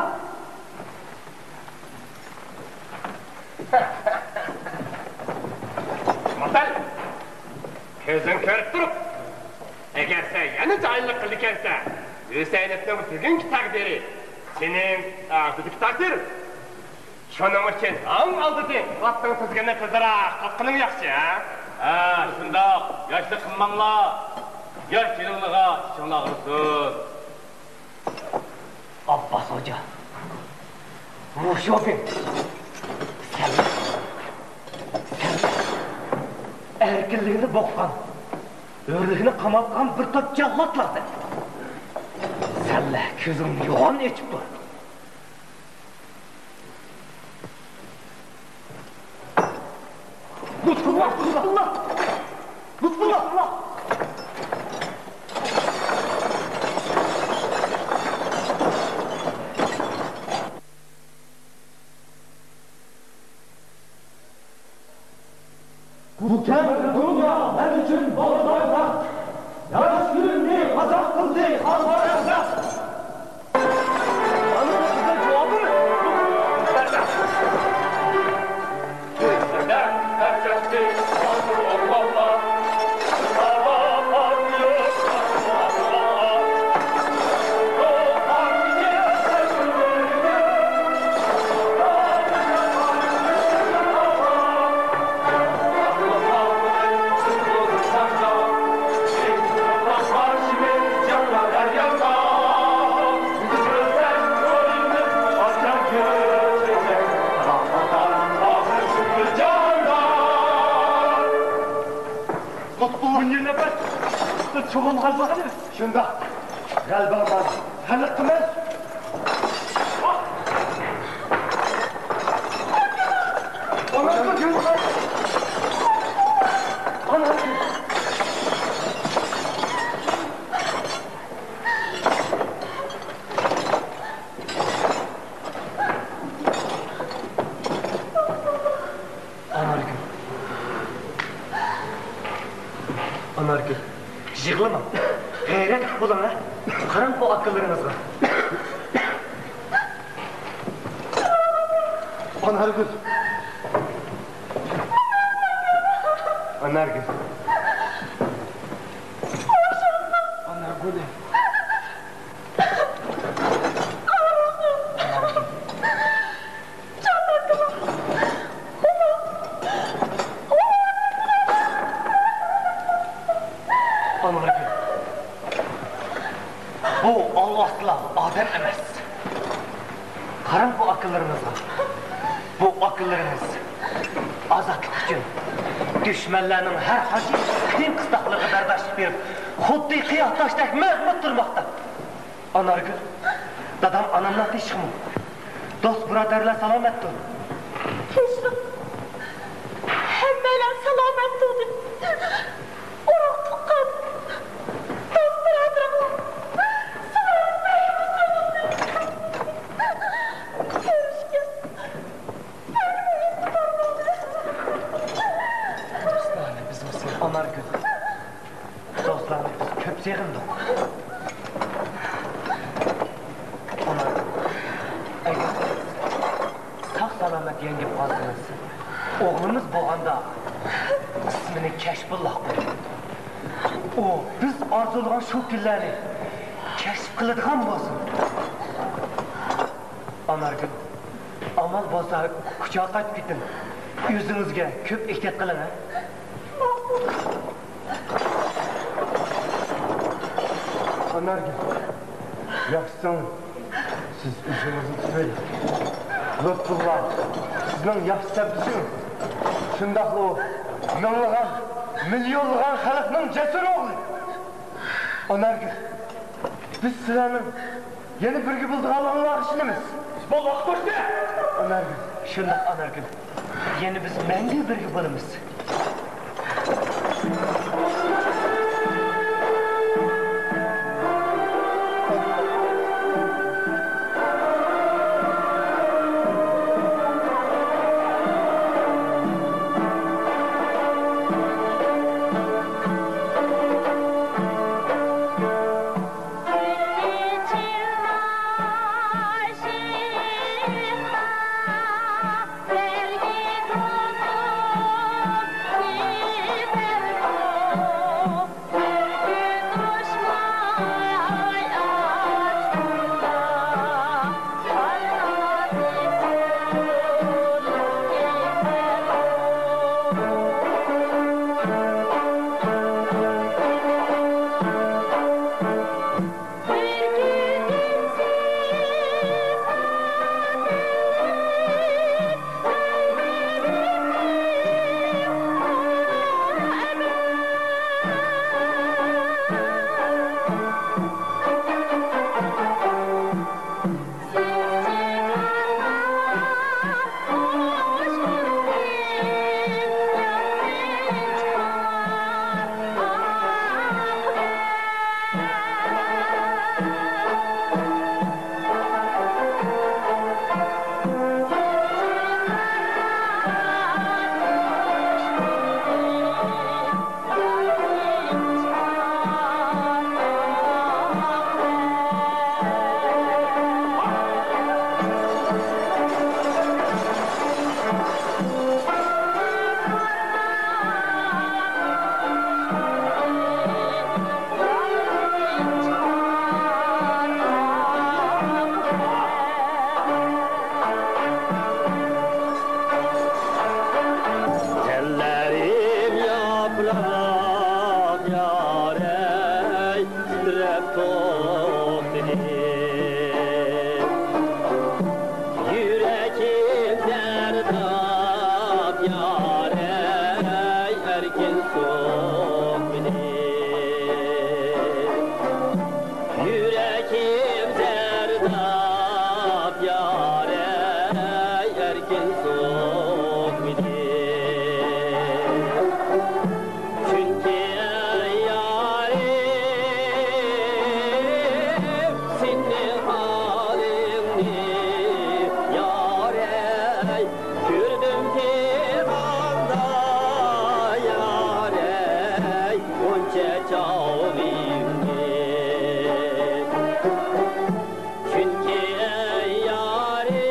ماتەل! كۆزۈڭ كۆرۈپ تۇرۇپ، ئەگەر سەن يەنە جاھىللىق قىلىدىكەنسەن، ھۈسەيىنوۋنىڭ بۈگۈنكى تەقدىرى سېنىڭ ئەتىدىكى تەقدىرىڭ. شۇنىڭ ئۈچۈن ئەڭ ئالدىدا ئاتنىڭ تىزگىنىنى تېزراق قىلغىنىڭ ياخشى، ھە؟ ھە، شۇنداق. ياشلىق قىلماڭلار. ياش جېنىڭلارغا ئىچىڭلار ئاغرىسۇن. ئابباس خوجا، ۋۇشۇبىڭ، سەن، سەن ئەركىنلىكنى بوغقان، ھۆرلۈكنى قاماتقان بىر توپ جاللاتلارسەن. سەنلەر كۆزۈڭنى يوغان ئېچىپ تۇر. لۇتپۇللا! لۇتپۇللا! لۇتپۇللا! بۇ كەڭ دۇنيا مەن ئۈچۈن بالىداي تاغ. ياش كۈنۈمنى قازاق قىلدى قان قاراسلاپ. لۇتپۇللا! مۇنىر نەپەس! بىز چوغۇن قازمىغان ئىدۇق. شۇنداق. غەلىبەڭ بار. خەلق قىمىز! ئانارگۈل. ئانارگۈل. يىغلىماڭ. غەيرەتلىك بولۇڭ، ھە؟ قاراڭ بۇ ئاكىلىرىڭىزغا. ئانارگۈل. ئانارگۈل. ئانارگۈل. ئانارگۈل، بۇ ئالۋاستىلار ئادەم ئەمەس. قاراڭ بۇ ئاكىلىرىڭىزغا. بۇ ئاكىلىرىڭىز ئازادلىق ئۈچۈن دۈشمەنلەرنىڭ ھەر قانچە قىيىن-قىستاقلىرىغا بەرداشلىق بېرىپ، خۇددى قىيا تاشتەك مەزمۇت تۇرماقتا. ئانارگۈل، دادام ئاناملار تىنچلىقمۇ؟ دوست-بۇرادەرلەر سالامەتتۇ؟ تىنچلىق. ھەممەيلەن سالامەت تۇردى. ئۇرۇق-تۇغقان، دوست-بۇرادىرىڭلار سىلەرنى مەيۈس قىلدى. كۆرۈشكەن. سالامەت يەڭگىپ قالسىڭىز، ئوغلىمىز بولغاندا ئىسمىنى كەشپۇللا قويۇڭ. ئۇ بىز ئارزۇلىغان شۇ كۈنلەرنى كەشىپ قىلىدىغان بولسۇن. ئانارگۈل، ئامال بولسا كۇچاغا قايتىپ كېتىڭ. ئۆزىڭىزگە كۆپ ئېھتىيات قىلىڭ، ھە؟ ئانارگۈل، ياخشىسىڭىز، سىز ئۆزىڭىزنى تۇتۇۋېلىڭ. لۇتپۇللا سىزنىڭ ياخشى سەپدىشىڭىز. شۇنداقلا ئۇ مىڭلىغان، مىليونلىغان خەلقنىڭ جەسۇر ئوغلى. ئانارگۈل، بىز سىلەرنىڭ يەنە بىرگە بولىدىغانلىقىڭلارغا ئىشىنىمىز. بول، ۋاقىت توشتى! ئانارگۈل. شۇنداق، ئانارگۈل. يەنە بىز مەڭگۈ بىرگە بولىمىز. تەنلىرىم ياپراق يارەي تىترەپ توختىدى. يۈرىكىم زەرداب يارەي ئەركىن سوقمىدى. يۈرىكىم زەرداب يارەي ئەركىن سوقمىدى. چۈنكى يارىم سېنى ھالىڭنى يارەي كۆردۈم پىغاندا يارەي غۇنچە چاغلىرىمنى. چۈنكى يارىم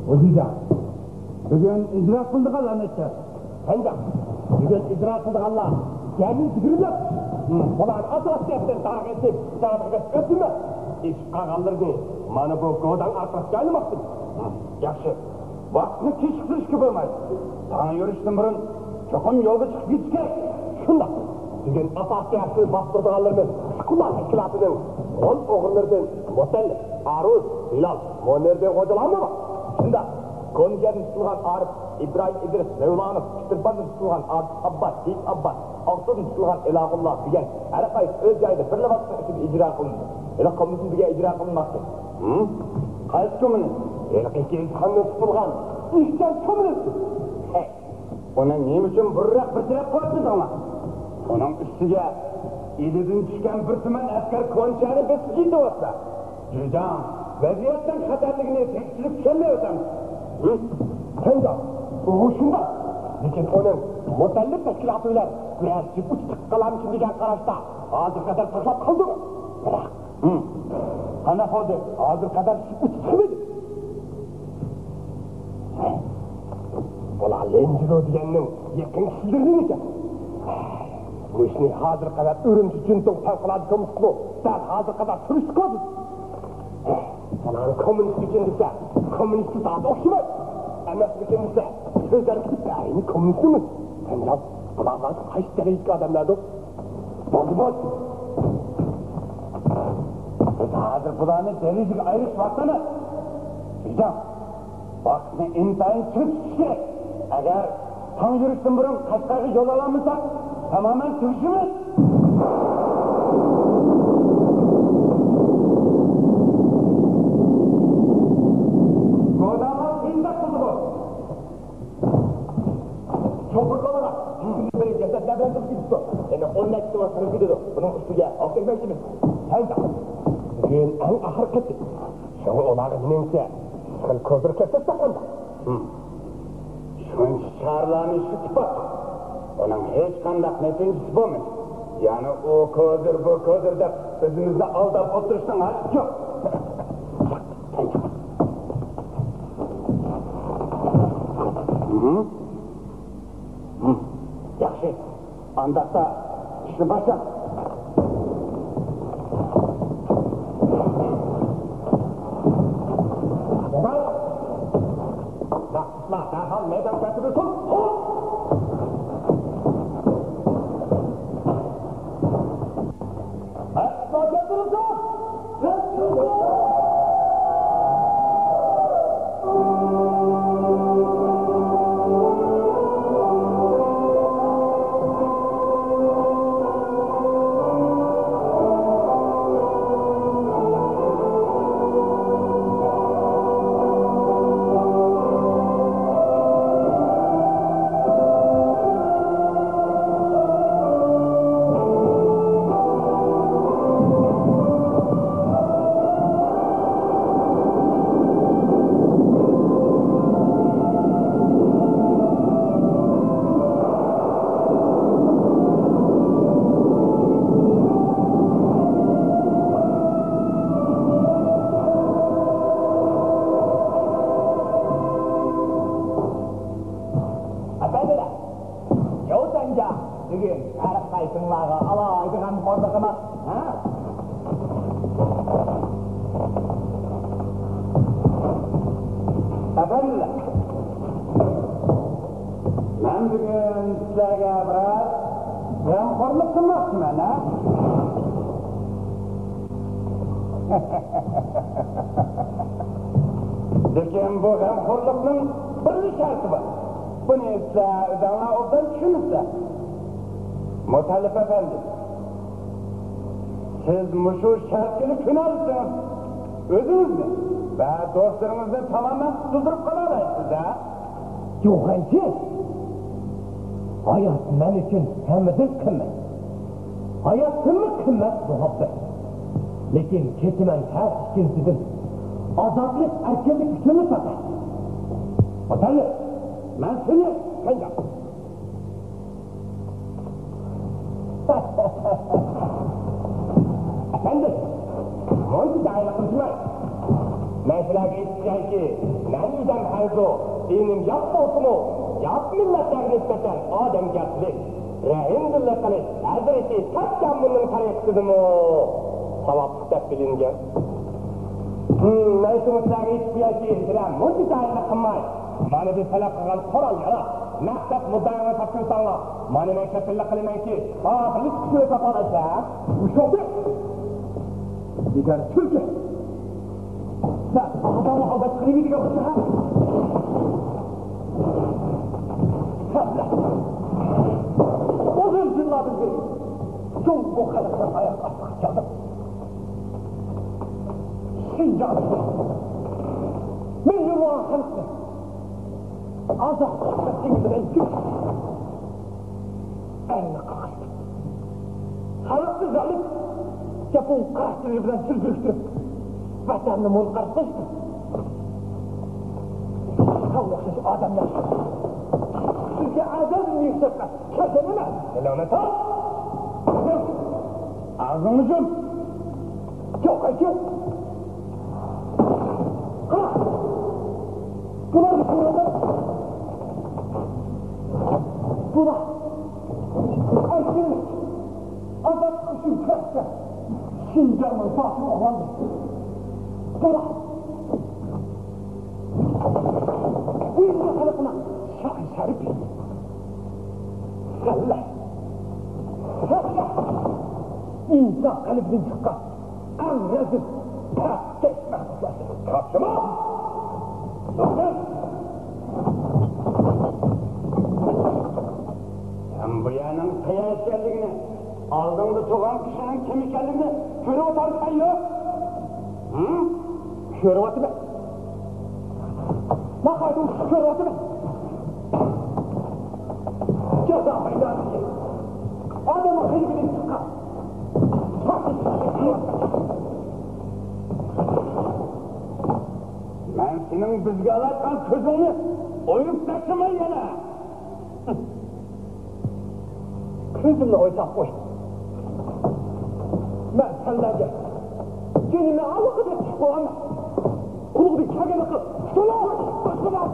خوجىجان، بۈگۈن ئىجرا قىلىدىغانلار نەچچە؟ قانداق؟ بۈگۈن ئىجرا قىلىدىغانلار جەمئىي يىگىرمە تۆت. بۇلارنى ئاساسىي ھەقتىن تارغا ئېتىپ، جانىغا ئۆتىمەن. ئېشىپ قالغانلىرىنى مانا بۇ گوداڭ ئارقىلىق جايلىماقچىمەن. ياخشى. ۋاقىتنى كېچىكتۈرۈشكە بولمايدۇ. تاڭ يورۇشتىن بۇرۇن چوقۇم يولغا چىقىپ كېتىش كېرەك. شۇنداق. بۈگۈن ئاساسىي ھەقنى باستۇرىدىغانلىرىمىز ئىشقۇللار تەشكىلاتىنىڭ غول ئوغرىلىرىدىن مۇتەللىپ، ئارۇز، بىلال، مۇنىردىن غوجىلارمۇ بار؟ شۇنداق. كونجەدىن تۇتۇلغان ئارىپ ئىبراھىم ئىدرىس مەۋلانوف، پېتىرباندىن تۇتۇلغان ئارتىس ئابباس، سېيىت ئابباس، ئاقسۇدىن تۇتۇلغان ئېلاغۇللا دېگەن ھەر قايسى ئۆز جايىدا بىرلا ۋاقىتنىڭ ئىچىدە ئىجرا قىلىندى. ھېلىقى كوممۇنىزم دېگەن ئىجرا قىلىنماپتۇ. ھىم؟ قايسى كوممۇنىزم؟ ھېلىقى گېزىتخانىدىن تۇتۇلغان ئىشچان كوممۇنىزمى. ھەي، ئۇنى نېمە ئۈچۈن بۇرۇنراق بىر تەرەپ قىلىۋەتمىدىڭلار؟ ئۇنىڭ ئۈستىگە ئىلىدىن چۈشكەن بىر تۈمەن ئەسكەر كونچانى بېسىپ كېتىۋاتىدۇ. جۈجاڭ، ۋەزىيەتنىڭ خەتەرلىكىنى تەكشۈرۈپ چۈشەنمەيۋاتامسىز؟ ھىم؟ شۇنداق، ئۇ شۇنداق. لېكىن ئۇنىڭ مۇتەللىپ تەشكىلاتى بىلەن كۈرەشچى ئۇچ چىقىپ قالارمىكىن دېگەن قاراشتا ھازىرغا قەدەر تاشلاپ قالدىغۇ. بىراق، ھىم، قانداق بولدى؟ ھازىرغا قەدەر ئۇچ چىقمىدى. بۇلار لېنجىلۇ دېگەننىڭ يېقىن كىشىلىرىمىكەن؟ بۇ ئىشنى ھازىرغا قەدەر ئۈرۈمچى جىنتۇڭ پەۋقۇلئاددە كومىتېتىمۇ دەل ھازىرغا قەدەر سۈرۈشتۈرۈۋاتىدۇ. بۇلارنى كوممۇنىست ئۈچۈن دېسە، كوممۇنىستقا زادى ئوخشىمايدۇ. ئەمەس ئۈچۈن دېسە، سۆزلەرگە بەرىنى كوممۇنىستمۇ. سەنجان، بۇلار زادى قايسى دەرىجىدىكى ئادەملەردۇ؟ بولدى، بولدى. بىز ھازىر بۇلارنى دەرىجىگە ئايرىش ۋاقتى ئەمەس. جۈجاڭ، ۋاقىتنى ئىنتايىن چىڭ تۇتۇش كېرەك. ئەگەر تاڭ يورۇشتىن بۇرۇن قەشقەرگە يول ئالالمىساق، تامامەن تۈگىشىمىز. گوداڭلار قىيىنداق قىلدى بۇ. چوپۇر قالىدۇ. بىر جەسەتلەر بىلەن تۇرۇپ كېتىپتۇ. يەنە ئون نەچچە توننا سىڭىپ كېتىدۇ. بۇنىڭ ئۈستىگە ئاق چەكمەكچىمىز. ھەي، بۈگۈن ئەڭ ئاخىرقى قېتىم. شۇڭا ئۇلارغا مېنىڭچە خېلى كوزىر كۆرسەتسەك قانداق؟ ھىم. شۇنچە چارىلارنى ئىشلىتىپ باقتۇق. ئۇنىڭ ھېچقانداق نەتىجىسى بولمىدى. يەنە ئۇ كوزىر، بۇ كوزىر دەپ ئۆزىمىزنى ئالداپ ئولتۇرۇشنىڭ ھاجىتى يوق. ھىم؟ ھىم. ياخشى. ئانداقتا ئىشنى باشلا. دەرھال مەيدان تەرتىپىگە تۇر. ئەپەندىلەر، ياۋتەنجاڭ بۈگۈن ھەر قايسىڭلارغا ئالاھىدە غەمخورلۇق قىلماق، ھە؟ ئەپەندىلەر، مەن بۈگۈن سىلەرگە بىرەر غەمخورلۇق قىلماقچىمەن، ھە؟ لېكىن بۇ غەمخورلۇقنىڭ بىرلا شەرتى بار. بۇنى سىلەر ئۆزۈڭلار ئوبدان چۈشىنىسىلەر. مۇتەللىپ ئەپەندى، سىز مۇشۇ شەرتكىلا كۆنەلىسىڭىز، ئۆزىڭىزنى ۋە دوستلىرىڭىزنى تامامەن قۇتۇلدۇرۇپ قالالايسىز، ھە؟ جۇغەنچى، ھايات مەن ئۈچۈن ھەممىدىن قىممەت. ھاياتتىنمۇ قىممەت مۇھەببەت. لېكىن كېتىمەن ھەر ئىككىنچىدىن. ئازادلىق، ئەركىنلىك ئۈچۈنلا پەقەت. ئەپەندى، مەن سېنى قانداق؟ ئەپەندى، مۇنچە جاھىللىق قىلماڭ. مەن سىلەرگە ئېيتىپ قويايكى، مەن ئىدەم خەنزۇ، دىنىم يات بولسىمۇ، يات مىللەتلەرگە نىسبەتەن ئادەمگەرچىلىك، رەھىمدىللىك قىلىش ھەزرىتى تەككەمۇننىڭ تەرىقىسىدىمۇ ساۋابلىق دەپ بىلىنگەن. ھىم، مەن شۇنى سىلەرگە ئېيتىپ قويايكى، سىلەر مۇنچە جاھىللىق قىلماي، مانا بىز تەلەپ قىلغان قورال ياراغ، مەقسەت مۇددىئايىڭلارنى تاپشۇرساڭلار، مانا مەن كەپىللىك قىلىمەنكى، ئاخىرى چىقىشنى تاپالايسىلەر. ئۇششاقتى. دىگەر تۈلكە. سەن ئادەمنى ئالداپ قىلىۋېتىدىغان بولسا، ھە؟ سەن بىلەن. ئۇزۇن يىللاردىن بېرى جۇڭگو خەلقىنىڭ ئاياغ ئاستىغا كەلدىم. شىنجاڭدىكى مىليونلىغان خەلقنى ئازاد قىلىشنىڭ بىلەن ئەلنى قاقاشتى. خەلقنى زالىم، ياپون قاراشلىرى بىلەن تىل بىرىكتۈرۈپ، ۋەتەننى مول قارىتىشتى. ساڭا ئوخشاش ئادەملەر سىزگە ئەزەلدىن يۈكسەككەن كەلگەن ئەمەس. تىلىڭنى تۇت! ئاغزىڭنى يۇم! يوق، ئايتىڭ! قارا! بۇلار، بۇلار، بۇلار ئەركىنلىك، ئازادلىق ئۈچۈن كۈرەشكەن شىنجاڭنىڭ باتۇر ئوغلانلىرى. بۇلار بۇ يىلقى خەلقنىڭ شان شەرىپى. سەللە. سەللە. ئىنسان قەلبىدىن چىققان ئەڭ رەزىل، پەسكەش مەخلۇقلار. تاپشۇرما! سەن بۇ يەرنىڭ قەيەر ئىكەنلىكىنى، ئالدىڭدا تۇرغان كىشىنىڭ كىم ئىكەنلىكىنى كۆرۈۋاتامسەن يوق؟ ھە؟ كۆرۈۋاتىمەن. ناھايىتى ئوچۇق كۆرۈۋاتىمەن. جازا مەيدانىدىكى ئادەمنىڭ قېلىپىدىن چىققان. مەن سېنىڭ بىزگە ئالايتقان كۆزۈڭنى ئويۇپ تاشلىماي يەنە. كۆزۈمنى ئويساڭ قوي. مەن سەنلەرگە جېنىمنى ئاللىقاچان تىكىپ قويغانمەن. قولۇڭدىن كەلگەننى قىل. تۇتۇڭلار! باشقا بار.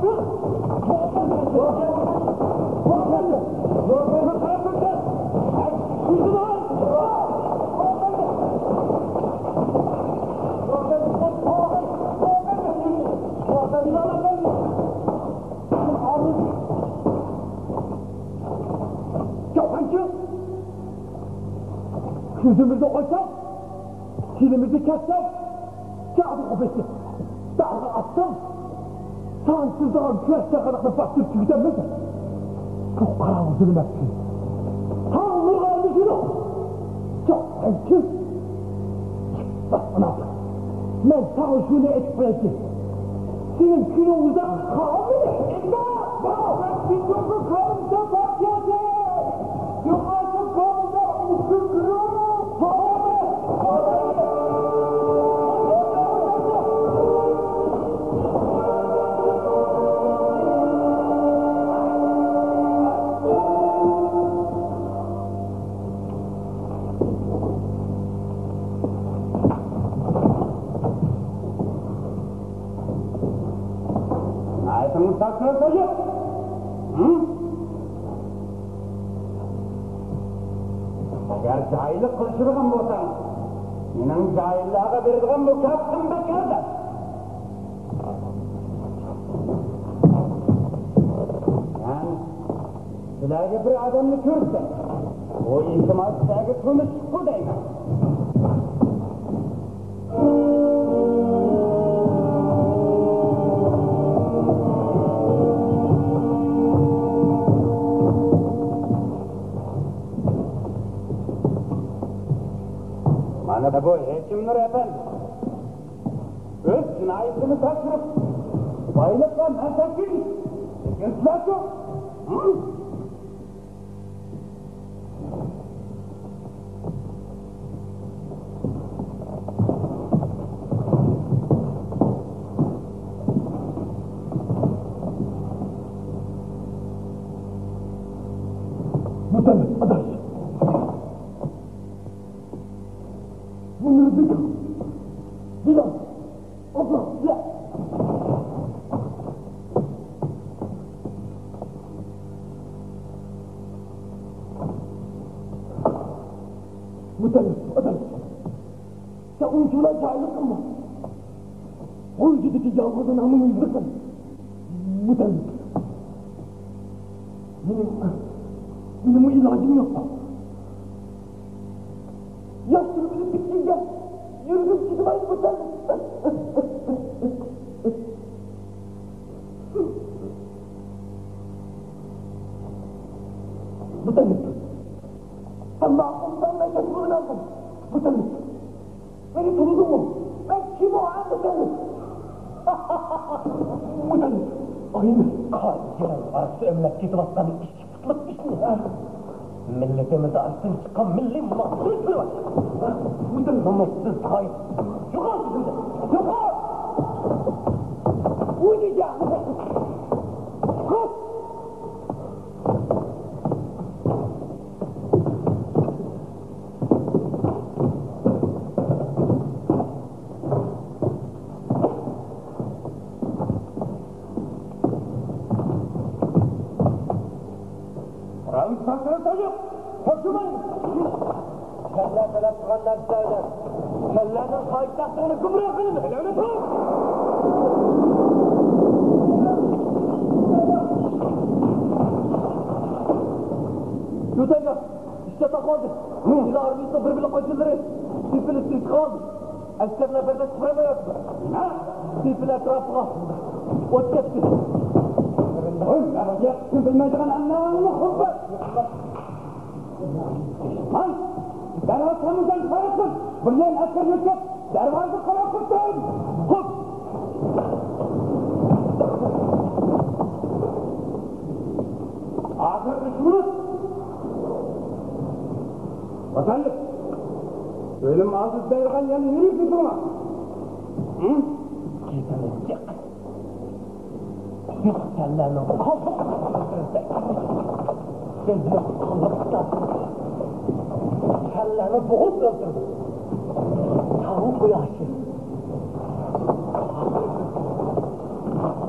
يالغانچى! كۆزىمىزنى ئويساق، تىلىمىزنى كەسسەك، جادۇغا بېسىپ، داغغا ئاتساڭ، سانسىزلىغان كۈرەش چاقىرىقىنى باستۇرۇپ تۈگىتەلمەيسەن. بۇ قاراڭغۇ زۇلمەت كۈن تاڭ نۇرغا ئالمىشىدۇ. جاھانچى! مۇناپىق! مەن ساڭا شۇنى ئېيتىپ قويايچى. سېنىڭ كۈنۈڭ ئۇزاق قالمىدى. ناھايىتى مۇستەقىل قويۇپ. ھە؟ ئەگەر جاھىللىق قىلىشىدىغان بولساڭ، مېنىڭ جاھىللارغا بېرىدىغان مۇكاپاتىم بەك ئەرزان. مەن سىلەرگە بىر ئادەمنى كۆرسەتتىم. ئۇ ئىلتىماس سىلەرگە تونۇشۇپقۇ دەيمەن. مانا بۇ ھېكىمنۇر ئەپەندى. ئۆز جىنايىتىنى تاپشۇرۇپ، بايلىققا مەنپەئەت كېلىش. لېكىن سىلەرچۇ؟ ھە؟ مۇتەللىپ ئاداش. بۇنى بىلىڭ. بىلىڭ. ئابلا، يا. ئادەم، سەن ئۇنچىۋالا جاھىللىق قىلما. غۇلجىدىكى يالغۇزىنىڭمۇ يۈزلۈكى مۇتەللىپ. مېنىڭ، مېنىڭمۇ ئىلاجىم يوق. ياش تۇرۇپ ئۆلۈپ كېتىشىگە يۈرىكىم چىدىماي مۇتەللىپ. مۇتەللىپ. ئەمما ئۇنىڭ مەن ياشىمىغىن ئالدىم. مۇتەللىپ. مېنى تونۇدۇڭمۇ؟ مەن كىم ئۇ، ھە، مۇتەللىپ؟ مۇتەللىپ. ئاينى قارا يىلان ئارىسى ئۆمىلەپ كېتىۋاتقان ئىككى پۇتلۇق ئىشنى، ھە؟ مىللىتىمىز ئارىسىدىن چىققان مىللىي ماختۇر قىلىۋاتىدۇ. مۇتەللىپ. نومۇسسىز خائىن. يوقال كۆزۈمدىن. يوقال! قورالنى ساقلىغىن، توشۇپ! توشۇمايمىز! كەللە تەلەپ قىلغان نەرسىلەر بىلەن كەللەنىڭ پايتەختىنى گۇمراھ قىلىمىز! كەللەنى تۇت! يۆتەلگەن! ئىشتە تاقالدى! ئىلى ئارمىيىسىنىڭ بىر بۆلەك قوشۇنلىرى سېپىلىپ تىرىشىپ قالدى! ئەسكەرلەر بىردەك قۇرامايۋاتىدۇ. نېمە؟ سېپىل ئەتراپىغا ئوت چەكتى. قىلىپ بىلمەيدىغان ئەملەرنى خۇپپەت! ھاي! دەرھال تامۇزدىن قاراپ تۇر! بىر يان ئەسكەر يۆتكەپ، دەرۋازىغا قاراپ تۇر! قۇپ! ھازىر ئۈچ مىنۇت! ۋاتانلىق! ئۆلۈم ئالدىدا دەيدىغان يەنە يۈرۈپ تۇرما! ھە؟ گېپىمىز جىق! بىز سەنلەرنىڭ قالدۇق ئۆلتۈرسەك، بىزنىڭ قانلىق قىساسىمىز سەنلەرنى بوغۇپ ئۆلتۈردى. تاڭ قۇياشى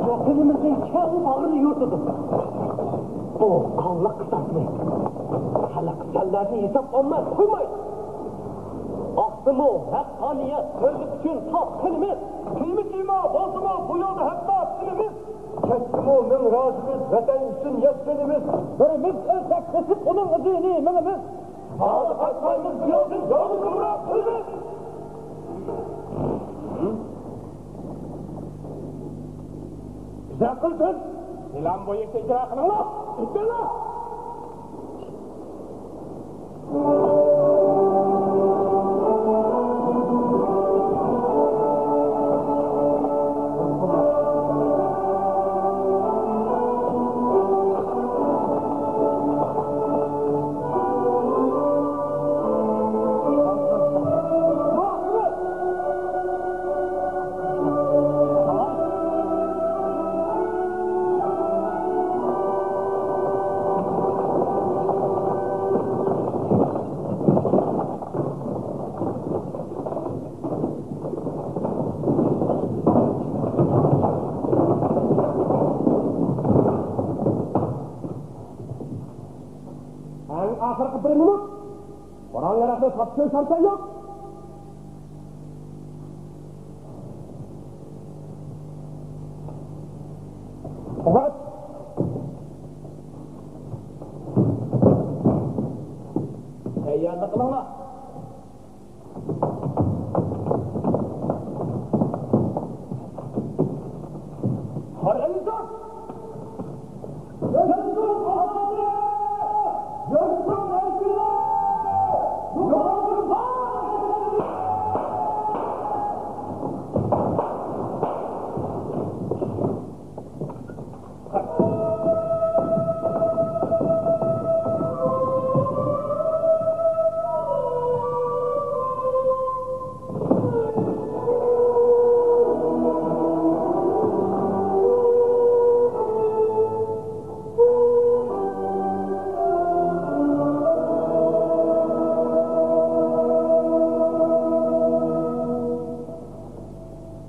ۋەتىنىمىزنىڭ كەڭ باغرىنى يورۇتىدۇ. بۇ قانلىق قىساسنى خەلق سەنلەرنى ھېساب ئالماي قويمايدۇ. ئاقسىمۇ ھەققانىيەت، بىرلىك ئۈچۈن تاس قېنىمىز. قىيمىتى نېمە بولسىمۇ، بۇ يولدا ھەتتا تېنىمىز. كەچسىمۇ مىڭ رازىمىز، ۋەتەن ئۈچۈن يەتكىنىمىز. بىرىمىز ئۆلسەك، قېچىپ ئۇنىڭ ئىزىنى مېڭىمىز. ھازا قايتمايمىز بۇ يولدىن، يولنى گۇمراھ قىلىمىز. ئىجرا قىلسۇن! پىلان بويىچە ئىجرا قىلىڭلار! ئېيتىڭلار! ئەڭ ئاخىرقى بىر مىنۇت. قورال-ياراغنى تاپشۇرۇش ھەرىكەت يوق. ئوقۇت! تەييارلىق قىلىڭلار!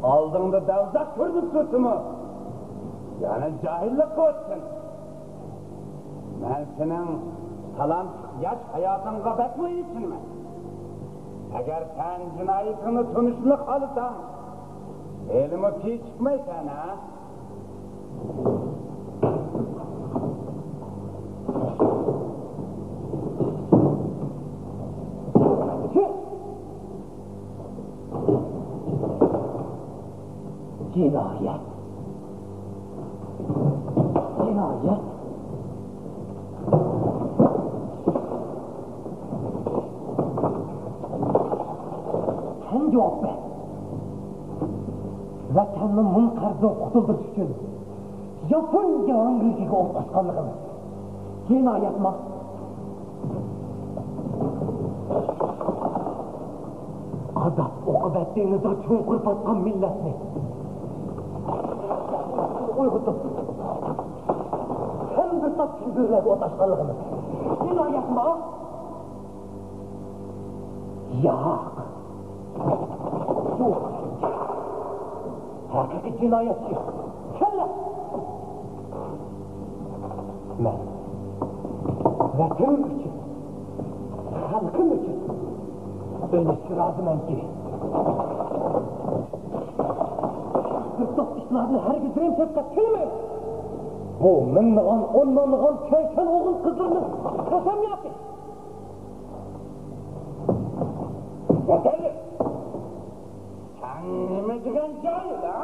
ئالدىڭدا دەۋزاك كۆرۈنۈپ تۇرسىمۇ، يەنە جاھىللىق قىلىۋاتىسەن. مەن سېنىڭ تالانتلىق ياش ھاياتىڭغا بەكمۇ ئېچىنىمەن. ئەگەر سەن جىنايىتىڭنى تونۇشنى خالىساڭ، ھېلىمۇ كېچىكمەيسەن، ھە؟ جىنايەت. جىنايەت. سەن جاۋاب بەر. ۋەتەننى مۇڭ قەرزدىن قۇتۇلدۇرۇش ئۈچۈن ياپونىيە ھاڭرىجىگە ئوت ئاچقانلىقىمىز جىنايەتما؟ ئازاب ئوقۇبەت دېڭىزىغا چوڭقۇر پاتقان مىللەتنى ئويغىتىپ، ھەم بىر تاپ كۈلدۈرلەرگە ئوت ئاچقانلىقىمىز جىنايەتما؟ ياق. بۇ ھەقىقىي جىنايەتچى سەنلا. مەن ۋەتىنىم ئۈچۈن، خەلقىم ئۈچۈن ئۆلۈشكە رازىمەنكى، بىر توپ ئىتلارنى ھەرگىز رەنجىتىپ قىلمايمەن. بۇ مىڭلىغان، ئون مىڭلىغان چايكان ئوغۇل قىزلىرىمىز قەسەم ياكى ۋەتەنلىك. سەن نېمە دېگەن جاھىل، ھە؟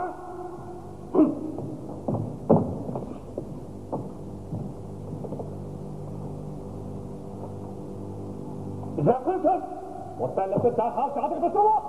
ئىزاھ قىلسۇن! ۋەتەنلىكنى دەرھال جادىگە بېسىۋال!